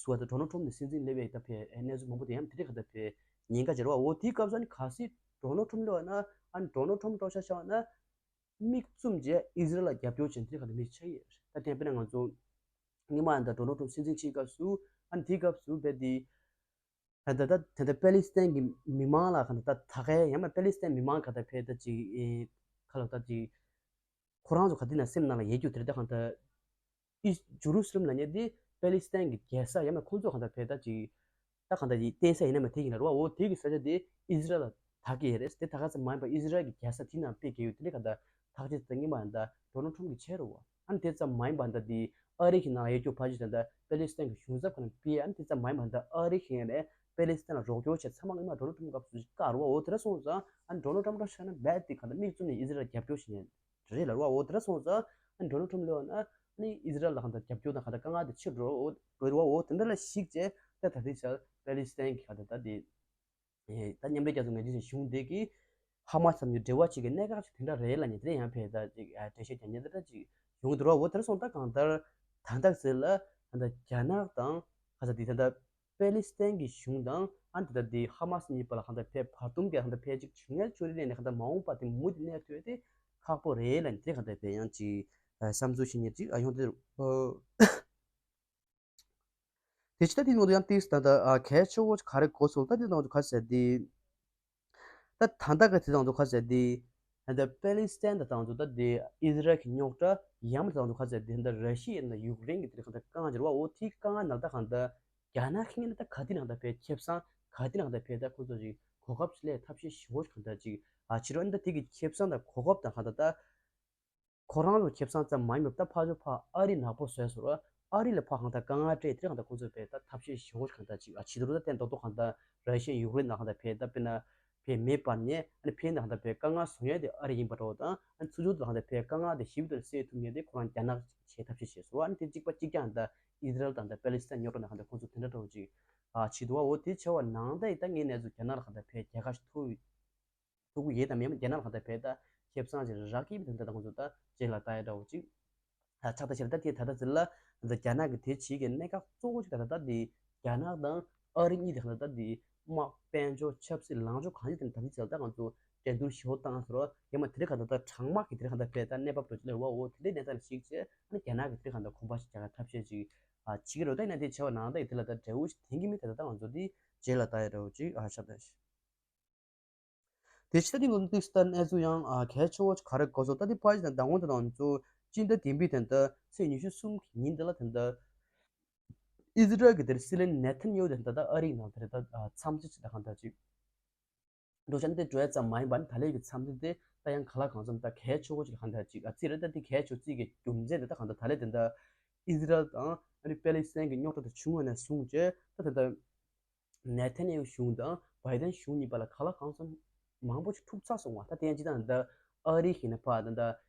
སུ་བ་ད་ཌོ་ནལ་ཊམ་ནི་སྲིད་འཛིན་སླེབས་ཡས་ད་བས་གནས་ཚུལ་མང་པོ་དེ་ཡང་དེ་རིང་ག་ད་བས་ཉེན་ཁ་ཆེ་རེད་བ། འོ་དེའི་སྐབས་སུ་ཨ་ནི་གལ་སྲིད་ཌོ་ནལ་ཊམ་སླེབས་པ་ན་ཨ་ནི་ཌོ་ནལ་ཊམ་འགྲོ་ཤག་ཤག་ན། མིག་བཙུམ་རྗེས་ཨི་ཟི་རལ་ལ་རྒྱབ་སྐྱོར་བྱེད་མཁན་དེ་ག་ནས་མི་ཆགས་ཡོད་རེད། ད་དེ་དཔེར་ན་ང་ཚོ་སྔོན་མ་ད་ཌོ་ནལ་ཊམ་སྲིད་འཛིན་ཆགས་སྐབས་སུ་ཨ་ནི་དེའི་སྐབས་སུ་བས་དེ་ད་ད་ད་ད་ད་པེ་ལི་སི་ཐན་གྱི་མི་མང་ལ་ག་ད་ད་ད་གའི་ཡང་ན་པེ་ལི་སི་ཐན་མི་མང་ག་ད་ཕེ་ད་ཅིག་ཨེ་ཁ་ལོ་ད་ཅིག་ཁོ་རང་ཚོ་ག་དེ་ན་སེམས་ནང་ལ་ཡལ་རྒྱུ་དེ་རེད། ད་ག་ད་ཨི་ཇུ་རུ་སི་ལམ་ལ་ཉེ་དེ་པེ་ལི་སི་ཐན་གྱི་རྒྱལ་ས་ཡང་ན་ཁོང་ཚོ་ག་ད་ཕེ་ད་ཅིག་ད་གང་ལྟར་ཡིན་བསྟན་ས་ཡིན་ན་མ་དེ་ཡིན་ལ་རུ་བ། འོ་དེ་གི་ས་ཆ་དེ་ཨི་ཟི་རལ་ལ་ཐག་གི་ཡོད་རེད། དེ་ཐག་ག་ཙམ་མ་ཡིན་པ་ཨི་ཟི་རལ་གྱི་རྒྱལ་ས་དེ་ནང་དཔེ་གལ་ཡོད་དེ་ལས་ག་ད་ཐག་ཆེ་ཙམ་ངེས་མ་ཡིན་ད་ཌོ་ནལ་ཁྲོམ་གྱི་ཆེ་རུ་བ། ཨ་ནི་དེ་ཙམ་མ་ཡིན་པ་ད་དེ་ཨ་རི་གི་ནང་ཡོད་རྒྱུ་ཕ་ཇུ་དེ་ད་པེ་ལི་སི་ཐན་གྱི་གཞུང་ཚབ་ཁང་ནས་སྤེལ། ཨ་ནི་དེ་ཙམ་མ་ཡིན་པ་ད་ཨ་རི་གི་ནས་པེ་ལི་སི་ཐན་ལ་རོགས་སྐྱོར་བྱས་ཚང་མ་ངེས་མ་ཌོ་ནལ་ཁྲོམ་སྐབས་སུ་བཀག་རུ་བ། འོ་དེ་འདྲ་སོང་ཙང་ཨ་ནི་ཌོ་ནལ་ཁྲོམ་འདྲ་ཤ་ན་རྦད་དེ་ག་ད་མིག་བཙུམ་ནས་ཨི་ཟི་རལ་ལ་རྒྱབ་སྐྱོར་བྱེད་ཉན། རེད་ལ་རུ་བ། འོ་དེ་འདྲ་སོང་ཙང་ཨ་ནི་ཌོ་ནལ་ཁྲོམ་སླེབས་པ་ན་ཨ་ནི་ཨི་ཟི་རལ་ལ་གང་ལྟར་རྒྱབ་སྐྱོར་དང་གང་ལྟར་དཀའ་ངལ་དེ་ཆེ་འགྲོ་འོ་འགྲོ་རུ་བ། འོ་དེ་འདྲ་ལ་གཞིགས་བྱས་ད་ད་ལྟའི་ཆར་པེ་ལི་སི་ཐན་གྱི་གང་ལྟར་ད་དེ་ད་མཉམ་འབྲེལ་རྒྱལ་ཚོགས་ངོས་འཛིན་བྱས་གཞུང་འདི་གིས་ཧ་མ་སི་ནས་འབྲེལ་བ་བྱེད་ཀྱི་གནད་འགག་ཅིག་དེ་འདྲ་རེད་ལ་ཉེ་དེ་ཡང་ཕེ་ད་ཅིག་འགྲེལ་བཤད་རྒྱག་ཉེ་དེ་འདྲ་ཅིག་ཡོང་འདུག་རོ། འོ་དེ་འདྲ་སོང་ད་གང་ལྟར་ད་ལྟ་ཟེར་ལ་ད་ལྟ་རྒྱ་ནག་དང་ག་ས་དེ་ད་ལྟ་པེ་ལི་སི་ཐན་གྱི་གཞུང་དང་ཨ་ནི་ད་ལྟ་དེ་ཧ་མ་སི་གཉིས་བར་ལ་གང་ལྟར་ཕེ་བར་འདུམ་གྱི་གང་ལྟར་ཕེ་ཅིག་བྱུང་ཡ་ཅོ་རི་ལས་ནས་གང་ལྟར་མ་འོངས་པ་དེ་མུ་དེ་གནས་ཐུབ་ཡ་དེ་ཁག་པོ་རེད་ལ་ནི་དེ་གང་ལྟར་ཕེ་ཡང་ཅིག་བསམ་ཚུལ་ཞིག་ཉེར་གཅིག་ཡོང་དེ་རུ། དེ་ཕྱི་ད་དེ་ནང་དུ་ཡང་ཏིས་ད་ལྟ་གལ་ཆེ་བོ་ག་རེ་གོ་སོང་ད་དེ་ནང་དུ་ག་ཟེར་དེ། ད་ད་ལྟ་ག་དེ་དང་དུ་ཁ་ཟེར་དེ། ད་ལྟ་པེ་ལི་སི་ཐན་དང་དང་དུ་ད་དེ་ཨི་ཟི་རལ་གྱི་རྙོག་དྲ་ཡང་མ་དང་དུ་ཁ་ཟེར་དེ་ད་ར་ཤི་ཡ་དང་ཡུཀ་རེན་གྱི་དེ་གང་ལྟར་དཀའ་ངལ་འབྱོར་བ། འོ་དེའི་དཀའ་ངལ་ནང་ད་གང་ལྟར་རྒྱ་ནག་ཁེ་ངན་ད་ག་དེ་ནང་ད་ཕེ་ཁེ་བཟང་ག་དེ་ནང་ད་ཕེ་ད་ཁོ་ཚོ་ཞིག་གོ་སྐབས་སླེབས་ཐབས་ཤེས་ཞུ་བོ་གང་ལྟར་ཅིག་ཨ་ཕྱི་རོལ་ད་དེ་གི་ཁེ་བཟང་དང་གོ་སྐབས་དང་གང་ལྟར་ད། ཁོ་རང་ལ་ཁེ་བཟང་ཙམ་མ་ཡིན་པར་ད་ཕར་ཚུར་ཕར་ཨ་རི་ནག་པོ་བཟོས་སོང་ར། ཨ་རི་ལ་ཕར་གང་ལྟར་དཀའ་ངལ་སྤྲད་དེ་གང་ལྟར་ཁོང་ཚོས་བས་ད་ཐབས་ཤེས་ཞེ་པོ་གང་ལྟར་ཅིག་ཨ་བྱེད་དུ་རུ་ད་བརྟེན་ཏོག་ཏོག་གང་ལྟར་ར་ཤི་ཡ་ཡུཀ་རེན་ནང་གང་ལྟར་བས་ད་དཔེར་ན་བས་མེ་སྤར་ནས་ཨ་ནི་ཕན་ད་གང་ལྟར་བས་དཀའ་ངལ་བཟོ་ཡ་དེ་ཨ་རི་ཡིན་པ་འདྲ་བོ་དང་ཨ་ནི་ཚུར་ཕྱོགས་དུ་གང་ལྟར་བས་དཀའ་ངལ་དེ་ཞིབ་ཏུ་སེལ་ཐུབ་ཡ་དེ་ཁོ་རང་རྒྱ་ནག་བྱས་ཐབས་ཤེས་བྱས་སོང་ར། ཨ་ནི་དེ་གཅིག་པ་གཅིག་རྐྱང་ད་ཨི་ཟི་རལ་དང་ད་པེ་ལི་སི་ཐན་རྙོག་དྲ་ནང་གང་ལྟར་ཁོང་ཚོ་དེ་འདྲ་འདྲ་བོ་ཅིག་ཨ་བྱེད་དུ་བ། འོ་དེ་བྱ་བ་ནང་ད་ཡི་ད་ངའི་གནས་ཚུལ་རྒྱ་ནག་ལ་གང་ལྟར་བས་རྒྱལ་ཁ་ཞིག་ཐོབ་ཡོད། ཐུག་གི་ཡོད་དམ་མེད་རྒྱ་ནག་ལ་གང་ལྟར་བས་ད་ཁེ་བཟང་ཅིག་རག་གི་མི་དེ་འདྲ་ཁོང་ཚོ་ད་རྗེས་ལ་ལྟ་ཡ་འདྲ་བོ་ཅིག་ད་ཆགས་ད་ཆེ་ལ་ད་དེ་ད་ལྟ་ཟེར་ལ་ད་རྒྱ་ནག་གི་དེ་བྱེད་ཀྱི་གནད་འགག་གཙོ་བོ་ཅིག་ད་ལྟ་ད་དེ་རྒྱ་ནག་དང་ཨ་རི་གཉིས་དེ་གང་ལྟར་ད་དེ་དམག་དཔལ་འབྱོར་ཆབ་སྲིད་ལངས་ཕྱོགས་གང་ཅིག་དེ་ད་ལྟ་ཟེར་ལ་ད་ང་ཚོ་འགྲན་བསྡུར་ཞེ་པོ་བཏང་ཟེར་རོ། ཡང་མ་དེ་རིང་གང་ལྟར་ད་གྲང་དམག་གི་དེ་རིང་གང་ལྟར་བས་ད་གནས་བབ་འགྲོ་ཅིག་ལ་རུ་བ། འོ་དེ་འདྲའི་གནས་སྟངས་ལ་གཞིགས་བྱས་ཨ་ནི་རྒྱ་ནག་གི་དེ་རིང་གང་ལྟར་གོམ་པ་ཞིག་རྒྱག་ག་ཐབས་ཤེས་ཅིག་ཨ་བྱེད་ཀྱི་རོ། ད་ཡིན་ན་དེ་བྱ་བ་ནང་ད་ཡི་དེ་ལ་ད་འབྲས་བུ་ཞིག་འཐེན་གྱི་མི་དེ་ད་ད་ང་ཚོ་དེ་རྗེས་ལ་ལྟ་ཡ་འདྲ་བོ་ཅིག་ཨ་ཆགས་ད་ཤི། དེ་ཕྱི་ད་དེ་ལོ་ཏིག་སི་ཏན་ཨེ་ཟུ་ཡང་ཨ་གལ་ཆེ་བོ་ག་རེ་གོ་སོང་ད་དེ་ཕ་ཞིག་དང་མདང་དགོང་དེ་དང་ཚོ་སྤྱི་ཟླ་བདུན་པའི་དེ་ད་ཚེས་ཉི་ཤུ་གསུམ་གྱི་ཉིན་དེ་ལ་དེ་ད་ཨི་ཟི་རལ་གྱི་དེར་སྲིད་བློན་ནེ་ཐན་ཡ་ཧུ་དེ་ད་ད་ཨ་རིའི་ནང་དེར་ད་འཚམས་གཟིགས་ཅིག་ད་གང་ད་ཅིག་འགྲོ་བྱ་འདི་འགྲོ་ཡ་ཙམ་མ་ཡིན་པར་ད་ལན་གྱི་འཚམས་གཟིགས་དེ་ད་ཡང་ག་ལ་གང་འཚམ་ད་གལ་ཆེ་བོ་ཅིག་གང་ད་ཅིག་ཨ་ཙི་རེད། ད་དེ་གལ་ཆེ་ཙི་གི་རྒྱུ་མཚན་དེ་ད་གང་ད་ད་ལན་དེ་ད་ཨི་ཟི་རལ་དང་ཨ་རི་པེ་ལི་སི་ཐན་གྱི་རྙོག་དྲ་དེ་བྱུང་བ་ནས་བཟུང་བྱས་ད་དེ་ད། ནེ་ཐན་ཡ་ཧུ་གཞུང་དང་བྷའི་ཏན་གཞུང་གཉིས་བར་ལ་གང་ལ་གང་འཚམ་མང་པོ་ཞིག་འཁྲུག་ཚར་སོང་བ། ད་དེ་ཡང་ཅི་ལྟར་ད་ཨ་རི་ཞིག་ནས་ཕར་ད་ད་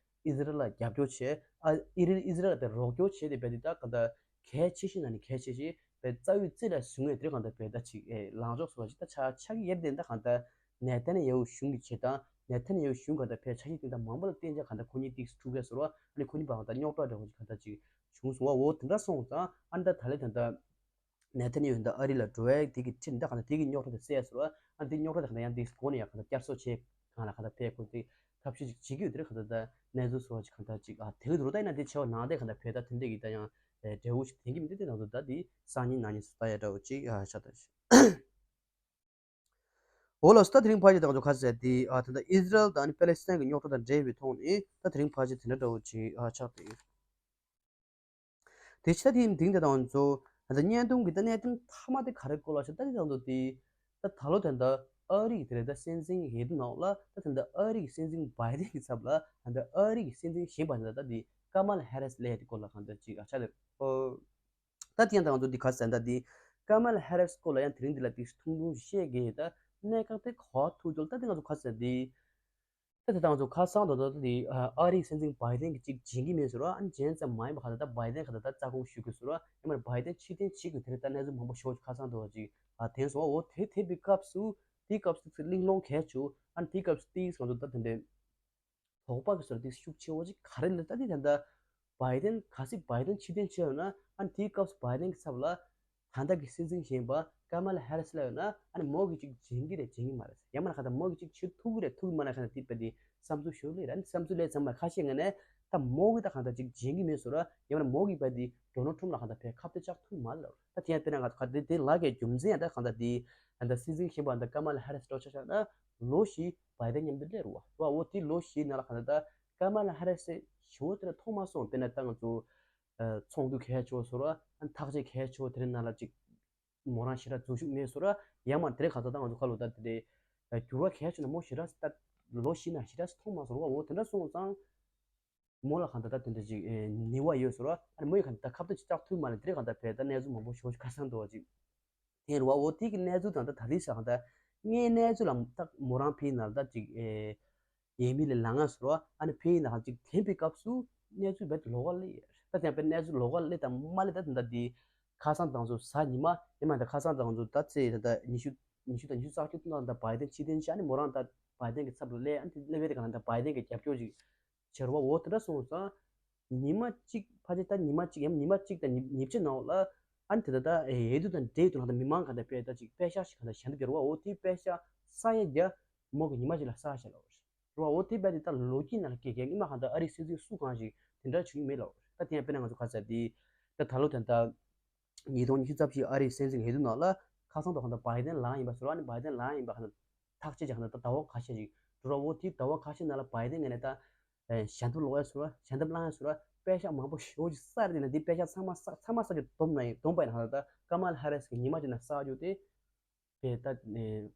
ཨི་ཟི་རལ་ལ་རྒྱབ་སྐྱོར་བྱས། ཨ་ཨི་རི་ཨི་ཟི་རལ་ལ་ད་རོགས་སྐྱོར་བྱས་ཏེ་བས་ཏེ་ད་ག་ད་གལ་ཆེ་ཤོས་ནང་ནས་གལ་ཆེ་ཤོས་བས་རྩ་བའི་རྩེ་ལ་བཟུང་བའི་དེ་གང་ད་བས་ད་ཅིག་ཨེ་ལངས་ཕྱོགས་སོགས་ཅིག་ད་ཆ་ཆགས་ཀྱི་ཡོད། དེ་ད་གང་ད་ནེ་ཐན་ཡ་ཧུ་གཞུང་གི་བྱེད་སྟངས་ནེ་ཐན་ཡ་ཧུ་གཞུང་གང་ད་བས་ཆ་ཤས་དེ་ད་མང་པོ་ལ་བརྟེན་བྱས་གང་ད་ཁོ་གཉིས་ཏིག་འཁྲུག་གས་ཟེར་བ་ཨ་ནི་ཁོ་གཉིས་བར་གང་ད་རྙོག་དྲ་འདྲ་བོ་ཅིག་གང་ད་ཅིག་བྱུང་སོང་བ། འོ་དེ་འདྲ་སོང་ཙང་ཨ་ནི་ད་ད་ལན་ད་ད། ནེ་ཐན་ཡ་ཧུ་ད་ཨ་རི་ལ་འགྲོ་བའི་དེ་གི་ཁྲིད་ད་གང་ལྟར་དེ་གི་རྙོག་དྲ་དེ་སེལ་སོང་། ཨ་དེ་རྙོག་དྲ་དེ་གང་ལྟར་ཡང་དེ་སྒོ་ནས་ཡང་གང་ལྟར་བསྐྱར་གསོ་བྱེད་གང་ལ་གང་ལྟར་ཕེབས་དགོས་དེ་ཐབས་ཤེས་ཅིག་བྱེད་ཀྱི་ཡོད། དེ་གང་ལྟར་ད་གནས་ཚུལ་སོགས་ཅིག་གང་ལྟར་ཅིག་ཨ་དེ་གི་འདུག་ད་ཡིན་ན་དེ་ཆེ་བ་ནང་དེ་གང་ལྟར་ཕེབས་ད་དེ་འདྲ་གི་ད་ཡང་འབྲས་བུ་ཞིག་ཐོན་གྱི་མི་འདུག་དེ་ནང་དུ་ད་དེ་སང་ཉིན་གནངས་ཉིན་སུ་ལྟ་ཡ་འདྲ་བོ་ཅིག་ཨ་ཆ་ད་ཤི། འོ་ལགས་སོ། ད་དེ་རིང་ཕལ་ཆེར་ད་ང་ཚོ་ག་ཟེར་དེ་ཨ་ད་ད་ཨི་ཟི་རལ་དང་ཨ་ནི་པེ་ལེ་སི་ཐན་གྱི་རྙོག་དྲ་དང་འབྲེལ་བའི་ཐོག་ནས་ད་དེ་རིང་ཕལ་ཆེར་དེ་འདྲ་འདྲ་བོ་ཅིག་ཨ་ཆགས་ཏེ་ཡོད། དེ་ཕྱི་ད་དེའི་མིང་དེ་དང་ཚོ་ ད་ལྟ་བརྙན་ཐུང་གི་ད་གནད་དོན་མཐའ་མ་དེ་ག་རེ་སྐོར་ལ་ཞིག་ད་དེ་དང་དུ་དེ། ད་ད་ལོ་ད་ལྟ་ཨ་རི་གི་དེ་རེད། ད་སྲིད་འཛིན་འོས་བསྡུ་ནང་ལ་ད་ད་ལྟ་ཨ་རི་གི་སྲིད་འཛིན་བྷའི་ཌེན་གྱི་ཚབ་ལ་ད་ལྟ་ཨ་རི་གི་སྲིད་འཛིན་གཞན་པ་ད་ད་དེ་ཀ་མ་ལ་ཧེ་རིས་སླེབས་ཡ་དེ་སྐོར་ལ་གང་ལྟར་ཅིག་ཨ་ཆ་དེ། ཨོ། ད་དེ་ཡང་ད་ང་ཚོ་འདི་ག་ཟེར་ད་འདི་ཀ་མ་ལ་ཧེ་རིས་སྐོར་ལ་ཡང་དེ་རིང་འདི་ལ་ཏིག་ཐུང་ཐུང་བཤད་གི་ད་གནད་འགག་དེ་གོ་ཐུག་ཅོག་ད་དེ་ང་ཚོ་ག་ཟེར་འདི། ད་དེ་ད་ང་ཚོ་ཁ་སང་དོ་ད་འདི་ཨ་རིའི་སྲིད་འཛིན་བྷའི་ཌེན་གྱི་ཅིག་བྱེད་ཀྱི་མེད་ཟེར་བ། ཨ་ནི་བྱེད་ཙམ་མ་ཡིན་པ་ག་ད་ད་བྷའི་ཌེན་ག་ད་ད་རྩ་དགོངས་ཞུ་དགོས་ཟེར་བ། ཡང་མ་བྷའི་ཌེན་ཕྱིར་འཐེན་བྱེད་དགོས་དེ་རེད། ད་གནས་ཚུལ་མང་པོ་ཞོག་ཁ་སང་དོ་ཅིག་ཨ་དེ་སོང་བ། འོ་དེ་དེ་བའི་སྐབས་སུ་དེའི་སྐབས་སུ་ཏིག་གླེང་སློང་གལ་ཆེ། ཨ་ནི་དེའི་སྐབས་སུ་ཏིག་ང་ཚོ་ད་དེ་འདྲའི། དོགས་པ་གི་བཟོ་འདྲ་ཏིག་ཤུགས་ཆེ་བོ་ཅིག་ག་རེ་ལ་ད་ཏིག་ད་ལྟ་བྷའི་ཌེན་གལ་སྲིད་བྷའི་ཌེན་ཕྱིར་འཐེན་བྱས་ཡོད་ན། ཨ་ནི་དེའི་སྐབས་སུ་བྷའི་ཌེན་གྱི་ཚབ་ལ་ད་ལྟ་གི་སྲིད་འཛིན་གཞོན་པ་ཀ་མ་ལ་ཧེ་རིས་སླེབས་ཡོད་ན། ཨ་ནི་མོ་གིས་ཅིག་བྱེད་ཀྱི་རེད་བྱེད་ཀྱི་མ་རེད། ཡང་མིན་ན་ག་ད་མོ་གིས་ཅིག་བྱེད་ཐུབ་ཀྱི་རེད་ཐུབ་ཀྱི་མ་རེད། ག་ད་ཏིག་པ་འདི་བསམ་ཚུལ་ཤོད་ལེ་ར། ཨ་ནི་བསམ་ཚུལ་ལས་ཚང་མ་ཁ་ཤས་ངས་ནས་ད་མོ་གིས་ད་ག་ད་ཅིག་བྱེད་ཀྱི་མེད་ཟེར་ར། ཡང་མིན་ན་མོ་གིས་པ་འདི་ཌོ་ནལ་ཊམ་ལ་ག་ད་ཕེ་ཁ་གཏད་གཅོག་ཐུབ་མ་རེད། ད་དེ་ཡང་དཔེར་ན་ང་ཚོ་ག་དེ་དེ་ལ་གའི་རྒྱུ་མཚན་ཡང་ད་གང་ལྟར་དེ་ད་ལྟ་སྲིད་འཛིན་གཞོན་པ་ད་ཀ་མ་ལ་ཧེ་རིས་འགྲོ་ཆ་བཞག་ན་ལོ་བཞི་བྷའི་ཌེན་མཉམ་དུ་སླེབས་རེད་བ། འོ་དེ་ལོ་བཞི་ནང་ལ་གང་ལྟར་ད་ཀ་མ་ལ་ཧེ་རིས་ཞེ་པོ་དེ་འདྲ་མཐོང་མ་སོང་། དཔེར་ན་ད་ང་ཚོ་ཚོགས་འདུ་གལ་ཆེ་བོ་ཟེར་ར། ཨ་ཐག་གཅོད་གལ་ཆེ་བོ་དེ་རིང་ནང་ལ་ཅིག་མོ་རང་ཞེ་དྲག་འཛུལ་ཞུགས་མེད་ཟེར་ར། ཡང་མ་དེ་རིང་གང་ལྟར་ད་ང་ཚོ་ཁ་ལོ་ད་དེ་འདྲའི་འགྱུར་བ་གལ་ཆེ་ན་མོ་ཞེ་དྲག་ད་ལོ་བཞི་ནང་ཞེ་དྲག་མཐོང་མ་སོང་བ། འོ་དེ་འདྲ་སོང་ཙང་། མོ་ལ་གང་ལྟར་ད་དེ་འདྲ་ཅིག་ཨེ་ནུས་པ་ཡོད་ཟེར་བ། ཨ་ནི་མོ་ཡིས་གང་ལྟར་ཁ་གཏད་ཅིག་གཅོག་ཐུབ་མ་རེད། དེ་རིང་གང་ལྟར་བས་ད་གནས་ཚུལ་མང་པོ་ཞེ་པོ་ཅིག་ཁ་སང་འདུག་བ་ཅིག་དེ་རེད་བ། འོ་དེ་གི་གནས་ཚུལ་དང་ད་ད་རེས་ཤག་གང་ལྟར་ངའི་གནས་ཚུལ་ལ་ད་མོ་རང་ཕེ་ཡིན་ན་ད་ཅིག་ཨེ་ཡས་མི་ལས་ལངས་ཟེར་བ། ཨ་ནི་ཕེ་ཡིན་ན་གང་ཅིག་དེ་བའི་སྐབས་སུ་གནས་ཚུལ་བས་ལོགས་ཀ་སླེབས་ཡོད། ད་དེ་ཡང་བས་གནས་ཚུལ་ལོགས་ཀ་སླེབས་དང་མ་སླེབས་ད་དེ་འདྲ་དེ་ཁ་སང་དང་ཚོ་གཟའ་ཉི་མ་ཡིན་མ་ད་ཁ་སང་དང་ཚོ་ད་ཚེས་ད་ད་ཉི་ཤུ་ཉི་ཤུ་དང་ཉི་ཤུ་རྩ་བཅུ་ནང་ད་བྷའི་ཌེན་ཕྱིར་འཐེན་བྱས། ཨ་ནི་མོ་རང་ད་བྷའི་ཌེན་གི་ཚབ་ལ་སླེབས། ཨ་ནི་དེ་སླེབས་པའི་དེ་གང་ལྟར་ད་བྷའི་ཌེན་གི་རྒྱབ་སྐྱོར་ཅིག་བྱེད་རོགས། འོ་དེ་འདྲ་སོང་ཙང་ཉི་མ་གཅིག་ཕལ་ཆེར་ད་ཉི་མ་གཅིག་ཡང་ཉི་མ་གཅིག་དང་ཉི་ཉིན་གཅིག་ནང་ལ་ཨ་ནི་དེ་ད་ད་འོས་བསྡུ་དང་འབྲེལ་དུ་ནང་ད་མི་མང་ག་ད་དཔེ་ད་ཅིག་པད་ཤག་ཞིག་ག་ད་ཞལ་འདེབས་རྒྱག་རོགས། འོ་དེ་པད་ཤག་ས་ཡ་བརྒྱ་མོ་གི་ཉི་མ་གཅིག་ལ་ས་ཞལ་ལ་རོགས། འོ་དེ་བས་དེ་ད་ལོ་རྒྱུས་ནང་ལ་སྐད་རྒྱག་ཉི་མ་གང་ལྟར་ཨ་རིའི་སྲིད་འཛིན་སུ་གང་ཞིག་དེ་འདྲ་བྱུང་མེད་ལ། ད་དེ་ཡང་དཔེར་ན་ང་ཚོ་ག་ཚད་དེ་ད་ད་ལོ་དེ་ད་ཉིས་སྟོང་ཉི་ཤུ་རྩ་བཞི་ཨ་རིའི་སྲིད་འཛིན་འོས་བསྡུ་ནང་ལ་ཁ་སང་དུ་གང་ལྟར་བྷའི་ཌེན་ལངས་ཡིན་པ་ཟེར་བ། ཨ་ནི་བྷའི་ཌེན་ལངས་ཡིན་པ་གང་ལྟར་ཐག་བཅད་ཀྱི་གང་ལྟར་ད་ཟླ་བ་ཁ་ཤས་ཤིག་འགྲོ་ར། འོ་དེ་ཟླ་བ་ཁ་ཤས་ནང་ལ་བྷའི་ཌེན་ངོས་ནས་ད་ཞལ་འདེབས་ཀློག་ཡ་ཟེར་བ། ཞལ་འདེབས་བླངས་ཡ་ཟེར་བ། པད་ཤག་མང་པོ་ཞེ་པོ་ཅིག་བསགས་རེད། དེ་ན་དེ་པད་ཤག་ཚང་མ་བསགས་ཚང་མ་བསགས་ཀྱི་བསྡོམས་ན་ཡིན་བསྡོམས་པ་ཡིན་ན་གང་ལྟར་ཀ་མ་ལ་ཧེ་རིས་གི་ཉི་མ་གཅིག་ནང་བསགས་རྒྱུ་དེ། པས་ད་ནས་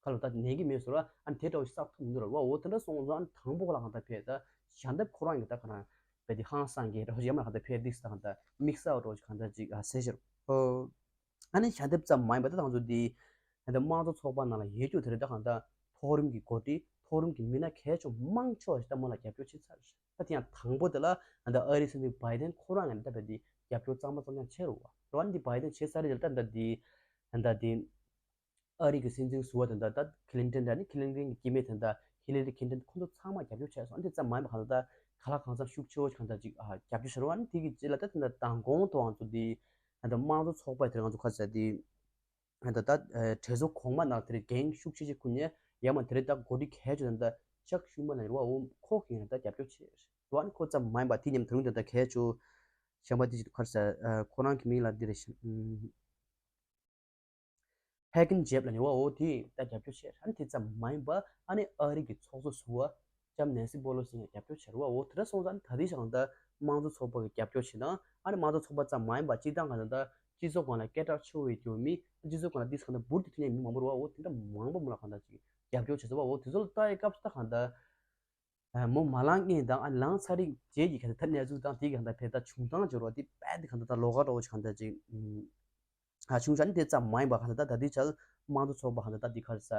ཁ་ལོ་ད་ནས་ཀྱི་མེད་ཟེར་བ། ཨ་ནི་དེ་འདྲ་བོ་ཞིག་བསགས་ཐུབ་མི་འདུག་ལ་བ། འོ་དེ་འདྲ་སོང་ཙང་ཨ་ནི་དང་པོ་ཁོ་ལ་གང་ལྟར་བས་ད་ཞལ་འདེབས་ཁོ་རང་གི་ད་ཁོ་རང་བས་དེ་ཧང་སང་གི་འདྲ་བོ་ཞིག་ཡང་མ་གང་ལྟར་བས་དིག་ས་གང་ལྟར་དམིགས་བསལ་འདྲ་བོ་ཞིག་གང་ལྟར་ཅིག་ཨ་ཟེར་ཞེས། ཨ་ནི་ཞལ་འདེབས་ཙམ་མ་ཡིན་པ་ད་དང་ཚོ་འདི་ད་ལྟ་དམངས་གཙོ་ཚོགས་པ་ནང་ལ་ཡོད་རྒྱུ་དེ་རེད། ད་གང་ལྟར་མཐོ་རིམ་གྱི་འགོ་ཁྲིད་མཐོ་རིམ་གྱི་མི་སྣ་གལ་ཆེ་མང་ཆེ་བ་ཞིག་ད་མོ་ལ་རྒྱབ་སྐྱོར་བྱས་ཚར་རེད། ད་དེ་ཡང་དང་པོ་དེ་ལ་ད་ལྟ་ཨ་རིའི་སྲིད་འཛིན་བྷའི་ཌེན་ཁོ་རང་ངོས་ནས་ད་བས་དེ་རྒྱབ་སྐྱོར་གཙང་མ་གཙང་རྐྱང་བྱས་རེད་བ། རེད་བ། འདི་བྷའི་ཌེན་བྱས་ཚར་རེད། ད་ལྟ་འདི་ད་ལྟ་འདི། ཨ་རི་གི་སྲིད་འཛིན་ཟུར་པ་དེ་འདྲ་ད་ཁི་ལིན་ཏན་འདྲ་ནི་ཁི་ལིན་ཏན་གྱི་སྐྱེ་དམན་དེ་འདྲ་ཧི་ལི་རི་ཁི་ལིན་ཏན་ཁོང་ཚོ་ཚང་མ་རྒྱབ་སྐྱོར་བྱས་སོང་། འདི་ཙམ་མ་ཡིན་པ་གང་ལྟར་ག་ལ་གང་འཚམ་ཤུགས་ཆེ་བོ་གང་ལྟར་ཅིག་ཨ་རྒྱབ་སྐྱོར་བྱས་རོགས། ཨ་ནི་དེ་གི་རྗེས་ལ་ད་དེ་འདྲ་མདང་དགོང་ཐོག་ང་ཚོ་འདི་ད་ལྟ་དམངས་གཙོ་ཚོགས་པ་དེར་ང་ཚོ་ཁ་ཟེར་འདི་ད་ལྟ་གྲོས་ཚོགས་གོང་མ་ནང་དེར་འགན་ཤུགས་ཆེ་ཆེ་ཁུར་ནས་ཡང་མ་དེ་རེད། ད་འགོ་ཁྲིད་གལ་ཆེ་ད་ལྟ་ཅག་ཤུ་མ་ལ་རེད་བ། འོ་ཁོ་གིས་ད་རྒྱབ་སྐྱོར་བྱས་རོགས། ཨ་ནི་ཁོ་ཙམ་མ་ཡིན་པ་དེ་མཉམ་དུ་རུང་ད་ལྟ་གལ་ཆེ་བོ་གཞན་པ་དེ་ཅིག་ཁར་ཟེར་ཁོ་རང་གི་མིང་ལ་འདི་རེད་ཤག་ཧེ་གིན་ཇེབ་ལ་ནི་བ། འོ་དེ་ད་རྒྱབ་སྐྱོར་བྱས། ཨ་ནི་དེ་ཙམ་མ་ཡིན་པ་ཨ་ནི་ཨ་རི་གི་ཚོགས་གཙོ་ཟུར་པ་ལྕམ་ནན་སི་པོ་ལོ་སི་ཡང་རྒྱབ་སྐྱོར་བྱས་རེད་བ། འོ་དེ་འདྲ་སོང་ཙང་ཨ་ནི་ད་ལྟའི་ཆ་གང་ལྟར་དམངས་གཙོ་ཚོགས་པ་གི་རྒྱབ་སྐྱོར་བྱེད་སྟངས། ཨ་ནི་དམངས་གཙོ་ཚོགས་པ་ཙམ་མ་ཡིན་པ་སྤྱིར་བཏང་གང་ལྟར་སྤྱི་ཚོགས་སྒང་ལ་སྐད་གྲགས་ཆེ་བའི་རྒྱུ་མི་སྤྱི་ཚོགས་སྒང་ལ་ཏིས་གང་ལྟར་འབུར་དུ་ཐོན་མཁན་མི་མང་པོ་རེད་བ། འོ་དེ་འདྲ་མང་པོ་མོ་ལ་གང་ལྟར་ཅིག་རྒྱབ་སྐྱོར་བྱས་སོང་བ། འོ་དེ་ཚོ་ལ་ལྟ་ཡི་སྐབས་སུ་ད་གང་ལྟར། མོ་མ་ལངས་སྔོན་དང་ཨ་ལངས་ཚར་རིགས་རྗེས་ཀྱི་ག་ད་གནས་ཚུལ་དང་དེ་ག་ད་བས་ད་བྱུང་སྟངས་སྦྱོར་བ་དེ་དཔེ་དེ་ག་ད་ད་ལོགས་ཀ་འདྲ་བོ་ཞིག་ག་ད་ཅིག་ཨ་བྱུང་ཤག་ནི་དེ་ཙམ་མ་ཡིན་པ་ག་ད་ད་ད་དེ་ཆ་དམངས་གཙོ་ཚོགས་པ་ག་ད་ད་དེ་གར་ས་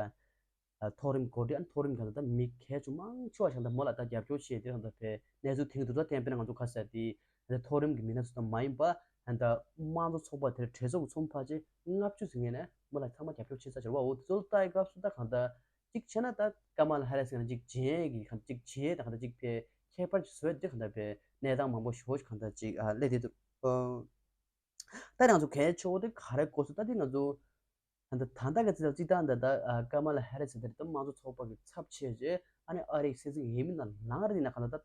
མཐོ་རིམ་འགོ་ཁྲིད་ཨ་མཐོ་རིམ་ག་ད་ད་མི་གལ་ཆུང་མང་ཆེ་བ་ཞིག་ད་མོ་ལ་ད་རྒྱབ་སྐྱོར་བྱས་དེ་ག་ད་བས་གནས་ཚུལ་དེང་དུ་ད་བསྟན་པའི་ང་ཚོ་ག་ས་དེ་ད་མཐོ་རིམ་གྱི་མི་སྣ་ཚོ་ད་མ་ཡིན་པ་ད་དམངས་གཙོ་ཚོགས་པ་དེར་གྲོས་ཚོགས་ཀྱི་ཚོགས་མི་ཕལ་ཆེར་ལྔ་བཅུ་ཟིན་ངེས་ནས་མོ་ལ་ཚང་མ་རྒྱབ་སྐྱོར་བྱས་ཚར་ཤག་རེད་བ། འོ་དེ་ཚོ་ལ་ལྟ་ཡི་སྐབས་སུ་ད་ག་ད། གཅིག་བྱས་ན་ད་ཀ་མ་ལ་ཧེ་རིས་གང་ཅིག་བྱེད་ཀྱི་གང་ཅིག་བྱེད་ད་གང་ཅིག་ཕེ་ཁྱད་པར་ཅིག་བཟོས་ཏེ་གང་ད་ཕེ་གནས་སྟངས་མང་པོ་ཞེ་པོ་ཅིག་གང་ད་ཅིག་ཨ་སླེབས་བསྡད་འདུག་ད་ང་ཚོ་གལ་ཆེ་བོ་དེ་ག་རེ་གོ་སོང་ད་དེ་ང་ཚོ་ད་ད་ད་ལྟ་གི་ཚིག་ལ་ཅིག་ད་ད་ད་ཀ་མ་ལ་ཧེ་རིས་དེ་ད་དམངས་གཙོ་ཚོགས་པ་གི་ཚབ་བྱས་རྗེས་ཨ་ནི་ཨ་རིའི་སྲིད་འཛིན་འོས་མི་ནང་ལངས་རེད་ན་གང་ད་ད་ད་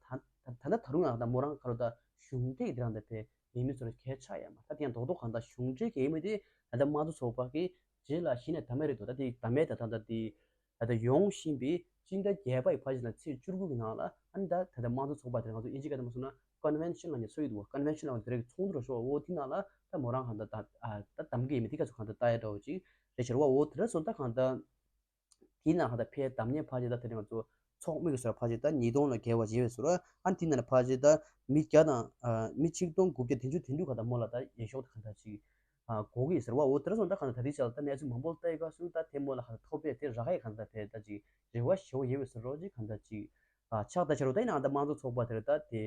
ད་ད་རུང་ཡང་ད་མོ་རང་ག་རུ་ད་གཞུང་འབྲེལ་དེ་རང་ད་ཕེ་འོས་མི་ཚོ་ལ་གལ་ཆགས་ཡ་མ་ད་དེ་ཡང་རྡོག་རྡོག་གང་ད་གཞུང་འབྲེལ་གྱི་འོས་མི་དེ་ད་ད་དམངས་གཙོ་ཚོགས་པ་གི་རྗེས་ལ་གཞི་ནས་ད་མེད་རེད་འདུག་ད་དེ་ད་མེད་ད་ད་ད་དེ། ད་ལྟ་ཡོང་བཞིན་པའི་ སྤྱི་ཟླ་བརྒྱད་པ་ཡི་ཕལ་ཆེར་ན་ཚེས་བཅུ་དགུ་གི་ནང་ལ་ཨ་ནི་ད་ད་ལྟ་དམངས་གཙོ་ཚོགས་པ་དེ་ང་ཚོ་དབྱིན་ཇི་སྐད་དུ་མ་སོང་ན་ཀོན་ཝེན་ཤན་ལ་ཉེ་ཚོ་ཡོད་འདུག་ཀོན་ཝེན་ཤན་ལ་དེ་རིགས་ཚོགས་འདུ་ར་ཤོག་འོ་དེ་ནང་ལ་ད་མོ་རང་གང་ད་ད་ད་གཏམ་གི་མི་དེ་ག་ཚོ་གང་ད་ལྟ་ཡ་འདྲ་བོ་ཅིག་རེད་ཤར་བ་འོ་དེ་ར་སོང་ད་གང་ད། དེའི་ནང་ལ་ད་ཕལ་བདམས་ཉེས་ཕལ་ཆེར་ད་དེ་རིང་ང་ཚོ་ཚོགས་མི་གི་ཟུར་ཕལ་ཆེར་ད་ཉིས་སྟོང་ལ་བརྒལ་བ་བྱས་པའི་ཟུར་ཨ་ནི་དེའི་ནང་ལ་ཕལ་ཆེར་ད་མི་བརྒྱ་དང་ཨ་མི་ཆིག་སྟོང་དགུ་བརྒྱ་བདུན་ཅུ་དོན་དྲུག་ག་ད་མོ་ལ་ད་འོས་ཤོག་ད་ག་ད་ཅིག་ཨ་གོ་གི་ཟེར་བ་འོ་དེ་ར་སོང་ད་ག་ད་ད་དེ་ཆ་ལ་ད་གནས་ཚུལ་མང་པོ་ལ་ལྟ་ཡི་ག་སོང་ད་དེ་མོ་ལ་ག་ད་ཐོབ་པའི་དེ་རག་ཡི་ག་ད་ཕལ་ད་ཅིག་རེ་བ་ཞེ་བོ་ཡོད་པའི་ཟུར་རོ་ཅིག་ག་ད་ཅིག་ཨ་ཆགས་ད་ཆ་རོ་ད་ཡིན་ནའང་ད་དམངས་གཙོ་ཚོགས་པ་དེ་ར་ད་དེ་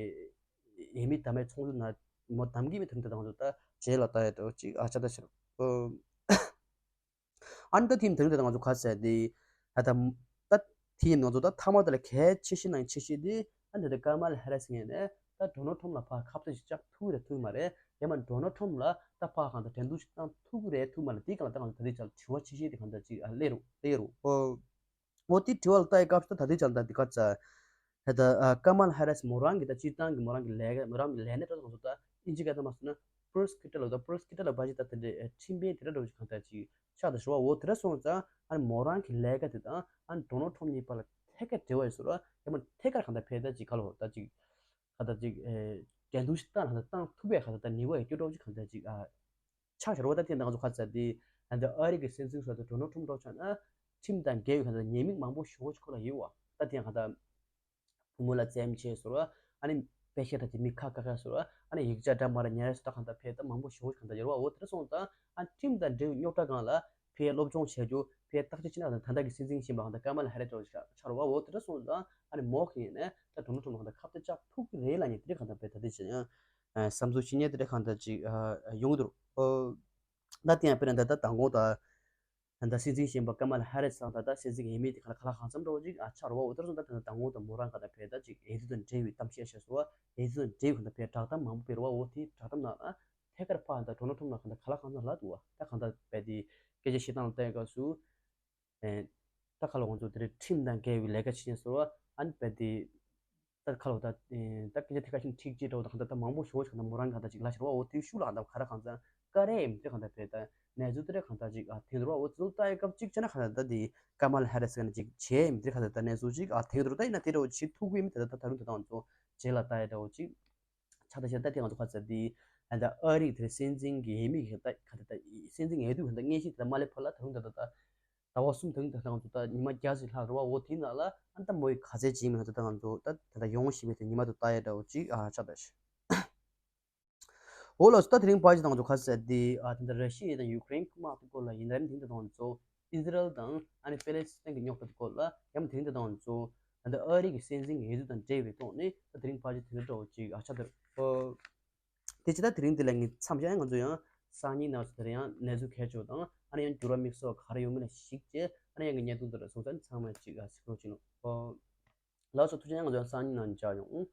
འོས་མི་ད་མའི་ཚོགས་འདུ་ན་མོ་དམ་གི་མི་དེ་རིང་ད་ད་ང་ཚོ་ད་རྗེས་ལ་ལྟ་ཡ་ད་ཅིག་ཨ་ཆགས་ད་ཆ་རོ། ཨ་ནི་ད་ཐིམ་དེ་རིང་དེ་ང་ཚོ་ག་ཟེར་དེ་ད་ད་ད་ཐིམ་ང་ཚོ་ད་ཐ་མ་དེ་ལ་གལ་ཆེ་ཤོས་ནང་ཆེ་ཤོས་དེ་ཨ་ནི་ད་ཀ་མལ་ཧེ་རིས་ངོས་ནས་ད་ཌོ་ནལ་ཊམ་ལ་ཕར་ཁ་གཏད་ཅིག་བཅག་ཐུབ་རེད་ཐུབ་མ་རེད། ཡང་མ་ཌོ་ནལ་ཊམ་ལ་ད་ཕར་གང་ད་འགྲན་བསྡུར་ཞིག་བཏང་ཐུབ་ཀྱི་རེད་ཐུབ་མ་རེད། དེ་གང་ལ་ད་གང་ད་དེ་ཆ་ལ་དྲི་བ་ཆེ་ཤོས་དེ་གང་ད་ཅིག་ཨ་སླེབས་རུང་སླེབས་རུང་ཨོ། འོ་དེ་དྲི་བ་ལ་ལྟ་ཡི་སྐབས་སུ་ད་ད་དེ་ཆ་ལ་ད་དེ་ག་ཚ། ད་ལྟ་ཀ་མལ་ཧེ་རིས་མོ་རང་གི་ད་སྤྱིར་བཏང་གི་མོ་རང་གི་ལས་ཀ་མོ་རང་གི་ལས་གནས་ད་ང་ཚོ་ད་ཨིན་ཇི་སྐད་ཐོག་མ་སོང་ན་པོ་རོ་སི་ཀིའུ་ཊར་ལ་ད་པོ་རོ་སི་ཀིའུ་ཊར་ལ་བ་ཞིག་ད་དེ་འདྲའི་ཁྲིམས་དཔོན་དེ་འདྲ་འདྲ་བོ་ཞིག་གང་ལྟར་ཅིག་ཆགས་ད་ཞུ་བ་འོ་དེ་འདྲ་སོང་ཙང་ཨ་ནི་མོ་རང་གི་ལས་ཀ་དེ་དང་ཨ་ནི་ཌོ་ནལ་ཊམ་གཉིས་བར་ལ་ཐད་ཀར་འབྲེལ་བ་ཡོད་ཟེར་བ་ཡང་མ་ཐད་ཀར་གང་ལྟར་ཕལ་ད་ཅིག་ག་ལ་འོ་ད་ཅིག་གང་ལྟར་ཅིག་འགྲན་བསྡུར་ཞིག་བཏང་ལ་བཏང་ཐུབ་པའི་གང་ལྟར་ད་ནུས་པ་ཡོད་རྒྱུ་འདྲ་བོ་ཞིག་གང་ལྟར་ཅིག་ཨ། ཆགས་ཤར་བ་ད་ཐེངས་ད་ང་ཚོ་ཁ་ཚ་དེ་ད་ལྟ་ཨ་རི་གི་སྲིད་འཛིན་ཟུར་དུ་ཌོ་ནལ་ཊམ་འགྲོ་ཆགས་ན་ཁྲིམས་དང་འགལ་བའི་ཁ་ཚ་ཉེས་དམིགས་མང་པོ་ཞུ་ཆོག་ལ་ཡོད་བ། ད་ཐེངས་ག་ད་བུ་མོ་ལ་བཙན་བྱས་ཟུར་བ་ཨ་ནི་དཔེ་ཤེས་ད་ཅི་མི་ཁ་ཁ་ཁ་ཟུར་བ་ཨ་ནི་ཡིག་ཆ་འདྲ་མ་ར་ཉར་ཟུར་ད་གང་ད་ཕེ་ད་མང་པོ་ཞུ་ཆོག་གང་ད་ཡོད་བ། འོ་དེ་སོང་ད་ཨ་ཁྲིམས་དང་འབྲེལ་བའི་རྙོག་དྲ་སྒང་ལ་ཕེ་སློབ་སྦྱོང་བྱས་རྒྱུ་ཕེ་བརྟག་དཔྱད་བྱས་ན་ད་ད་ལྟ་གི་སྲིད་འཛིན་ཞིག་ཡིན་པ་གང་ད་ཀ་མ་ལ་ཧེ་རེ་ཏོ་ཆགས་ར་བ། འོ་དེ་སོང་ད་ཨ་ནི་མོ་གི་ཡིན་ནས་ད་ཌོ་ནལ་ཊམ་གང་ད་ཁ་གཏད་བཅག་ཐུབ་ཀྱི་རེད་ལ་ཉེ་དེ་རེད་གང་ད་ཕེ་ད་དེ་བྱས་ན། བསམ་ཚུལ་ཤེས་ཉེན་དེ་འདྲ་གང་འདྲ་ཅིག་ཡོང་གི་འདུག་ད་དེ་ཡང་དཔེར་ན་ད་ལྟ་མདང་དགོང་ད་ད་ལྟ་སྲིད་འཛིན་གཞོན་པ་ཀ་མ་ལ་ཧ་རི་སི་དང་ད་ལྟ་སྲིད་འཛིན་འོས་མི་དེ་ག་ལ་ག་ལ་གང་འཚམ་འདྲ་བོ་ཅིག་ཨ་ཆགས་རེད་བ། འོ་དེ་ཚོ་ད་ད་ལྟ་མདང་དགོང་ད་མོ་རང་ག་ད་ཕེ་ད་ཅིག་འོས་བསྡུ་དང་འབྲེལ་བའི་གཏམ་བཤད་བཤད་སོང་བ། འོས་བསྡུ་དང་འབྲེལ་བའི་ག་ད་ཕེ་བསྒྲགས་གཏམ་མང་པོ་སྤེལ་བ། འོ་དེ་བསྒྲགས་གཏམ་ནང་ལ་ཐད་ཀར་ཕ་ད་ཌོ་ནལ་ཊམ་ལ་ག་ད་ག་ལ་གང་འཚམ་ལབ་འདུག་བ། ད་གང་ད་ཕེ་དེ་སྐད་ཆ་བཤད་སྟངས་ལ་བལྟས་སྐབས་སུ། ད་ཁ་ལོ་ང་ཚོ་དེ་རིང་ཁྲིམས་དང་འགལ་བའི་ལས་ཀ་བྱེད་ཉེན་བཟོ་བ་ཨ་ནི་བས་དེ། ད་ཁ་ལོ་ད་ད་སྐད་ཆ་དེ་ཁ་ཤས་འཁྲིག་ཅེས་འགྲོ་དང་གང་ལྟར་ད་མང་པོ་ཞོག་ཅིག་གང་ལྟར་མོ་རང་གང་ལྟར་ཅིག་ལ་ཤར་བ་འོ་དེའི་ཤུགས་ལ་གང་ལྟར་ག་རེ་གང་ལྟར་ག་རེ་ཡིན་དེ་གང་ལྟར་བས་ད་གནས་ཚུལ་དེ་རེ་གང་ལྟར་ཅིག་ཨ་དེ་འདུག་བ། འོ་དེ་ཚོ་ལྟ་ཡི་སྐབས་ཅིག་བྱས་ན་གང་ལྟར་ད་དེ་ཀ་མ་ལ་ཧ་རི་སི་ག་ནས་ཅིག་བྱས་ཡིན་དེ་གང་ལྟར་ད་གནས་ཚུལ་ཅིག་ཨ་དེ་འདུག་ད་ཡིན་ན་དེ་འདྲ་བོ་བྱེད་ཐུབ་ཀྱི་ཡིན་དེ་ད་ད་རུང་དེ་དང་ཚོ་རྗེས་ལ་ལྟ་ཡ་འདྲ་བོ་ཅིག་ཆགས་ད་ཤར་ད་དེ་ང་ཚོ་ཁ་ཚ་དེ་ད་ཨ་རིག་དེ་སྲིད་འཛིན་གྱི་འོས་མི་གི་ད་ག་ད་ད་སྲིད་འཛིན་འོས་བསྡུ་ག་ད་དངོས་གཞི་དེ་ད་མ་ལེ་ཕར་ལ་ད་རུང་ད་ད་ད། ཟླ་བ་གསུམ་དང་ད་ལྟ་ང་ཚོ་ད་ཉི་མ་བརྒྱ་ཙམ་ལྷག་རེད་བ། འོ་དེའི་ནང་ལ་ཨ་ད་མོ་ཡི་ག་ཚད་ཅིག་མིན་ང་ཚོ་ད་ང་ཚོ་ད་ད་ཡོང་བཞིན་པའི་དེ་ཉི་མ་དུ་ལྟ་ཡ་འདྲ་བོ་ཅིག་ཨ་ཆགས་པ་ཞིག་འོ་ལགས་སོ། ད་དེ་རིང་ཕལ་ཆེར་ད་ང་ཚོ་ག་ཚད་དེ་ཨ་ད་ད་ར་ཤི་ཡ་དང་ཡུ་ཀེ་རེན་དམག་དེ་སྐོར་ལ་ཡིན་ནའི་དེ་ད་ང་ཚོ་ཨི་ཟི་རལ་དང་ཨ་ནི་པེ་ལེ་སི་ཐན་གྱི་རྙོག་དྲ་དེ་སྐོར་ལ་ཡང་དེ་རིང་ད་ད་ང་ཚོ་ད་ད་ཨ་རི་གི་སྲིད་འཛིན་གྱི་འོས་བསྡུ་དང་འབྲེལ་བའི་ཐོག་ནས་ད་དེ་རིང་ཕལ་ཆེར་དེ་འདྲ་འདྲ་བོ་ཅིག་ཨ་ཆགས་ད་རེད། དེ་ཇི་ལྟར་དེ་རིང་འདི་ལ་ངས་མཚམས་བཞག་ང་ཚོ་ཡང་སང་ཉིན་ནང་ཚོ་དེར་ཡང་གནས་ཚུལ་གལ་ཆེ་བ་དང་ཨ་ནི་ཡང་འགྱུར་བ་དམིགས་བསལ་ག་རེ་ཡོང་མིན་ལ་གཞིགས་བྱས་ཨ་ནི་ཡང་གི་གནད་དོན་དེ་ལ་སོང་ཙང་ཚང་མ་ཅིག་གཟིགས་རོགས་བྱེད་ནོ། ལགས་སོ་ཐུགས་རྗེ་ཆེ། ང་ཚོ་ཡང་སང་ཉིན་ནང་མཇལ་ཡོང་།